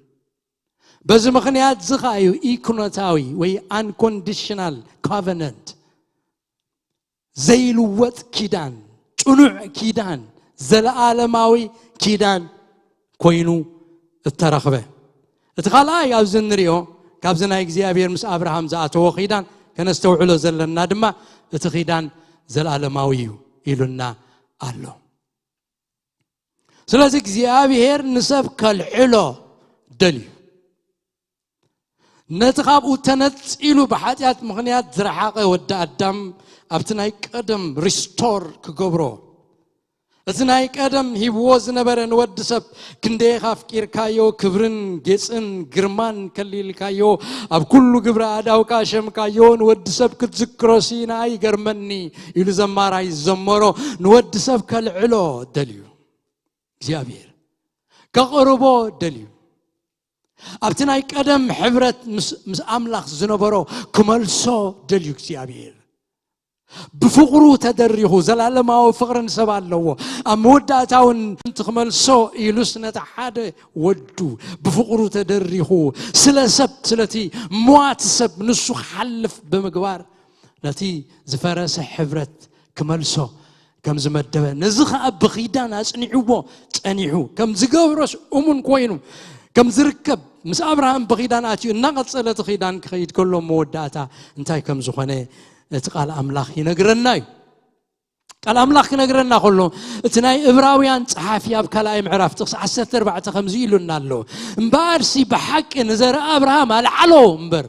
በዚ ምኽንያት እዚ ኸኣ እዩ ኢኩነታዊ ወይ unconditional covenant፣ ዘይልወጥ ኪዳን፣ ጽኑዕ ኪዳን፣ ዘለኣለማዊ ኪዳን ኮይኑ እተረኽበ። እቲ ካልኣይ ኣብዚ እንሪኦ ካብዚ ናይ እግዚኣብሔር ምስ ኣብርሃም ዝኣተዎ ኪዳን ከነስተውዕሎ ዘለና ድማ እቲ ኪዳን ዘለኣለማዊ እዩ ኢሉና ኣሎ። ስለዚ እግዚኣብሔር ንሰብ ከልዕሎ ደልዩ። ነቲ ካብኡ ተነጺሉ ብሓጢኣት ምኽንያት ዝረሓቐ ወዲ ኣዳም ኣብቲ ናይ ቀደም ሪስቶር ክገብሮ፣ እቲ ናይ ቀደም ሂብዎ ዝነበረ ንወዲ ሰብ ክንደይ ኣፍቂርካዮ፣ ክብርን ጌጽን ግርማን ከሊልካዮ፣ ኣብ ኩሉ ግብሪ ኣእዳውካ ኣሸምካዮ፣ ንወዲ ሰብ ክትዝክሮሲ ንኣይ ይገርመኒ ኢሉ ዘማራይ ዝዘመሮ ንወዲ ሰብ ከልዕሎ ደልዩ። እግዚኣብሔር ከቕርቦ ደልዩ። ኣብቲ ናይ ቀደም ሕብረት ምስ፣ ምስ ኣምላኽ ዝነበሮ ክመልሶ ደልዩ እግዚኣብሔር። ብፍቕሩ ተደሪኹ፣ ዘላለማዊ ፍቕሪ ንሰብ ኣለዎ። ኣብ መወዳእታ እውን ክመልሶ ኢሉስ ነቲ ሓደ ወዱ ብፍቕሩ ተደሪኹ ስለ ሰብ፣ ስለቲ መዋቲ ሰብ ንሱ ክሓልፍ ብምግባር ነቲ ዝፈረሰ ሕብረት ክመልሶ ከም ዝመደበ፣ ነዚ ኸኣ ብኺዳን ኣጽኒዕዎ ጸኒሑ ከም ዝገብሮስ እሙን ኮይኑ ከም ዝርከብ፣ ምስ ኣብርሃም ብኺዳን ኣትዩ እናቐጸለ እቲ ኺዳን ክኸይድ ከሎ መወዳእታ እንታይ ከም ዝኾነ እቲ ቃል ኣምላኽ ይነግረና እዩ። ቃል ኣምላኽ ክነግረና ከሎ እቲ ናይ እብራውያን ጸሓፊ ኣብ ካልኣይ ምዕራፍ ጥቕሲ ዓሰርተ ኣርባዕተ ከምዚ ኢሉና ኣሎ፣ እምበኣርሲ ብሓቂ ንዘርኢ ኣብርሃም ኣልዓሎ እምበር፣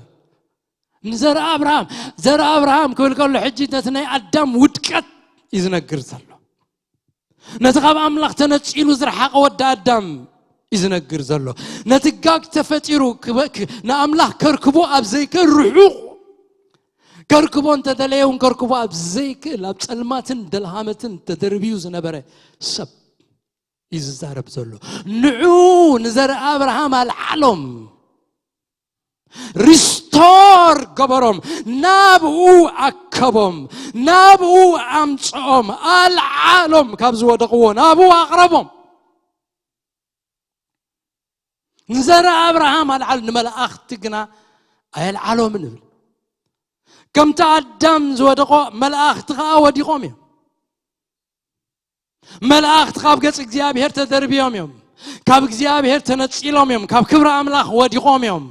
ንዘርኢ ኣብርሃም፣ ዘርኢ ኣብርሃም ክብል ከሎ ሕጂ ነቲ ናይ ኣዳም ውድቀት እዩ ዝነግር ዘሎ። ነቲ ካብ ኣምላኽ ተነጺሉ ዝረሓቐ ወዲ ኣዳም እዩ ዝነግር ዘሎ። ነቲ ጋግ ተፈጢሩ ክበ-፣ ክ-፣ ንኣምላኽ ከርክቦ ኣብ ዘይክእል ርሑቕ፣ ከርክቦ እንተደለየ እውን ከርክቦ ኣብ ዘይክእል፣ ኣብ ጸልማትን ደልሃመትን ተደርብዩ ዝነበረ ሰብ እዩ ዝዛረብ ዘሎ። ንዑ ንዘርኢ ኣብርሃም ኣልዓሎም፣ ሪስቶር ገበሮም፣ ናብኡ ኣከቦም፣ ናብኡ ኣምጽኦም፣ ኣልዓሎም፣ ካብ ዝወደቕዎ ናብኡ ኣቕረቦም። ንዘረ ኣብርሃም ኣልዓል፣ ንመላእኽቲ ግና ኣየልዓሎምን ይብል። ከምቲ ኣዳም ዝወደቆ፣ መላእኽቲ ከዓ ወዲቆም እዮም። መላእኽቲ ካብ ገጽ እግዚኣብሔር ተደርብዮም እዮም። ካብ እግዚኣብሔር ተነጺሎም እዮም። ካብ ክብሪ ኣምላኽ ወዲቆም እዮም።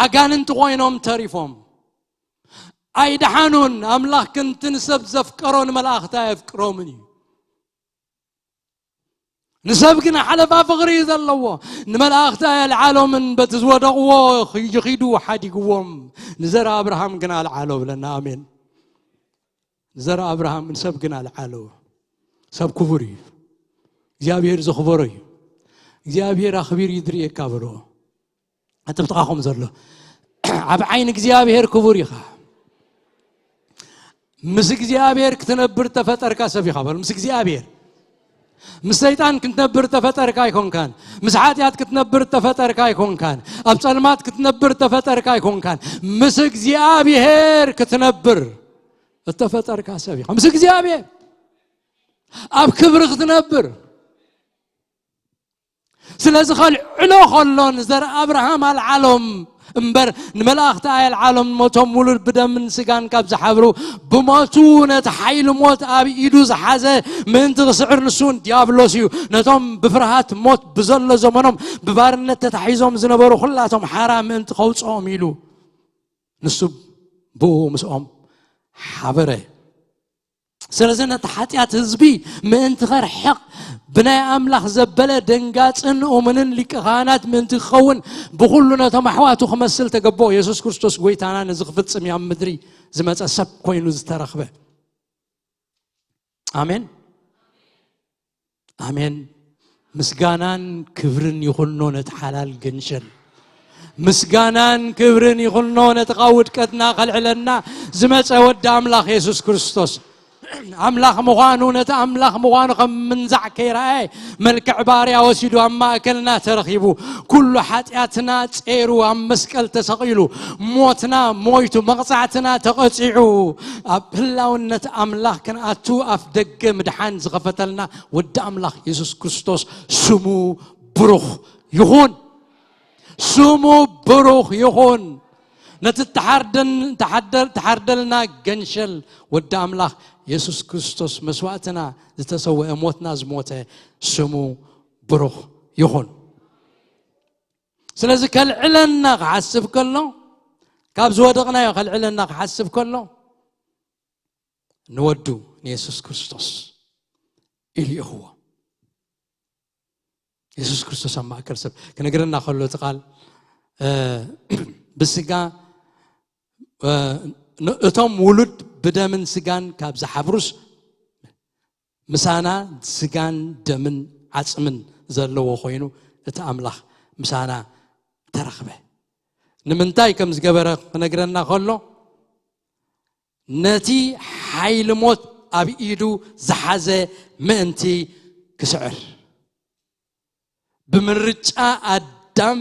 ኣጋንንቲ ኮይኖም ተሪፎም። ኣይደሓኑን። ኣምላኽ ክንትን ሰብ ዘፍቀሮ ንመላእኽቲ ኣየፍቅሮምን እዩ። ንሰብ ግን ሓለፋ ፍቕሪ እዩ ዘለዎ። ንመላእኽቲ ኣየልዓሎምን፣ በቲ ዝወደቕዎ ይኺዱ ሓዲግዎም። ንዘር ኣብርሃም ግን ኣልዓሎ ብለና። ኣሜን። ንዘር ኣብርሃም ንሰብ ግን ኣልዓሎ። ሰብ ክቡር እዩ። እግዚኣብሔር ዘኽበሮ እዩ። እግዚኣብሔር ኣኽቢር እዩ ዝርእየካ በሎ። ኣጥብጥቓኹም ዘሎ ኣብ ዓይኒ እግዚኣብሔር ክቡር ኢኻ። ምስ እግዚኣብሔር ክትነብር ተፈጠርካ ሰብ ኢኻ በሉ። ምስ እግዚኣብሔር። ምስ ሰይጣን ክትነብር ተፈጠርካ ኣይኮንካን። ምስ ሓጢኣት ክትነብር ተፈጠርካ ኣይኮንካን። ኣብ ጸልማት ክትነብር ተፈጠርካ ኣይኮንካን። ምስ እግዚኣብሔር ክትነብር እተፈጠርካ ሰብ ኢኻ። ምስ እግዚኣብሔር ኣብ ክብሪ ክትነብር። ስለዚ ከልዕሎ ከሎ ንዘር ኣብርሃም ኣልዓሎም እምበር ንመላእኽቲ ኣየልዓሎም። ሞቶም ውሉድ ብደምን ስጋን ካብ ዝሓብሩ ብሞቱ ነቲ ሓይሊ ሞት ኣብ ኢዱ ዝሓዘ ምእንቲ ክስዕር ንሱ እውን ዲያብሎስ እዩ። ነቶም ብፍርሃት ሞት ብዘሎ ዘመኖም ብባርነት ተታሒዞም ዝነበሩ ኩላቶም ሓራ ምእንቲ ከውፅኦም ኢሉ ንሱ ብኡ ምስኦም ሓበረ። ስለዚ ነቲ ሓጢኣት ህዝቢ ምእንቲ ከርሕቕ ብናይ ኣምላኽ ዘበለ ደንጋጽን እሙንን ሊቀ ካህናት ምእንቲ ክኸውን ብኹሉ ነቶም ኣሕዋቱ ክመስል ተገብኦ። የሱስ ክርስቶስ ጎይታና ነዚ ክፍጽም እዩ ኣብ ምድሪ ዝመጸ ሰብ ኮይኑ ዝተረኽበ። ኣሜን። ኣሜን። ምስጋናን ክብርን ይኹኖ ነቲ ሓላል ገንሸል። ምስጋናን ክብርን ይኹኖ ነቲ ካብ ውድቀትና ከልዕለና ዝመጸ ወዲ ኣምላኽ የሱስ ክርስቶስ። ኣምላኽ ምዃኑ፣ ነቲ ኣምላኽ ምዃኑ ከም ምንዛዕ ከይረኣየ መልክዕ ባርያ ወሲዱ ኣብ ማእከልና ተረኺቡ። ኩሉ ሓጢኣትና ጸይሩ ኣብ መስቀል ተሰቒሉ። ሞትና ሞይቱ፣ መቕጻዕትና ተቐጺዑ። ኣብ ህላውነት ኣምላኽ ክንኣቱ ኣፍ ደገ ምድሓን ዝኸፈተልና ወዲ ኣምላኽ የሱስ ክርስቶስ ስሙ ብሩኽ ይኹን። ስሙ ብሩኽ ይኹን። ነቲ ተሓርደን-፣ ተሓደል-፣ ተሓርደልና ገንሸል ወዲ ኣምላኽ የሱስ ክርስቶስ መስዋእትና ዝተሰወአ ሞትና ዝሞተ ስሙ ብሩኽ ይኹን። ስለዚ ከልዕለና ክሓስብ ከሎ፣ ካብ ዝወደቕናዮ ከልዕለና ክሓስብ ከሎ፣ ንወዱ ንየሱስ ክርስቶስ ኢሉ ይእኽዎ። የሱስ ክርስቶስ ኣብ ማእከል ሰብ ክነግረና ከሎ እቲ ቃል፣ እ፣ ብስጋ፣ እ፣ ን-፣ እቶም ውሉድ ብደምን ስጋን ካብ ዝሓብሩስ ምሳና ስጋን ደምን ዓጽምን ዘለዎ ኮይኑ እቲ ኣምላኽ ምሳና ተረኽበ። ንምንታይ ከም ዝገበረ ክነግረና ከሎ፣ ነቲ ሓይሊ ሞት ኣብ ኢዱ ዝሓዘ ምእንቲ ክስዕር። ብምርጫ ኣዳም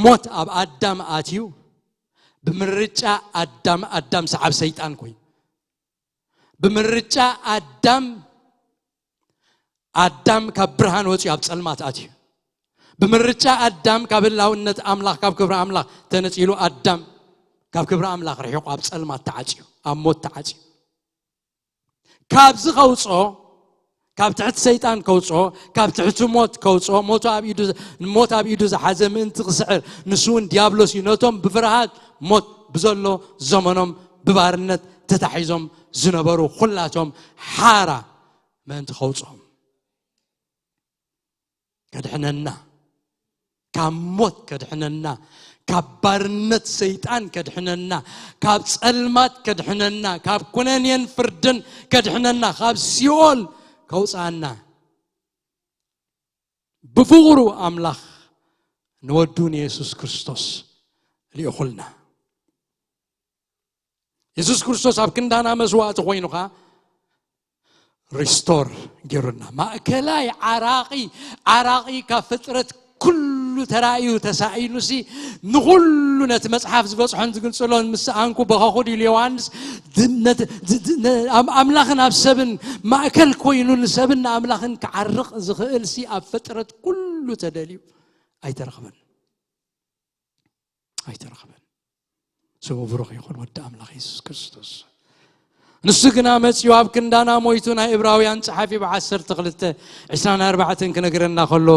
ሞት ኣብ ኣዳም ኣትዩ። ብምርጫ ኣዳም፣ ኣዳም ሰዓብ ሰይጣን ኮይኑ። ብምርጫ ኣዳም፣ ኣዳም ካብ ብርሃን ወፂኡ ኣብ ጸልማት ኣትዩ። ብምርጫ ኣዳም ካብ ህላውነት ኣምላኽ፣ ካብ ክብሪ ኣምላኽ ተነጺሉ፣ ኣዳም ካብ ክብሪ ኣምላኽ ርሒቑ ኣብ ጸልማት ተዓጽዩ፣ ኣብ ሞት ተዓጽዩ። ካብዚ ከውፅኦ፣ ካብ ትሕቲ ሰይጣን ከውፅኦ፣ ካብ ትሕቲ ሞት ከውፅኦ፣ ሞቱ ኣብ ኢዱ፣ ሞት ኣብ ኢዱ ዝሓዘ ምእንቲ ክስዕር፣ ንሱ እውን ዲያብሎስ እዩ። ነቶም ብፍርሃት ሞት ብዘሎ ዘመኖም ብባርነት ተታሒዞም ዝነበሩ ኩላቶም ሓራ ምእንቲ ከውፅኦም። ከድሕነና፣ ካብ ሞት ከድሕነና፣ ካብ ባርነት ሰይጣን ከድሕነና፣ ካብ ጸልማት ከድሕነና፣ ካብ ኩነኔን ፍርድን ከድሕነና፣ ካብ ሲኦል ከውጽኣና ብፍቕሩ ኣምላኽ ንወዱ ንየሱስ ክርስቶስ ልኢኹልና። የሱስ ክርስቶስ ኣብ ክንዳና መስዋእቲ ኮይኑ ኸኣ ሪስቶር ገይሩና። ማእከላይ ዓራቒ፣ ዓራቒ ካብ ፍጥረት ኩሉ ተራእዩ ተሳኢሉሲ ንኹሉ ነቲ መጽሓፍ ዝበጽሖን ዝግልጽሎን ምስ ኣንኩ በኸኹ ድዩ ኢሉ ዮሃንስ። ድ-፣ ነቲ፣ ድ-፣ ድ-፣ ነ-፣ ኣም-፣ ኣምላኽን ኣብ ሰብን ማእከል ኮይኑ ንሰብን ንኣምላኽን ክዓርቕ ዝኽእልሲ ኣብ ፍጥረት ኩሉ ተደልዩ ኣይተረኽበን። ኣይተረኽበን። ስሙ ብሩኽ ይኹን፣ ወዲ ኣምላኽ የሱስ ክርስቶስ። ንሱ ግና መጺኡ ኣብ ክንዳና ሞይቱ፣ ናይ ዕብራውያን ጸሓፊ ብ12 24 ክነግረና ከሎ፣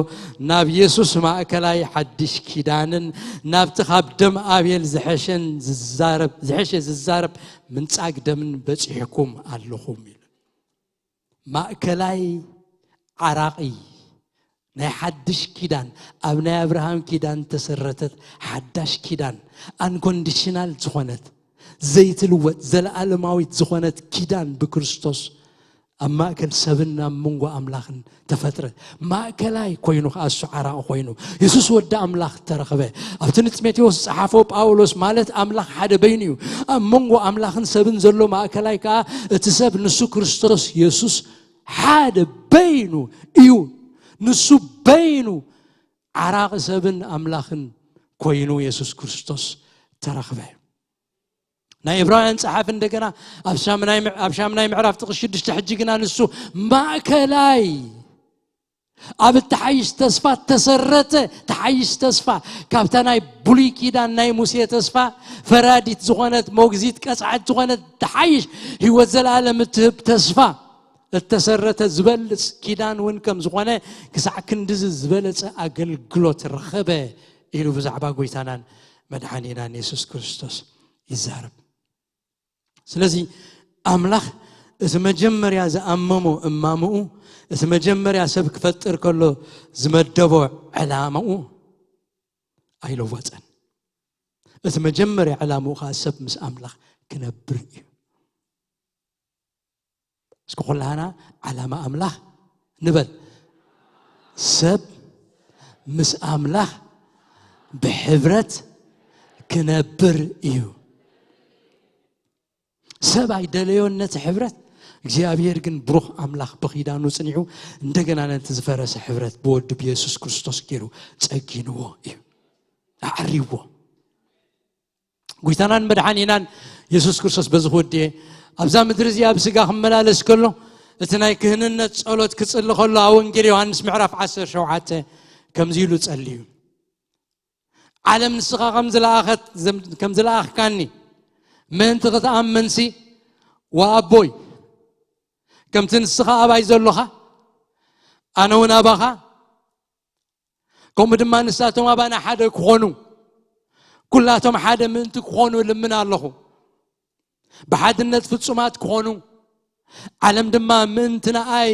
ናብ የሱስ ማእከላይ ሓድሽ ኪዳንን ናብቲ ካብ ደም ኣቤል ዝሐሸን ዝዛረብ ዝሐሸ ዝዛረብ ምንጻግ ደምን በጺሕኩም ኣለኹም ኢሉ። ማእከላይ ዓራቒ ናይ ሓድሽ ኪዳን፣ ኣብ ናይ ኣብርሃም ኪዳን ተሰረተት ሓዳሽ ኪዳን፣ ኣንኮንዲሽናል ዝኾነት ዘይትልወጥ ዘለኣለማዊት ዝኾነት ኪዳን ብክርስቶስ ኣብ ማእከል ሰብን ኣብ መንጎ ኣምላኽን ተፈጥረ። ማእከላይ ኮይኑ ከኣ እሱ ዓራቒ ኮይኑ የሱስ ወዲ ኣምላኽ ተረኽበ። ኣብቲ ንጢሞቴዎስ ዝጸሓፎ ጳውሎስ ማለት ኣምላኽ ሓደ በይኑ እዩ። ኣብ መንጎ ኣምላኽን ሰብን ዘሎ ማእከላይ ከኣ እቲ ሰብ ንሱ ክርስቶስ የሱስ ሓደ በይኑ እዩ። ንሱ በይኑ ዓራቒ ሰብን ኣምላኽን ኮይኑ የሱስ ክርስቶስ ተረኽበ። ናይ ዕብራውያን ጸሓፊ እንደገና ኣብ ሻምናይ ምዕ-፣ ኣብ ሻምናይ ምዕራፍ ጥቕሲ ሽዱሽተ ሕጂ ግና ንሱ ማእከላይ ኣብ እተሓይሽ ተስፋ ተሰረተ። ተሓይሽ ተስፋ ካብታ ናይ ብሉይ ኪዳን ናይ ሙሴ ተስፋ ፈራዲት ዝኾነት ሞግዚት ቀጻዕት ዝኾነት ተሓይሽ ህይወት ዘለኣለም እትህብ ተስፋ እተሰረተ ዝበልጽ ኪዳን እውን ከም ዝኾነ ክሳዕ ክንድዚ ዝበለጸ ኣገልግሎት ረኸበ ኢሉ ብዛዕባ ጎይታናን መድሓኒናን የሱስ ክርስቶስ ይዛረብ። ስለዚ ኣምላኽ እቲ መጀመርያ ዝኣመሞ እማምኡ፣ እቲ መጀመርያ ሰብ ክፈጥር ከሎ ዝመደቦ ዕላማኡ ኣይለወጠን። እቲ መጀመርያ ዕላምኡ ኸዓ ሰብ ምስ ኣምላኽ ክነብር እዩ። እስኪ ኩላህና ዓላማ ኣምላኽ ንበል። ሰብ ምስ ኣምላኽ ብሕብረት ክነብር እዩ። ሰብ ኣይደለዮን ነቲ ሕብረት። እግዚኣብሔር ግን ብሩኽ ኣምላኽ ብኺዳኑ ጽኒዑ እንደገና ነቲ ዝፈረሰ ሕብረት ብወዱ ብየሱስ ክርስቶስ ገይሩ ጸጊንዎ እዩ። ኣዕሪዎ። ጎይታናን መድሓኒናን የሱስ ክርስቶስ በዚ ክወድየ ኣብዛ ምድሪ እዚኣ ብስጋ ክመላለስ ከሎ እቲ ናይ ክህንነት ጸሎት ክጽሊ ከሎ ኣብ ወንጌል ዮሃንስ ምዕራፍ ዓሰርተ ሸውዓተ ከምዚ ኢሉ ጸልዩ። ዓለም ንስኻ ከም ዝለኣኸት-፣ ከም ዝለኣኽካኒ ምእንቲ ክትኣምንሲ፣ ወኣቦይ፣ ከምቲ ንስኻ ኣባይ ዘሎኻ፣ ኣነ እውን ኣባኻ፣ ከምኡ ድማ ንሳቶም ኣባና ሓደ ክኾኑ፣ ኩላቶም ሓደ ምእንቲ ክኾኑ እልምን ኣለኹ። ብሓድነት ፍጹማት ክኾኑ፣ ዓለም ድማ ምእንቲ ንኣይ፣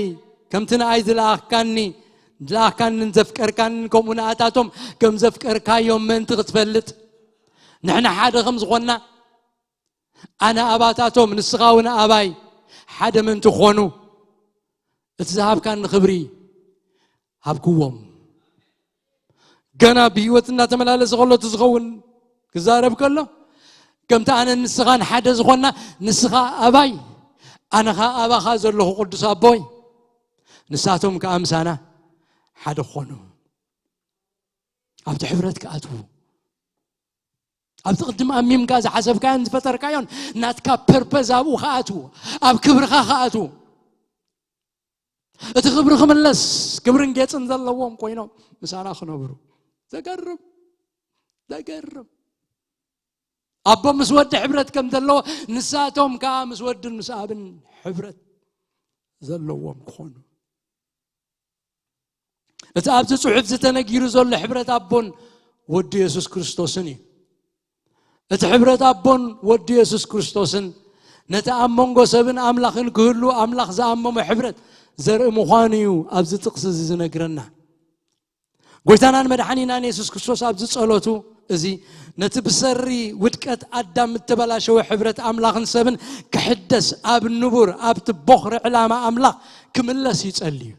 ከምቲ ንኣይ ዝለኣኽካኒ፣ ዝለኣኽካንን ዘፍቀርካንን ከምኡ ንኣታቶም ከም ዘፍቀርካዮም ምእንቲ ክትፈልጥ፣ ንሕና ሓደ ከም ዝኾንና፣ ኣነ ኣባታቶም ንስኻ እውን ኣባይ ሓደ ምእንቲ ክኾኑ፣ እቲ ዝሃብካኒ ክብሪ ሃብክዎም። ገና ብህይወት እናተመላለሰ ከሎ እቲ ዝኸውን ክዛረብ ከሎ፣ ከምቲ ኣነ ንስኻን ሓደ ዝኾንና፣ ንስኻ ኣባይ ኣነ ኸኣ ኣባኻ ዘለኹ ቅዱስ ኣቦይ፣ ንሳቶም ከኣ ምሳና ሓደ ክኾኑ፣ ኣብቲ ሕብረት ክኣትዉ፣ ኣብቲ ቅድም ኣሚምካ ዝሓሰብካዮን ዝፈጠርካዮን ናትካ ፐርፐዝ ኣብኡ ክኣትዉ፣ ኣብ ክብርኻ ክኣትዉ፣ እቲ ክብሪ ክምለስ፣ ክብርን ጌጽን ዘለዎም ኮይኖም ምሳና ክነብሩ። ዘገርም፣ ዘገርም። ኣቦ ምስ ወዲ ሕብረት ከም ዘለዎ፣ ንሳቶም ከኣ ምስ ወድን ምስ ኣብን ሕብረት ዘለዎም ክኾኑ። እቲ ኣብዚ ጽሑፍ ዝተነጊሩ ዘሎ ሕብረት ኣቦን ወዲ የሱስ ክርስቶስን እዩ። እቲ ሕብረት ኣቦን ወዲ የሱስ ክርስቶስን ነቲ ኣብ መንጎ ሰብን ኣምላኽን ክህሉ ኣምላኽ ዝኣመሞ ሕብረት ዘርኢ ምዃኑ እዩ ኣብዚ ጥቕሲ እዚ ዝነግረና። ጎይታናን መድሓኒናን የሱስ ክርስቶስ ኣብዚ ጸሎቱ እዚ ነቲ ብሰሪ ውድቀት ኣዳም እተበላሸወ ሕብረት ኣምላኽን ሰብን ክሕደስ ኣብ ንቡር ኣብቲ ቦኽሪ ዕላማ ኣምላኽ ክምለስ ይጸልዩ።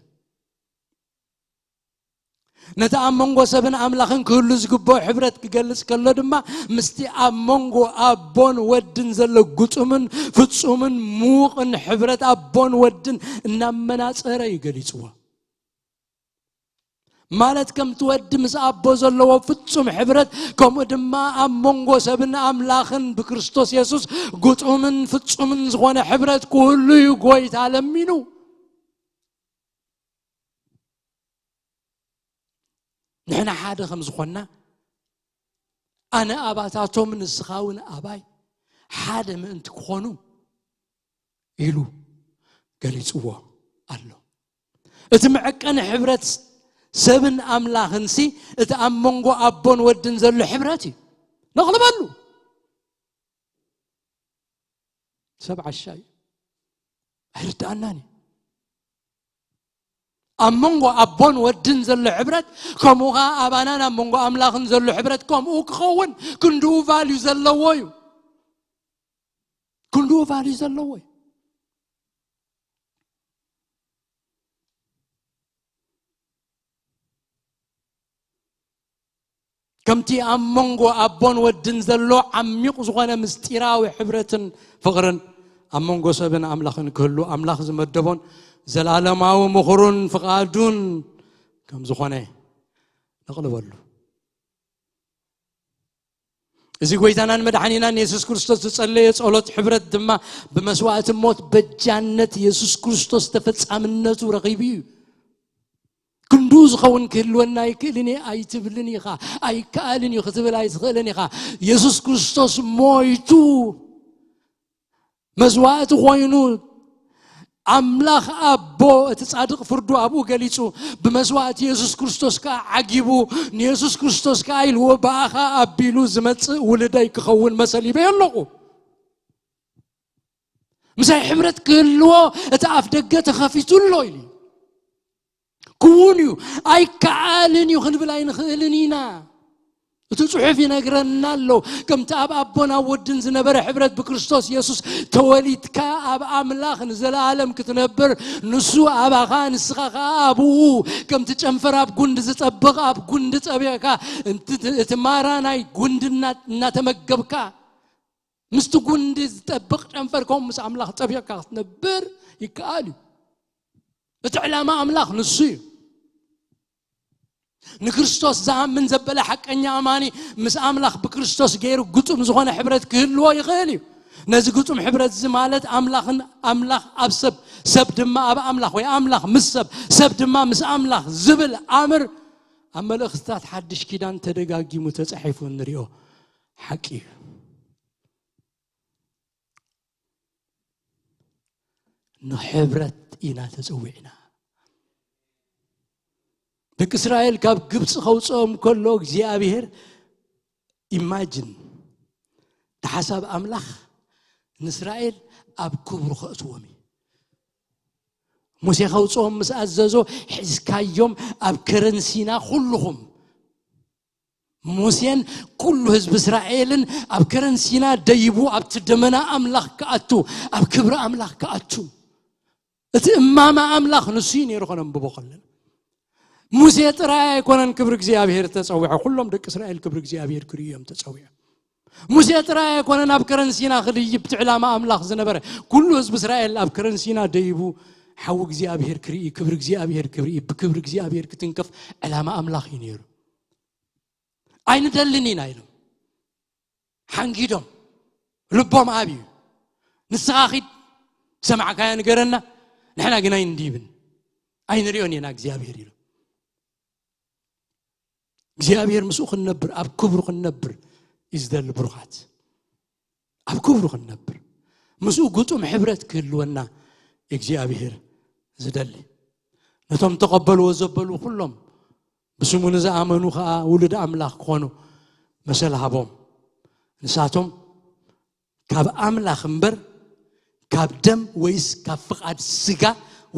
ነቲ ኣብ መንጎ ሰብን ኣምላኽን ክህሉ ዝግብኦ ሕብረት ክገልጽ ከሎ ድማ ምስቲ ኣብ መንጎ ኣቦን ወድን ዘሎ ግጹምን ፍጹምን ምዉቕን ሕብረት ኣቦን ወድን እናመናጸረ እዩ ገሊጽዎ። ማለት ከምቲ ወዲ ምስ ኣቦ ዘለዎ ፍጹም ሕብረት ከምኡ ድማ ኣብ መንጎ ሰብን ኣምላኽን ብክርስቶስ የሱስ ግጹምን ፍጹምን ዝኾነ ሕብረት ክህሉ እዩ ጎይታ ለሚኑ። ንሕና ሓደ ከም ዝኾንና ኣነ ኣባታቶም ንስኻ እውን ኣባይ ሓደ ምእንቲ ክኾኑ ኢሉ ገሊጽዎ ኣሎ። እቲ መዐቀኒ ሕብረት ሰብን ኣምላኽን ሲ እቲ ኣብ መንጎ ኣቦን ወድን ዘሎ ሕብረት እዩ። ነቕልበሉ። ሰብ ዓሻ እዩ። ኣይርድኣናን እዩ። ኣብ መንጎ ኣቦን ወድን ዘሎ ሕብረት ከምኡ ኸዓ ኣባናን ኣብ መንጎ ኣምላኽን ዘሎ ሕብረት ከምኡ ክኸውን ክንድኡ ቫልዩ ዘለዎ እዩ። ክንድኡ ቫልዩ ዘለዎ እዩ። ከምቲ ኣብ መንጎ ኣቦን ወድን ዘሎ ዓሚቕ ዝኾነ ምስጢራዊ ሕብረትን ፍቕርን ኣብ መንጎ ሰብን ኣምላኽን ክህሉ ኣምላኽ ዝመደቦን ዘላለማዊ ምኽሩን ፍቓዱን ከም ዝኾነ ነቕልበሉ። እዚ ጎይታናን መድሓኒናን የሱስ ክርስቶስ ዝጸለየ ጸሎት ሕብረት ድማ ብመስዋእቲ ሞት በጃነት የሱስ ክርስቶስ ተፈጻምነቱ ረኺቡ እዩ። ክንዱ ዝኸውን ክህልወና ኣይክእልን እየ ኣይትብልን ኢኻ። ኣይከኣልን እዩ ክትብል ኣይትኽእልን ኢኻ። የሱስ ክርስቶስ ሞይቱ መስዋእቲ ኮይኑ ኣምላኽ ኣቦ እቲ ጻድቕ ፍርዱ ኣብኡ ገሊጹ ብመስዋእቲ የሱስ ክርስቶስ ከኣ ዓጊቡ ንየሱስ ክርስቶስ ከኣ ኢልዎ ብኣኻ ኣቢሉ ዝመጽእ ውልደይ ክኸውን መሰሊበዮ ኣለኹ። ምሳይ ሕብረት ክህልዎ እቲ ኣፍ ደገ ተኸፊቱ ኣሎ ኢሉ። ክውን እዩ። ኣይከኣልን እዩ ክንብል ኣይንኽእልን ኢና። እቲ ጽሑፍ ይነግረና ኣሎ። ከምቲ ኣብ ኣቦን ኣብ ወድን ዝነበረ ሕብረት ብክርስቶስ የሱስ ተወሊድካ ኣብ ኣምላኽ ንዘለኣለም ክትነብር ንሱ ኣባኻ ንስኻ ኸኣ ኣብኡ ከምቲ ጨንፈር ኣብ ጉንዲ ዝጠብቕ ኣብ ጉንዲ ጸቢቕካ እንቲ- እቲ ማራ ናይ ጉንዲ እና- እናተመገብካ ምስቲ ጉንዲ ዝጠብቕ ጨንፈር ከምኡ ምስ ኣምላኽ ጠቢቕካ ክትነብር ይከኣል እዩ። እቲ ዕላማ ኣምላኽ ንሱ እዩ። ንክርስቶስ ዝኣምን ዘበለ ሓቀኛ ኣማኒ ምስ ኣምላኽ ብክርስቶስ ገይሩ ግጡም ዝኾነ ሕብረት ክህልዎ ይኽእል እዩ። ነዚ ግጡም ሕብረት እዚ ማለት ኣምላኽን ኣምላኽ ኣብ ሰብ ሰብ ድማ ኣብ ኣምላኽ ወይ ኣምላኽ ምስ ሰብ ሰብ ድማ ምስ ኣምላኽ ዝብል ኣምር ኣብ መልእኽትታት ሓድሽ ኪዳን ተደጋጊሙ ተጻሒፉ እንሪኦ ሓቂ እዩ። ንሕብረት ኢና ተጸዊዕና። ደቂ እስራኤል ካብ ግብፂ ከውፅኦም ከሎ እግዚኣብሔር ኢማጅን ሓሳብ ኣምላኽ ንእስራኤል ኣብ ክብሩ ከእትዎም እዩ። ሙሴ ከውፅኦም ምስ ኣዘዞ ሒዝካዮም ኣብ ከረን ሲና ኩልኹም ሙሴን ኩሉ ህዝቢ እስራኤልን ኣብ ከረን ሲና ደይቡ ኣብቲ ደመና ኣምላኽ ክኣቱ ኣብ ክብሪ ኣምላኽ ክኣቱ እቲ እማማ ኣምላኽ ንሱ እዩ ነይሩ ከነንብቦ ከለና ሙሴ ጥራይ ኣይኮነን ክብሪ እግዚኣብሔር ተጸውዐ ኩሎም ደቂ እስራኤል ክብሪ እግዚኣብሔር ክርእዩ እዮም ተጸውዖም ሙሴ ጥራይ ኣይኮነን ኣብ ከረን ሲና ክድይብ እቲ ዕላማ ኣምላኽ ዝነበረ ኩሉ ህዝቢ እስራኤል ኣብ ከረን ሲና ደይቡ ሓዊ እግዚኣብሔር ክርኢ ክብሪ እግዚኣብሔር ክርኢ ብክብሪ እግዚኣብሔር ክትንከፍ ዕላማ ኣምላኽ እዩ ነይሩ ኣይንደልን ኢና ኢሎም ሓንጊዶም ልቦም ኣብዩ ንስኻ ኺድ ሰማዕካያ ንገረና ንሕና ግን ኣይንድይብን ኣይንሪኦን ኢና እግዚኣብሔር ኢሎም እግዚኣብሔር ምስኡ ክንነብር ኣብ ክብሩ ክንነብር እዩ ዝደሊ ብሩኻት ኣብ ክብሩ ክንነብር ምስኡ ግጡም ሕብረት ክህልወና እግዚኣብሔር ዝደሊ ነቶም ተቐበልዎ ዘበሉ ኩሎም ብስሙ ንዝኣመኑ ኸዓ ውሉድ ኣምላኽ ክኾኑ መሰል ሃቦም ንሳቶም ካብ ኣምላኽ እምበር ካብ ደም ወይስ ካብ ፍቓድ ስጋ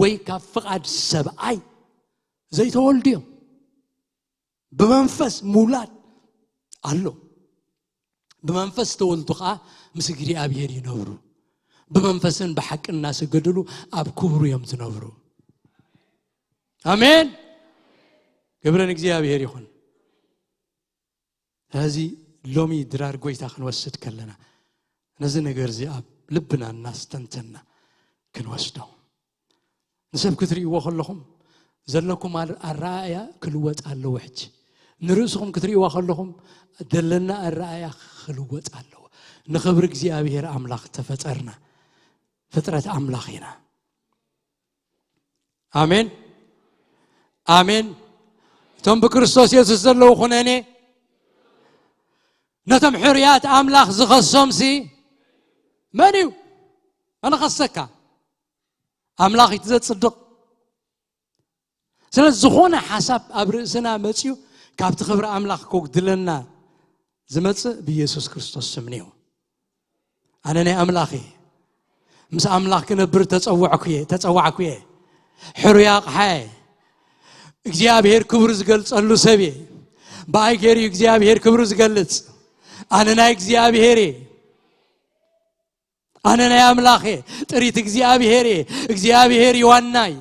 ወይ ካብ ፍቓድ ሰብኣይ ዘይተወልዱ እዮም ብመንፈስ ምውላድ ኣሎ ብመንፈስ ዝተወልዱ ኸዓ ምስ እግዚኣብሔር ይነብሩ ብመንፈስን ብሓቂ እናሰገድሉ ኣብ ክብሩ እዮም ዝነብሩ ኣሜን ክብርን እግዚኣብሔር ይኹን ስለዚ ሎሚ ድራር ጎይታ ክንወስድ ከለና ነዚ ነገር እዚ ኣብ ልብና እናስተንተና ክንወስዶ ንሰብ ክትርእይዎ ከለኹም ዘለኩም ኣረኣእያ ክልወጥ ኣለዎ ሕጂ ንርእስኹም ክትርእይዋ ከለኹም ዘለና ኣረኣእያ ክልወጥ ኣለዎ ንኽብሪ እግዚኣብሔር ኣምላኽ ተፈጠርና ፍጥረት ኣምላኽ ኢና ኣሜን ኣሜን እቶም ብክርስቶስ የሱስ ዘለዉ ኩነኔ ነቶም ሕሩያት ኣምላኽ ዝኸሶምሲ መን እዩ? መን ኸሰካ? ኣምላኽ እዩ ዘጽድቕ። ስለዚ ዝኾነ ሓሳብ ኣብ ርእስና መጽዩ ካብቲ ክብሪ ኣምላኽ ከጉድለና ዝመጽእ ብኢየሱስ ክርስቶስ ስም እዩ። ኣነ ናይ ኣምላኽ እየ። ምስ ኣምላኽ ክነብር ተጸዋዕኩ እየ፣ ተጸዋዕኩ እየ። ሕሩይ ኣቕሓ እየ። እግዚኣብሔር ክብሩ ዝገልጸሉ ሰብ እየ። ብኣይ ገይሩ እዩ እግዚኣብሔር ክብሩ ዝገልጽ። ኣነ ናይ እግዚኣብሔር እየ። ኣነ ናይ ኣምላኽ እየ። ጥሪት እግዚኣብሔር እየ። እግዚኣብሔር እዩ ዋናይ።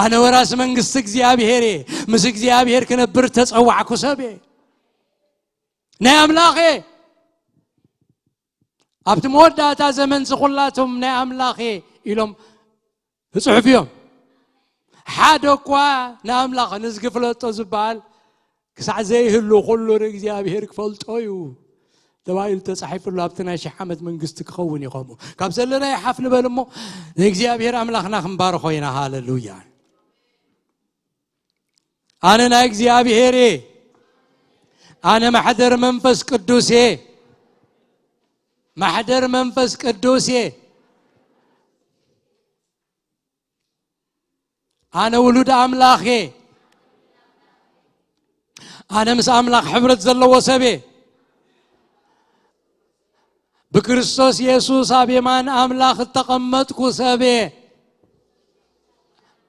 ኣነ ወራሲ መንግስቲ እግዚኣብሔር እየ። ምስ እግዚኣብሔር ክነብር ተጸዋዕኩ ሰብ እየ። ናይ ኣምላኽ እየ። ኣብቲ መወዳእታ ዘመን ዝኹላቶም ናይ ኣምላኽ እየ ኢሎም ይጽሕፉ እዮም። ሓደ እኳ ንኣምላኽ ንዝግፍለጦ ዝበሃል ክሳዕ ዘይህሉ ኩሉ ንእግዚኣብሔር ክፈልጦ እዩ ተባሂሉ ተጻሒፉሉ ኣብቲ ናይ ሽሕ ዓመት መንግስቲ ክኸውን እዩ። ከምኡ ካብ ዘለና ይሓፍ ንበል እሞ ንእግዚኣብሔር ኣምላኽና ክንባርኾ ኢና። ሃለሉያ። ኣነ ናይ እግዚኣብሔር እየ። ኣነ ማሕደር መንፈስ ቅዱስ እየ። ማሕደር መንፈስ ቅዱስ እየ። ኣነ ውሉድ ኣምላኽ እየ። ኣነ ምስ ኣምላኽ ሕብረት ዘለዎ ሰብ እየ። ብክርስቶስ የሱስ ኣብ የማን ኣምላኽ እተቐመጥኩ ሰብ እየ።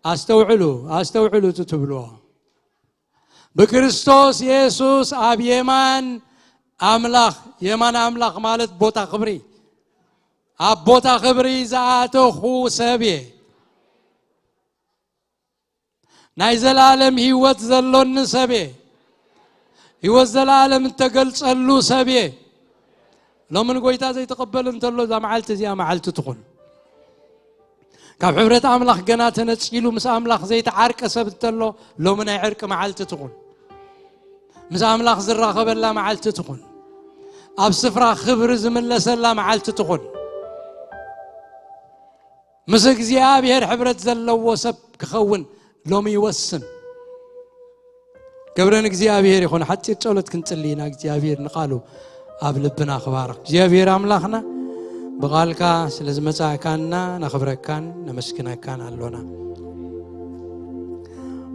ኣስተውዕሉ፣ ኣስተውዕሉ እቲ ትብልዎ። ብክርስቶስ የሱስ ኣብ የማን ኣምላኽ፣ የማን ኣምላኽ ማለት ቦታ ክብሪ፣ ኣብ ቦታ ክብሪ ዝኣተኹ ሰብ እየ። ናይ ዘላለም ህይወት ዘሎኒ ሰብ እየ። ህይወት ዘላለም እተገልጸሉ ሰብ እየ። ሎሚ ንጎይታ ዘይተቐበል እንተሎ እዛ መዓልቲ እዚኣ መዓልቲ ትኹን። ካብ ሕብረት ኣምላኽ ገና ተነጺሉ ምስ ኣምላኽ ዘይተዓርቀ ሰብ እንተሎ ሎሚ ናይ ዕርቂ መዓልቲ ትኹን። ምስ ኣምላኽ ዝራኸበላ መዓልቲ ትኹን። ኣብ ስፍራ ክብሪ ዝምለሰላ መዓልቲ ትኹን። ምስ እግዚኣብሔር ሕብረት ዘለዎ ሰብ ክኸውን ሎሚ ይወስን። ክብሪ ንእግዚኣብሔር ይኹን። ሓጺር ጸሎት ክንጽሊ ኢና። እግዚኣብሔር ንቓሉ ኣብ ልብና ክባርኽ። እግዚኣብሔር ኣምላኽና ብቓልካ ስለ ዝመጻእካና ነኽብረካን ነመስግነካን ኣሎና።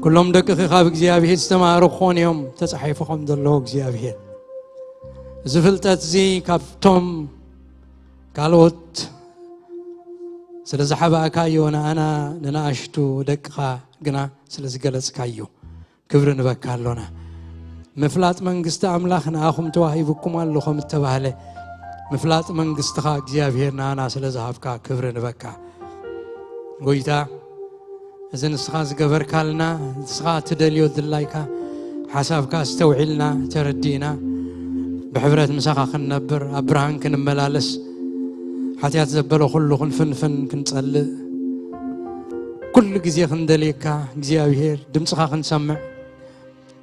ኩሎም ደቅኺ ካብ እግዚኣብሔር ዝተማሃሩ ክኾኑ እዮም ተጻሒፉ ከም ዘለዎ እግዚኣብሔር። እዚ ፍልጠት እዚ ካብቶም ካልኦት ስለ ዝሓባእካዮ ንኣና ንንኣሽቱ ደቅኻ ግና ስለ ዝገለጽካዮ ክብሪ ንበካ ኣሎና። ምፍላጥ መንግስቲ ኣምላኽ ንኣኹም ተዋሂቡኩም ኣሎ ከም እተባህለ ምፍላጥ መንግስትኻ እግዚኣብሔር ንኣና ስለ ዝሃብካ ክብሪ ንበካ። ጎይታ እዚ ንስኻ ዝገበርካልና ንስኻ ትደልዮ ድላይካ ሓሳብካ ኣስተውዒልና ተረዲእና ብሕብረት ምሳኻ ክንነብር ኣብ ብርሃን ክንመላለስ ሓጢኣት ዘበለ ኩሉ ክንፍንፍን ክንጸልእ ኩሉ ግዜ ክንደልየካ እግዚኣብሔር ድምፅኻ ክንሰምዕ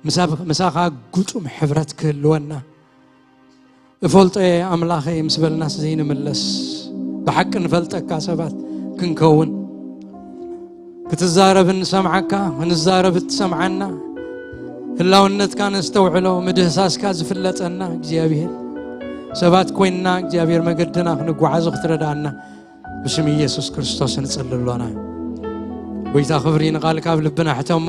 ምሳብ- ምሳኻ ግጡም ሕብረት ክህልወና እፈልጦ እየ ኣምላኸይ ምስ በልናስ ዘይንምለስ ብሓቂ ንፈልጠካ ሰባት ክንከውን ክትዛረብ እንሰምዓካ ክንዛረብ እትሰምዓና ህላውነትካ ነስተውዕሎ ምድህሳስካ ዝፍለጠና እግዚኣብሔር ሰባት ኮይንና እግዚኣብሔር መገድና ክንጓዓዞ ክትረዳኣና ብስም ኢየሱስ ክርስቶስ ንጽሊ ኣሎና። ጎይታ ክብሪ ንቓልካ ኣብ ልብና ሕተሞ፣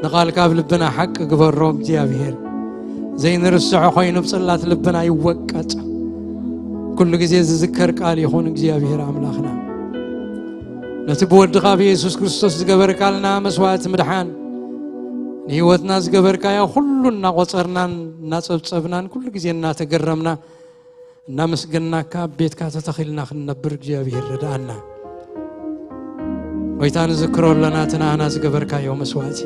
ንቓልካ ኣብ ልብና ሓቂ ግበሮ እግዚኣብሔር። ዘይንርስዖ ኮይኑ ብጽላት ልብና ይወቀጥ። ኩሉ ግዜ ዝዝከር ቃል ይኹን እግዚኣብሔር ኣምላኽና። ነቲ ብወድኻ ብየሱስ ክርስቶስ ዝገበርካልና መስዋዕቲ ምድሓን ንህይወትና ዝገበርካዮ ኩሉ እናቖጸርናን እናጸብጸብናን ኩሉ ግዜ እናተገረምና እናመስገናካ ኣብ ቤትካ ተተኺልና ክንነብር እግዚኣብሔር ርድኣና። ጎይታ ንዝክሮ ኣለና እቲ ንኣና ዝገበርካዮ መስዋእቲ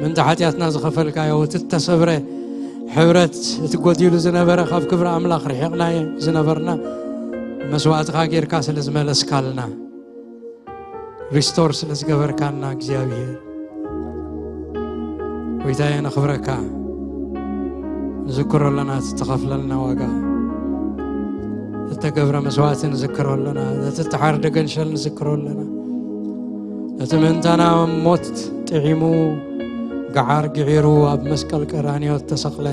ምንታ ሓጢኣትና ዝኸፈልካዮ እቲ እተሰብረ ሕብረት እቲ ጎዲሉ ዝነበረ ካብ ክብሪ ኣምላኽ ርሒቕናዮ ዝነበርና መስዋእትኻ ጌርካ ስለ ዝመለስካልና ሪስቶር ስለ ዝገበርካና እግዚኣብሔር ጎይታየ ነኽብረካ። ንዝክሮ ኣለና እቲ ተኸፍለልና ዋጋ እተገብረ መስዋእቲ ንዝክሮ ኣለና። ነቲ እተሓርደ ገንሸል ንዝክሮ ኣለና። ነቲ ምእንታና ሞት ጥዒሙ ገዓር ግዒሩ ኣብ መስቀል ቀራንዮ እተሰቕለ፣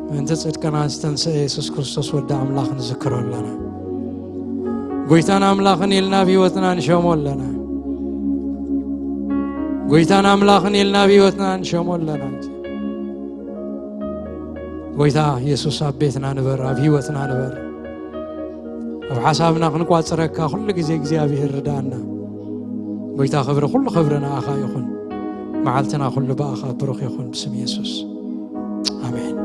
ምእንቲ ጽድቅና ዝተንስአ የሱስ ክርስቶስ ወዲ ኣምላኽ ንዝክሮ ኣለና። ጎይታን ኣምላኽን ኢልና ኣብ ህይወትና ንሸሞ ኣለና። ጎይታን ኣምላኽን ኢልና ኣብ ህይወትና ንሸሞ ኣለና። ጎይታ የሱስ፣ ኣብ ቤትና ንበር፣ ኣብ ህይወትና ንበር። ኣብ ሓሳብና ክንቋጽረካ ኩሉ ግዜ እግዚኣብሔር ርዳኣና። ጎይታ፣ ክብሪ፣ ኩሉ ክብሪ ንኣኻ ይኹን። መዓልትና ኩሉ ብኣኻ ብሩኽ ይኹን፣ ብስም የሱስ። ኣሜን።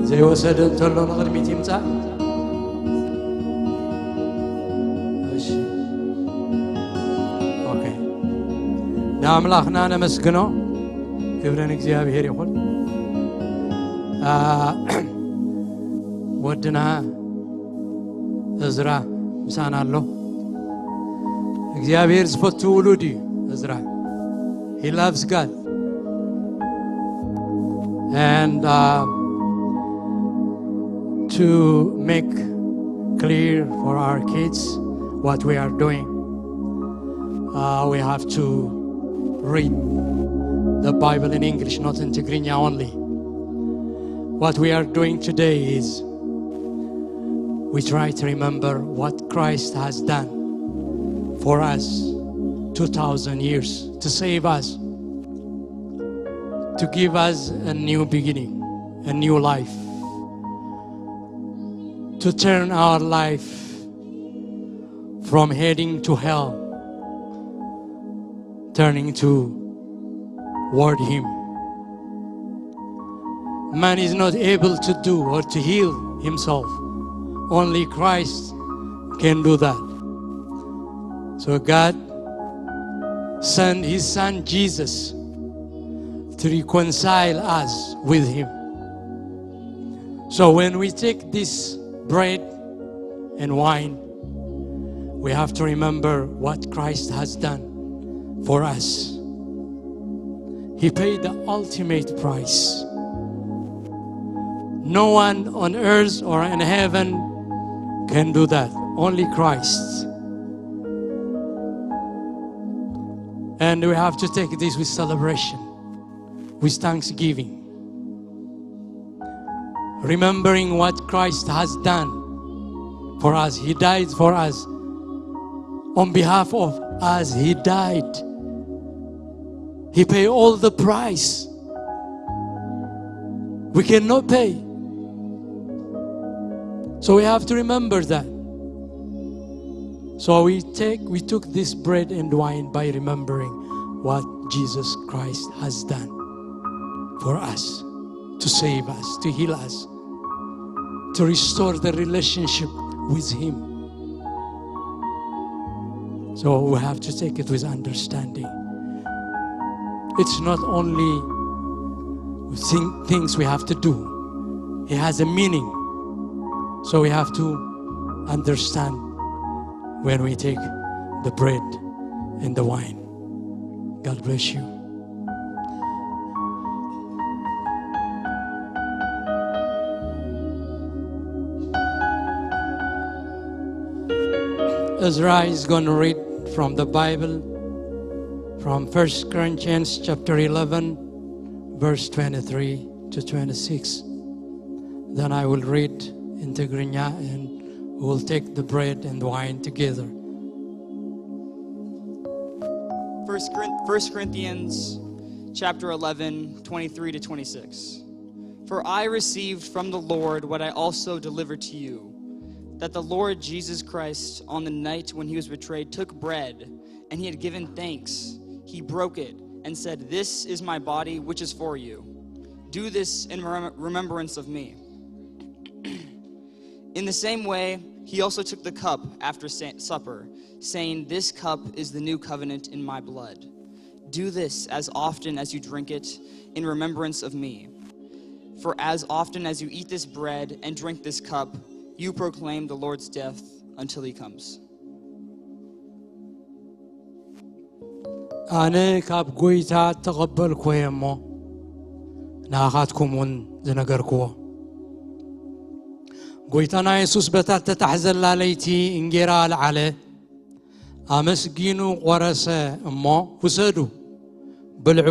ዘይወሰደ እንተሎ ንቕድሚት ይምጻእ። እሺ። ኦኬ። ንኣምላኽና ነመስግኖ። ክብሪ ንእግዚኣብሔር ይኹን። አ፣ ወድና እዝራ ምሳና ኣሎ። እግዚኣብሔር ዝፈቱ ውሉድ እዩ እዝራ። He loves God. And, uh, to make clear for our kids what we are doing, uh, we have to read the Bible in English, not in Tigrinya only. What we are doing today is we try to remember what Christ has done for us two thousand years to save us, to give us a new beginning, a new life, to turn our life from heading to hell, turning toward Him. Man is not able to do or to heal himself. Only Christ can do that. So God sent His Son Jesus to reconcile us with Him. So when we take this bread and wine, we have to remember what Christ has done for us. He paid the ultimate price. No one on earth or in heaven can do that. Only Christ. And we have to take this with celebration, with thanksgiving, remembering what Christ has done for us. He died for us. On behalf of us, He died. He paid all the price we cannot pay. So we have to remember that. So we take, we took this bread and wine by remembering what Jesus Christ has done for us, to save us, to heal us, to restore the relationship with Him. So we have to take it with understanding. It's not only thing, things we have to do. It has a meaning. So we have to understand when we take the bread and the wine. God bless you. Ezra is going to read from the Bible, from First Corinthians chapter eleven, verse twenty-three to twenty-six. Then I will read in Tigrinya and we'll take the bread and wine together. First Corinth-, First Corinthians chapter eleven, twenty-three to twenty-six. For I received from the Lord what I also delivered to you, that the Lord Jesus Christ, on the night when he was betrayed, took bread, and he had given thanks. He broke it and said, "This is my body, which is for you. Do this in remem-, remembrance of me." In the same way, he also took the cup after sa-, supper, saying, "This cup is the new covenant in my blood. Do this as often as you drink it in remembrance of me. For as often as you eat this bread and drink this cup, you proclaim the Lord's death until he comes." ኣነ ካብ ጐይታ እተቐበልኩዎ እየ እሞ፣ ንኣኻትኩም እውን ዝነገርክዎ። ጎይታና የሱስ በታ እተታሕዘላ ለይቲ እንጌራ ኣልዓለ፣ ኣመስጊኑ ቖረሰ እሞ፣ "ውሰዱ፣ ብልዑ፣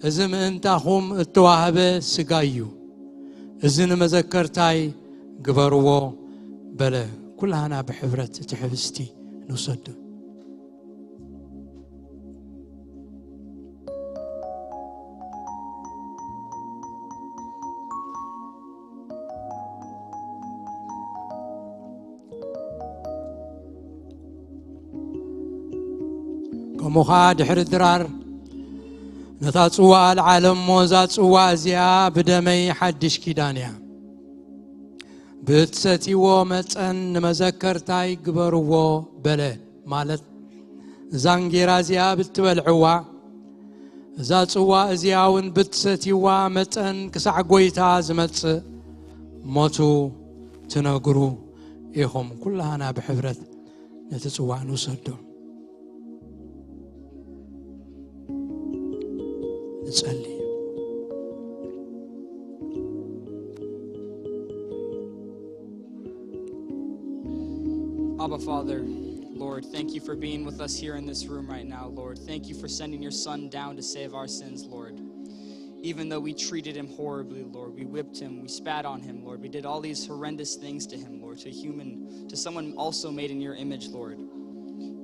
እዚ ምእንታኹም እተዋህበ ስጋይ እዩ፣ እዚ ንመዘከርታይ ግበርዎ" በለ። ኩላህና ብሕብረት እቲ ሕብስቲ ንውሰዱ። ከምኡ ኸዓ ድሕሪ ድራር ነታ ጽዋ ኣልዓለ እሞ፣ "እዛ ጽዋ እዚኣ ብደመይ ሓድሽ ኪዳን እያ፣ ብእትሰትይዎ መጠን ንመዘከርታይ ግበርዎ" በለ። ማለት፣ እዛ እንጌራ እዚኣ ብትበልዕዋ፣ እዛ ጽዋ እዚኣ እውን ብትሰትይዋ መጠን ክሳዕ ጐይታ ዝመጽእ ሞቱ ትነግሩ ኢኹም። ኩላህና ብሕብረት ነቲ ጽዋ ንውሰዶ። ንጸሊ። Abba, Father, Lord, thank you for being with us here in this room right now, Lord. Thank you for sending your Son down to save our sins, Lord. Even though we treated him horribly, Lord, we whipped him, we spat on him, Lord, we did all these horrendous things to him, Lord, to a human, to someone also made in your image, Lord.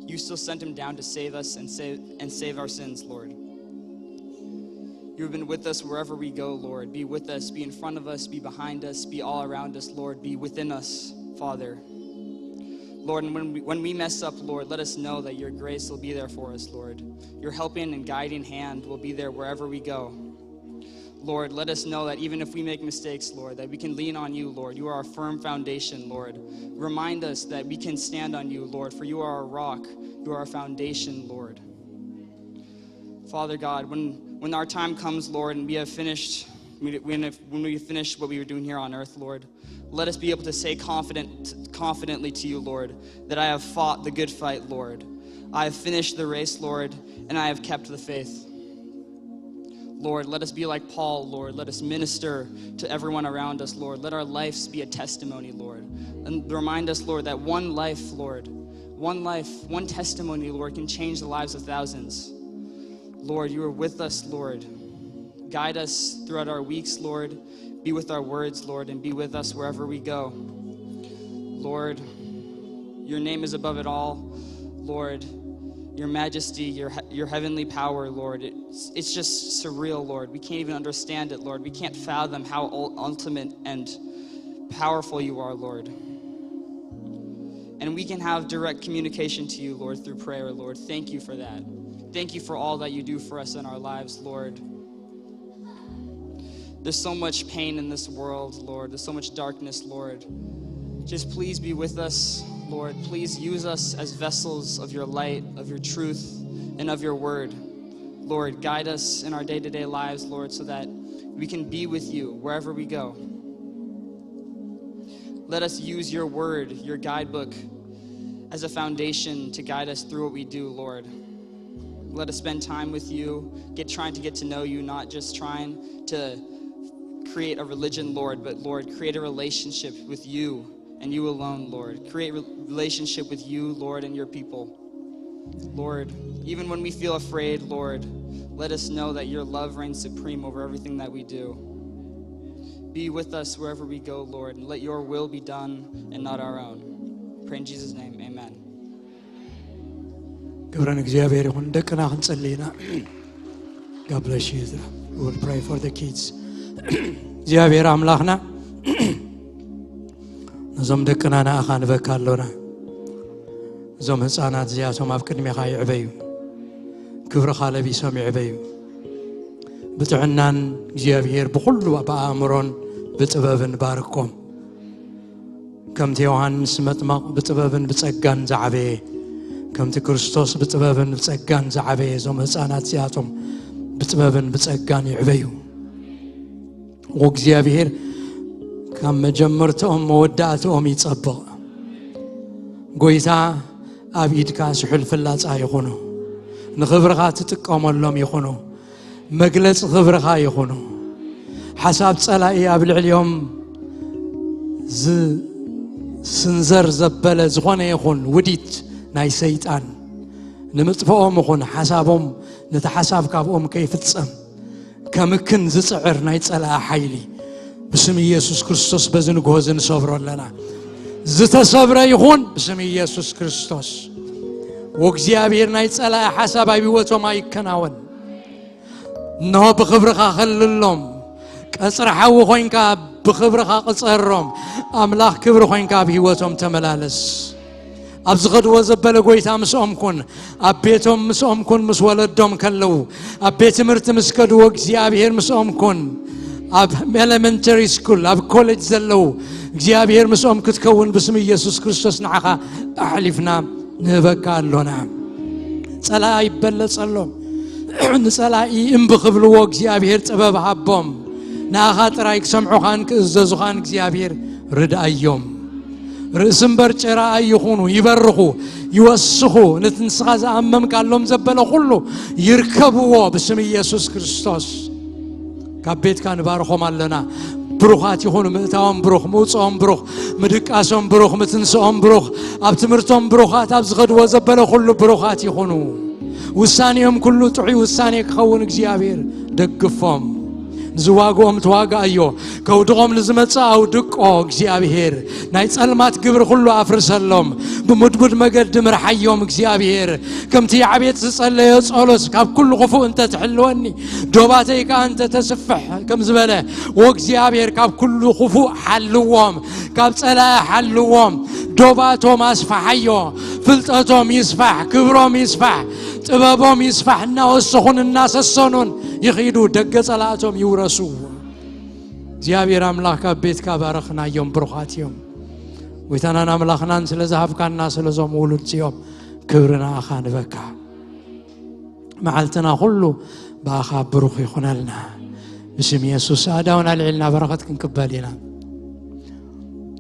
You still sent him down to save us and save, and save our sins, Lord. You have been with us wherever we go, Lord. Be with us, be in front of us, be behind us, be all around us, Lord. Be within us, Father. Lord, and when we, when we mess up, Lord, let us know that your grace will be there for us, Lord. Your helping and guiding hand will be there wherever we go. Lord, let us know that even if we make mistakes, Lord, that we can lean on you, Lord. You are our firm foundation, Lord. Remind us that we can stand on you, Lord, for you are our rock, you are our foundation, Lord. Father God, when, when our time comes, Lord, and we have finished, when, when we have finished what we were doing here on earth, Lord, let us be able to say confident, confidently to you, Lord, that I have fought the good fight, Lord. I have finished the race, Lord, and I have kept the faith. Lord, let us be like Paul, Lord. Let us minister to everyone around us, Lord. Let our lives be a testimony, Lord. And remind us, Lord, that one life, Lord, one life, one testimony, Lord, can change the lives of thousands. Lord, you are with us, Lord. Guide us throughout our weeks, Lord. Be with our words, Lord, and be with us wherever we go. Lord, your name is above it all, Lord. Your majesty, your, your heavenly power, Lord. It's, it's just surreal, Lord. We can't even understand it, Lord. We can't fathom how ul- ultimate and powerful you are, Lord. And we can have direct communication to you, Lord, through prayer, Lord. Thank you for that. Thank you for all that you do for us in our lives, Lord. There's so much pain in this world, Lord. There's so much darkness, Lord. Just please be with us, Lord. Please use us as vessels of your light, of your truth, and of your word. Lord, guide us in our day to day lives, Lord, so that we can be with you wherever we go. Let us use your word, your guidebook, as a foundation to guide us through what we do, Lord. Let us spend time with you, get trying to get to know you, not just trying to create a religion, Lord, but Lord, create a relationship with you and you alone, Lord. Create re- relationship with you, Lord, and your people. Lord, even when we feel afraid, Lord, let us know that your love reigns supreme over everything that we do. Be with us wherever we go, Lord, and let your will be done and not our own. Pray in Jesus' name, amen. ክብሪ ንእግዚኣብሔር ይኹን። ደቅና ክንጸሊ ኢና። God bless you, Ezra. We will pray for the kids. እግዚኣብሔር ኣምላኽና፣ ነዞም ደቅና ንኣኻ ንበካ ኣሎና። እዞም ህፃናት እዚኣቶም ኣብ ቅድሜኻ ይዕበዩ፣ ክብርኻ ለቢሶም ይዕበዩ። ብጥዕናን እግዚኣብሔር ብኹሉ ብኣእምሮን ብጥበብን ባርኮም። ከምቲ ዮሃንስ መጥመቕ ብጥበብን ብጸጋን ዝዓበየ፣ ከምቲ ክርስቶስ ብጥበብን ብጸጋን ዝዓበየ፣ እዞም ህፃናት እዚኣቶም ብጥበብን ብጸጋን ይዕበዩ። ወእግዚኣብሔር ካብ መጀመርትኦም መወዳእትኦም ይጸብቕ። ጎይታ ኣብ ኢድካ ስሑል ፍላጻ ይኹኑ፣ ንኽብርኻ ትጥቀመሎም ይኹኑ፣ መግለጺ ክብርኻ ይኹኑ። ሓሳብ ጸላኢ ኣብ ልዕሊኦም ዝስንዘር ዘበለ ዝኾነ ይኹን ውዲት ናይ ሰይጣን፣ ንምጥፍኦም ይኹን ሓሳቦም፣ ነቲ ሓሳብ ካብኦም ከይፍጸም ከምክን ዝጽዕር ናይ ጸላኢ ሓይሊ፣ ብስም ኢየሱስ ክርስቶስ በዚ ንግሆ እዚ ንሰብሮ ኣለና። ዝተሰብረ ይኹን ብስም ኢየሱስ ክርስቶስ። ወእግዚኣብሔር፣ ናይ ጸላኢ ሓሳብ ኣብ ህይወቶም ኣይከናወን። እንሆ ብኽብርኻ ኸልሎም። ቀጽሪ ሓዊ ኾይንካ ብኽብርኻ ቅጸሮም። ኣምላኽ ክብሪ ኾይንካ ኣብ ህይወቶም ተመላለስ። ኣብ ዝኸድዎ ዘበለ ጐይታ ምስኦም ኩን። ኣብ ቤቶም ምስኦም ኩን፣ ምስ ወለዶም ከለዉ። ኣብ ቤት ትምህርቲ ምስ ከድዎ እግዚኣብሔር ምስኦም ኩን። ኣብ ኤሌመንተሪ ስኩል፣ ኣብ ኮሌጅ ዘለዉ እግዚኣብሔር ምስኦም ክትከውን ብስም ኢየሱስ ክርስቶስ ንዓኻ ኣሕሊፍና ንህበካ ኣሎና። ጸላኢ ይበለጸሎም። ንጸላኢ እምቢ ክብልዎ እግዚኣብሔር ጥበብ ሃቦም። ንኣኻ ጥራይ ክሰምዑኻን ክእዘዙኻን እግዚኣብሔር ርድኣዮም። ርእሲ እምበር ጭራ ኣይኹኑ፣ ይበርኹ፣ ይወስኹ። ነቲ ንስኻ ዝኣመምካሎም ዘበለ ኩሉ ይርከብዎ ብስም ኢየሱስ ክርስቶስ። ካብ ቤትካ ንባርኾም ኣለና። ብሩኻት ይኹኑ፣ ምእታዎም ብሩኽ፣ ምውፅኦም ብሩኽ፣ ምድቃሶም ብሩኽ፣ ምትንስኦም ብሩኽ፣ ኣብ ትምህርቶም ብሩኻት፣ ኣብ ዝኸድዎ ዘበለ ኩሉ ብሩኻት ይኹኑ። ውሳኔኦም ኩሉ ጥዑይ ውሳኔ ክኸውን እግዚኣብሔር ደግፎም። ንዝዋግኦም ተዋጋኣዮ፣ ከውድቖም ንዝመጽእ ኣውድቆ እግዚኣብሔር። ናይ ጸልማት ግብሪ ኩሉ ኣፍርሰሎም፣ ብምድቡድ መገዲ ምርሓዮም እግዚኣብሔር። ከምቲ ያዕቤጽ ዝጸለዮ ጸሎት፣ ካብ ኩሉ ክፉእ እንተ ትሕልወኒ፣ ዶባተይ ከኣ እንተ ተስፍሕ ከም ዝበለ፣ ወእግዚኣብሔር ካብ ኩሉ ክፉእ ሓልዎም፣ ካብ ጸላኢ ሓልዎም። ዶባቶም ኣስፍሓዮ፣ ፍልጠቶም ይስፋሕ፣ ክብሮም ይስፋሕ፣ ጥበቦም ይስፋሕ። እናወሰኹን እናሰሰኑን ይኺዱ፣ ደገ ጸላእቶም ይውረሱ። እግዚኣብሔር ኣምላኽ ካብ ቤትካ ባረኽናዮም፣ ብሩኻት እዮም። ጎይታናን ኣምላኽናን ስለ ዝሃብካና ስለዞም ውሉድ እዮም፣ ክብሪ ንኣኻ ንበካ። መዓልትና ኩሉ ብኣኻ ብሩኽ ይኹነልና። ብስም የሱስ ኣእዳውና ኣልዒልና በረኸት ክንቅበል ኢና።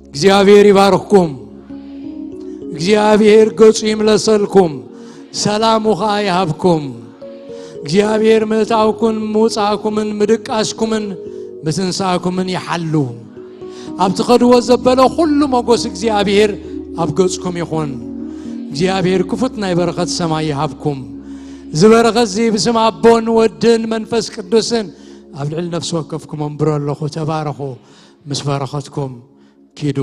እግዚኣብሔር ይባርኽኩም። እግዚኣብሔር ገጹ ይምለሰልኩም፣ ሰላሙ ኸኣ ይሃብኩም። እግዚኣብሔር ምእታውኩን ምውጻእኩምን ምድቃስኩምን ምትንሳእኩምን ይሓሉ። ኣብ ትኸድዎ ዘበለ ኩሉ መጎስ እግዚኣብሔር ኣብ ገጽኩም ይኹን። እግዚኣብሔር ክፉት ናይ በረኸት ሰማይ ይሃብኩም። እዚ በረኸት እዚ ብስም ኣቦን ወድን መንፈስ ቅዱስን ኣብ ልዕሊ ነፍሲ ወከፍኩም ኣንብሮ ኣለኹ። ተባረኹ። ምስ በረኸትኩም ኪዱ።